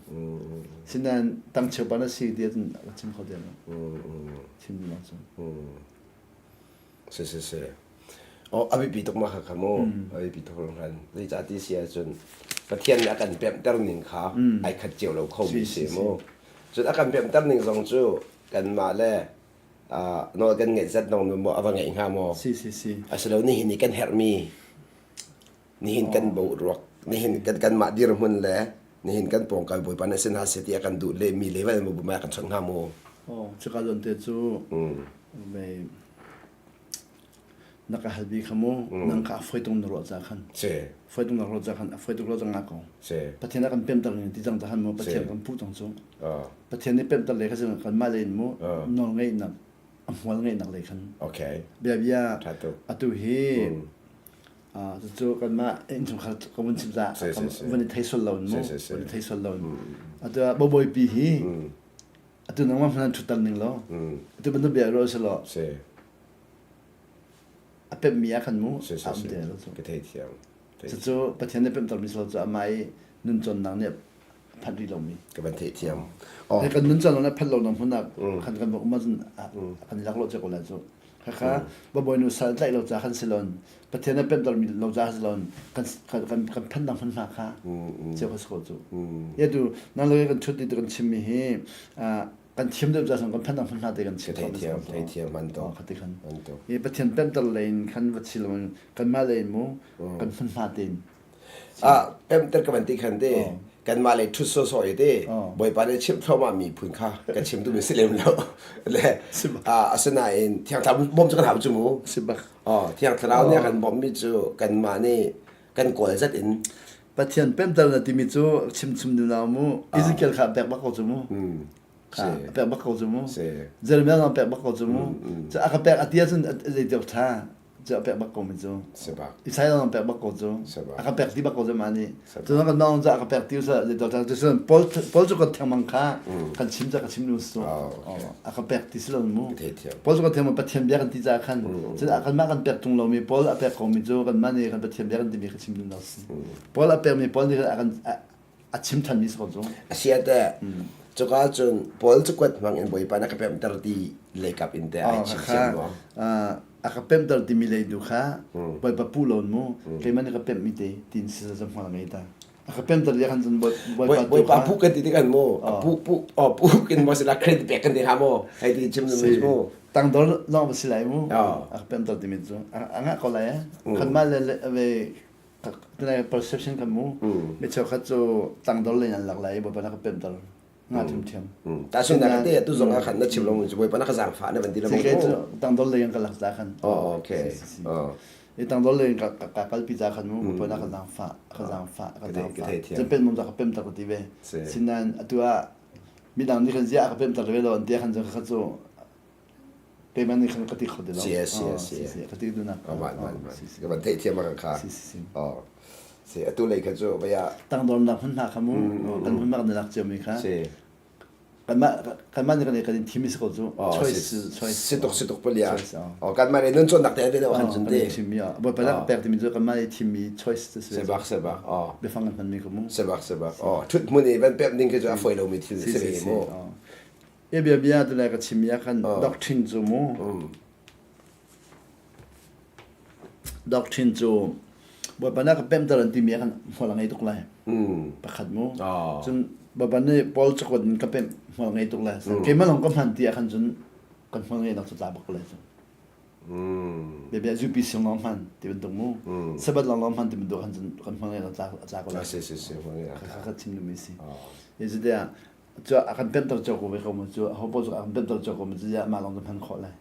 Sinain tang cheu pa na si ti ahcun a ka chim kho ti lo. Chim duh lo cu. Si si si. Oh, a biapi tuk ma kha kha mu. A biapi tuk hringhran. Zeicah ti si ahcun Pathian nih a kan pemhter ning kha ai khat cio lo kho mi si mu. Cun a kan pemhter ning zong cu kanmah le nawl kan ngeih zat nong maw a va ngeih hnga maw? Si si si. Asilo nihin i kan herhmi nihin kan boruak nihin kan kanmah dirhmun le nihin kan pawngkam Bawipa nih sin hna seh ti a kan duh le mi level maw bumai kan chawnh hnga maw? Oh, cuka zawn te cu mei na ka hal bi kha mu nang kha a foi tung na ruah ca khan si foi tung na ruah ca khan a foi tuk lo cang ko si Pathian a kan pemter ning ti cang ta khan mu Pathian kan puh cang cu Pathian nih pemter le kha kan mah le in mu nawl ngeihnak a hmual ngeihnak le khan okay bia bia atu hi Cucu kanmah innchungkhar ka vun chim caah vun i thei sual lo in mu vun i thei sual lo in atu ah bawipi hi atu nangmah hmanh an ṭhutter ning law atu bantuk bia ruah si law a pemhmi ah khan mu a um te lo cu ka thei thiam cucu Pathian nih pemhtermi si lo cu amah i nuncawnnak nih a phanh rih lomi ka van theih thiam kan nuncawnnak nih a phanh lo nak hmun ah khan kan va um ahcun kan i laklawh cia ko lai cu Khakha bawinu sal tlaih lo ca khan si lon Pathian a pemter mi lo ca si lon kan kan kan phan dang hman hna kha cheu kha ko cu ya tu nang lo kan thut ti kan chim mi hi kan thiam deuh ca sang kan phan dang hman hna te kan chim thei thiam thei thiam man to khati khan i Pathian pemter lein khan va chi lo kan ma lein mu kan hman hna tein Ah, pemter ka van ti khan te kanmah lei ṭhut sawsawh i te Bawipa nih chimh thluahmah mi phun kha ka chim duhmi si lem lo. Le asinain Thiang Thlarau bawm cu kan hau cu mu. Oh, Thiang Thlarau nih a kan bawmhmi cu kanmah nih kan kawl zat in Pathian pemter na timi cu chim chim nu nau mu Ezekiel kha pek bak ko cu mu. A pek bak ko cu mu. Jeremiah zong pek bak ko cu mu. Cu a ka pek a ti ahcun zei tiok ṭha. Cu a pek bak ko mi cu. Isaiah zong pek bak ko cu. A ka pek ti bak ko cu mah nih. Cu kan nong cu a ka pek ti sa cu Paul Paul cu kan thengmang kha kan chim ca ka chim lu su. A ka pek ti si lo mu. Paul cu kan thengmang Pathian bia kan ti ca khan. Cun kan mah kan pek tung lo mi Paul a pek ko mi cu kan mah nih kan Pathian bia kan ti mi ka chim lu lo si. Paul a pek mi Paul nih a kan a chim thanmi si ko cu. A si teh cuka cun Paul cakuat hmang in Bawipa na ka pemhter ti leikap in teh ai chim siam maw? A ka pemhter timi lei du kha Bawipa pu lo mu keimah nih ka pemhmi te tin si zam hmual ngei ta. A ka pemhter ti khan cun Bawipa Bawipa pu kan ti tikhan mu a pu pu oh pu kin mo sila credit pek kan ti ha mu hei ti chim nu mu tangdor lawng va si lai mu a ka pemhter timi cu a ngah ko lai eh kan mah le ve Tunai perception kan mu. Mi cheukhat cu tangdor lei an lak lai i Bawipa na ka pemter nga thiamthiam. Ta sin na te tu zong ah khan na chim lo mu Bawipa na ka zaangfah na van ti lo mu. cu tangdor lei an ka lak ta khan. Oh okay. Oh. I tangdor lei ka ka kalpi ta khan mu Bawipa na ka zaangfah ka zaangfah ka zaangfah. Pen mum ka pemter ka ti ve. Sinan atu ah midang nih khan zia ka pemter ve lo an ti khan cu kha cu. Keimah nih khan ka ti kho ti lo. Si si si. Ka ti dunak. Man man man. Ka van theih thiam ka kha. Si si. Oh. Si atu lei kha cu vaya. Tangdornak hmun hna kha mu kan hmun mak na lak cio mi kha. Si. Kanmah kanmah nih kan kan in thim si ko cu. Choice choice. Si tuk si tuk palia. Oh kanmah nih nun cawnnak te te deuh han cun te. Thim mi ah. Bawipa lak pek timi cu kanmah nih thim mi choice te si. Sebak sebak. Oh. Biafang kan hman mi ko mu. Sebak sebak. Oh thut hmun i van pek ding khi cu a foi lo mi thil si ve mu. E bia bia tu le ka chim ya khan doctrine cu mu. Doctrine cu Bawipa na ka pemter an timi ah khan hmual a ngei tuk lai. Pakhat mu. Cun Bawipa nih Paul cakuat in ka pemh hmual ngei tuk lai. Keimah lawng ka hman ti ah khan cun kan hmual ngei nak cu tla bak lai cu. Biabia UPC lawng hman ti bantuk mu. Sabbath lawng lawng hman ti bantuk khan cun kan hmual ngei nak tla tla ko lai. Si si si hmual ngei nak. Kha chim duhmi si. Zeitiah cu a kan pemter cio ko ve ko mu cu ho paoh cu a kan pemter cio ko mu cu mah lawng cu hman khawh lai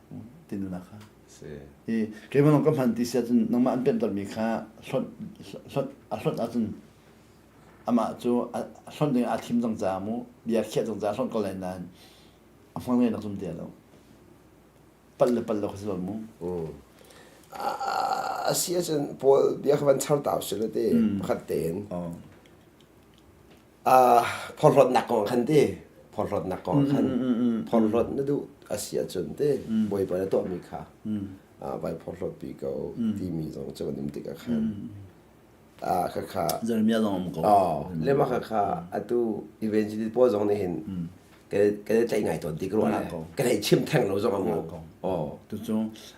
ti nunak kha. Si. Hi keimah lawng ka hman ti si ahcun nangmah an pemtermi kha hlonh hlonh a hlonh ahcun amah cu a hlonh ding aa thim cang caah mu bia khiah cang caah hlonh ko lai nain a hmual ngei nak zum ti lo. Palh le palh lo kha si lo mu. A si ahcun Paul bia kha van char ta usih law ti pakhat tein. Phorhlawtnak kong khan ti phorhlawtnak kong khan phorhlawt na duh a si ahcun ti Bawipa na tuahmi kha vai phorhlawt pi ko timi zong cu kan um tikah khan khakha Jeremiah zong um ko. Le mah khakha atu evangelist pawl zong nih hin kan i tlaih ngai tawn ti ka ruah le kan hei chim theng lo zong a mu. Oh. Tu cu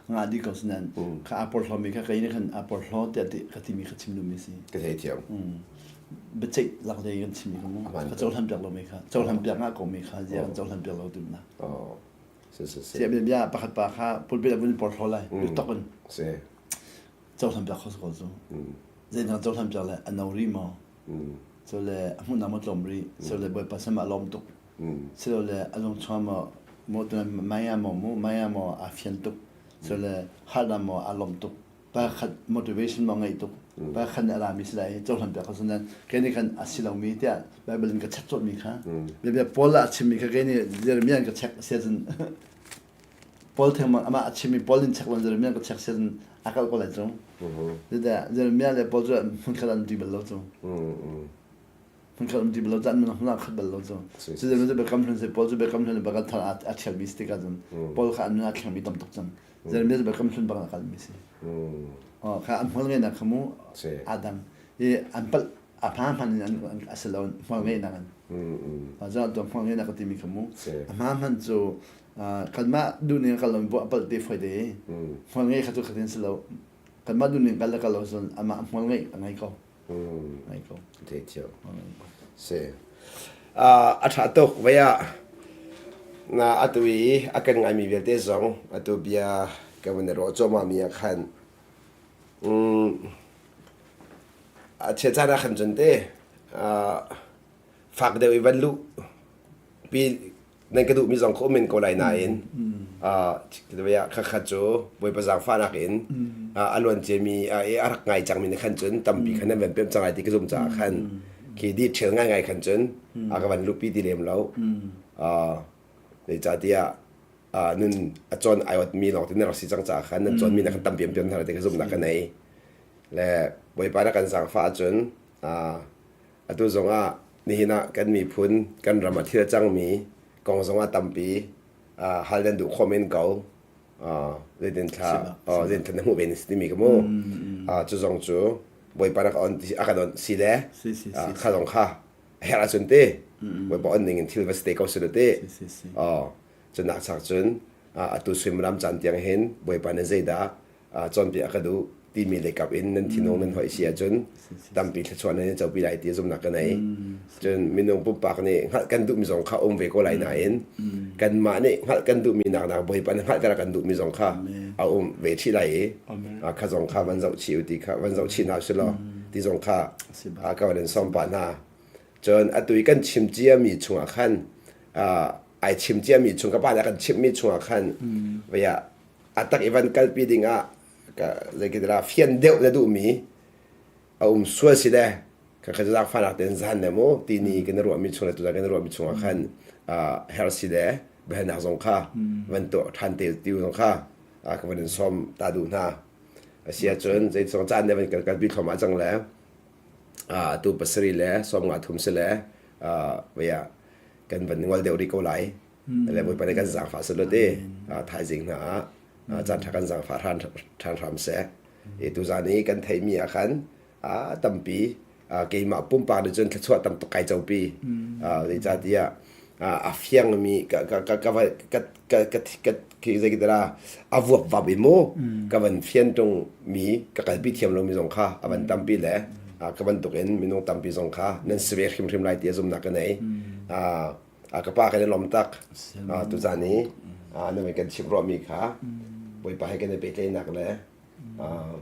nga di ko sinan kha a porhlaw mi kha kei nih khan a porhlaw tiah ka timi kha chim duhmi si. Ka thei thiam. Biaceih lak lei kan chim mi kha mu. Ka cohlan piak lo mi kha cohlan piak nga ko mi kha zia kan cohlan piak lo tu na. Oh. Si si si. Sia bia bia pakhat pa kha pulpit a vun porhlaw lai. Tok in. Si. Cohlan piak kho ko cu. Zeidah cohlan piak le a no ri maw? Cu le a hmuhnak maw tlawm rih? Cu le Bawipa sin ah a lawm tuk. Silole a lung chung maw maw maya maw mu maya maw aa fian tuk. Cu le heart ah maw aa lawm tuk. Pakhat motivation maw ngeih tuk. Pakhat nih a rami si lai cohlan piak kho sunan kei nih khan a si lomi tiah Bible in ka check colhmi kha. Bia Paul ah a chimmi kha kei nih Jeremiah in ka check sia cun Paul thengmang amah a chimmi Paul in check lo Jeremiah ka check sian a kal ko lai cu. Zeitiah Jeremiah le Paul cu hmunkhat an ti bal lo cu. Hmunkhat an ti bal lo cu an hmun ah khat bal lo cu. Cu cu biakam hlun si Paul cu biakam hlun bak thar a thialmi si tikah cun Paul kha an nun a thlengmi tam tuk cang. Jeremiah cu biakam hlun bak a kalmi si. Oh kha an hmual ngeihnak kha mu Adam i an palh a hma hman in an a si lo hmual ngeihnak an. Azah tu hmual ngeihnak ka timi kha mu. A hma hman cu kanmah duhning kal lo a palh te foi te hmual ngei kha cu khatin si lo kanmah duhning kal le kal lo cun amah hmual ngei a ngei ko ngei ko te thiam si a tha tuk vaya na atu i a kan ngaimi vialte zong atu bia ka van ro choma mi ah khan a chia caan ah khan cun te fak deuh i van luh pi nan ka duhmi zong ka um men ko lai nain khakhat cu Bawipa zaangfahnak in a luan ciami a rak ngai cangmi nih khan cun tampi khan nan van pemh cang lai ti ka zumh caah khan khi di ṭhial ngaingai khan cun a ka van luhpi ti lem lo zeicahtiah nun a cawn ai otmi lawng te na rak si cang caah khan nan cawnmi na khan tampi an pem hna ti ka zumhnak ka nei le Bawipa na kan zaangfah ahcun Atu zongah nihin ah kan miphun kan ram ah thil a cangmi kong zongah tampi hal nan duh khawh men ko. Zeitin thla zeitin thla na hmuh ve na si timi ka mu. Cu zong cu Bawipa rak on a kan on si le kha zong kha a herh ahcun te Bawipa on ning in thil va si te ko si te. Cunak chak cun atu suimilam caan tiang hin Bawipa nih zeidah cawnpiak a ka duh timi leikap in nan thinung nan hoih si ahcun tampi thluachuah nan i copi lai ti zumhnak ka nei. Cun minung pumpak nih hngalh kan duhmi zong kha um ve ko lai nain kanmah nih hngalh kan duhmi nak Bawipa nih hngalhter a kan duhmi zong kha a um ve chih lai i kha zong kha van zoh chih u ti kha van zoh chih hna usih law ti zong kha ka van in sawm pah hna. Cun atu i kan chim ciami chungah khan ai chim ciami chung ka pa nih a kan chimhmi chungah khan vei ah a tak i van kalpi ding ah zeikidah fian deuh na duhmi a um sual si le ka kha zaangfahnak tein zan le mu tini kan ruahmi chung le tuzan kan ruahmi chungah khan herh si le. biahalnak zong kha van tuah ṭhan te ti zong kha ka van in sawm ta duh hna. A si ahcun zeizong caan ne van kan kalpi thluahmah cang le atu pasarih le 53 si le vei ah kan van ngol deuh rih ko lai. Le Bawipa nih kan zaangfah seh te thaizing hna ah caan ṭha kan zaangfah ṭhan hram seh. I tuzaan i kan theihmi ah khan tampi keimah pumpak nih cun thluachuah tam tuk kai copi. Zeicahtiah a fiangmi ka ka ka ka ka ka ka ka zeidah a vuakvap i mu ka van fian ṭung mi ka kalpi thiam lomi zong kha a van tampi le ka bantukin minung tampi zong kha nan si ve hrimhrim lai ti a zumhnak ka nei. Ka pa kan i lawm tak. Tuzaan i na kan chim ruahmi kha Bawipa he kan i pehtlaihnak le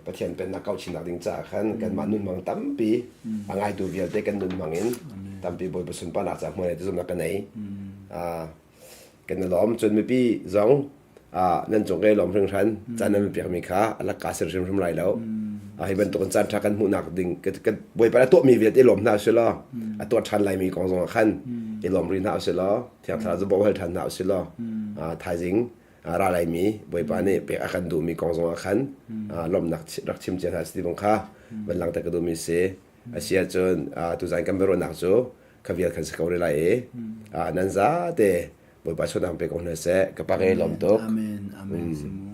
Pathian pennak kauhchinnak ding caah khan kanmah nunmang tampi a ngaitu vialte kan nunmang in tampi Bawipa sunparnak caah hmual ti zumhnak ka nei. Kan i lawm. Cun mipi zong nan cung ka i lawm hringhran. Caan nan pekmi kha a lakka si hrimhrim lai lo. Hi bantuk in caan ṭha kan hmuhnak ding Bawipa a tuahmi vialte i lawm hna usih law a tuah ṭhan laimi kong zong ah khan i lawm rih hna usih law Thiang Thlarau cu bawmh hal ṭhan hna usih law thaizing ra laimi Bawipa nih pek a kan duhmi kong zong ah khan lawmhnak rak chim cia hna si ti bang kha van langhter ka duhmi si. A si ahcun tuzan kan biaruahnak cu kha vial khan si ko rih lai i nan zate Bawipa sualnak pe ko hna seh. Ka pa ka i lawm tuk. Amen. Amen.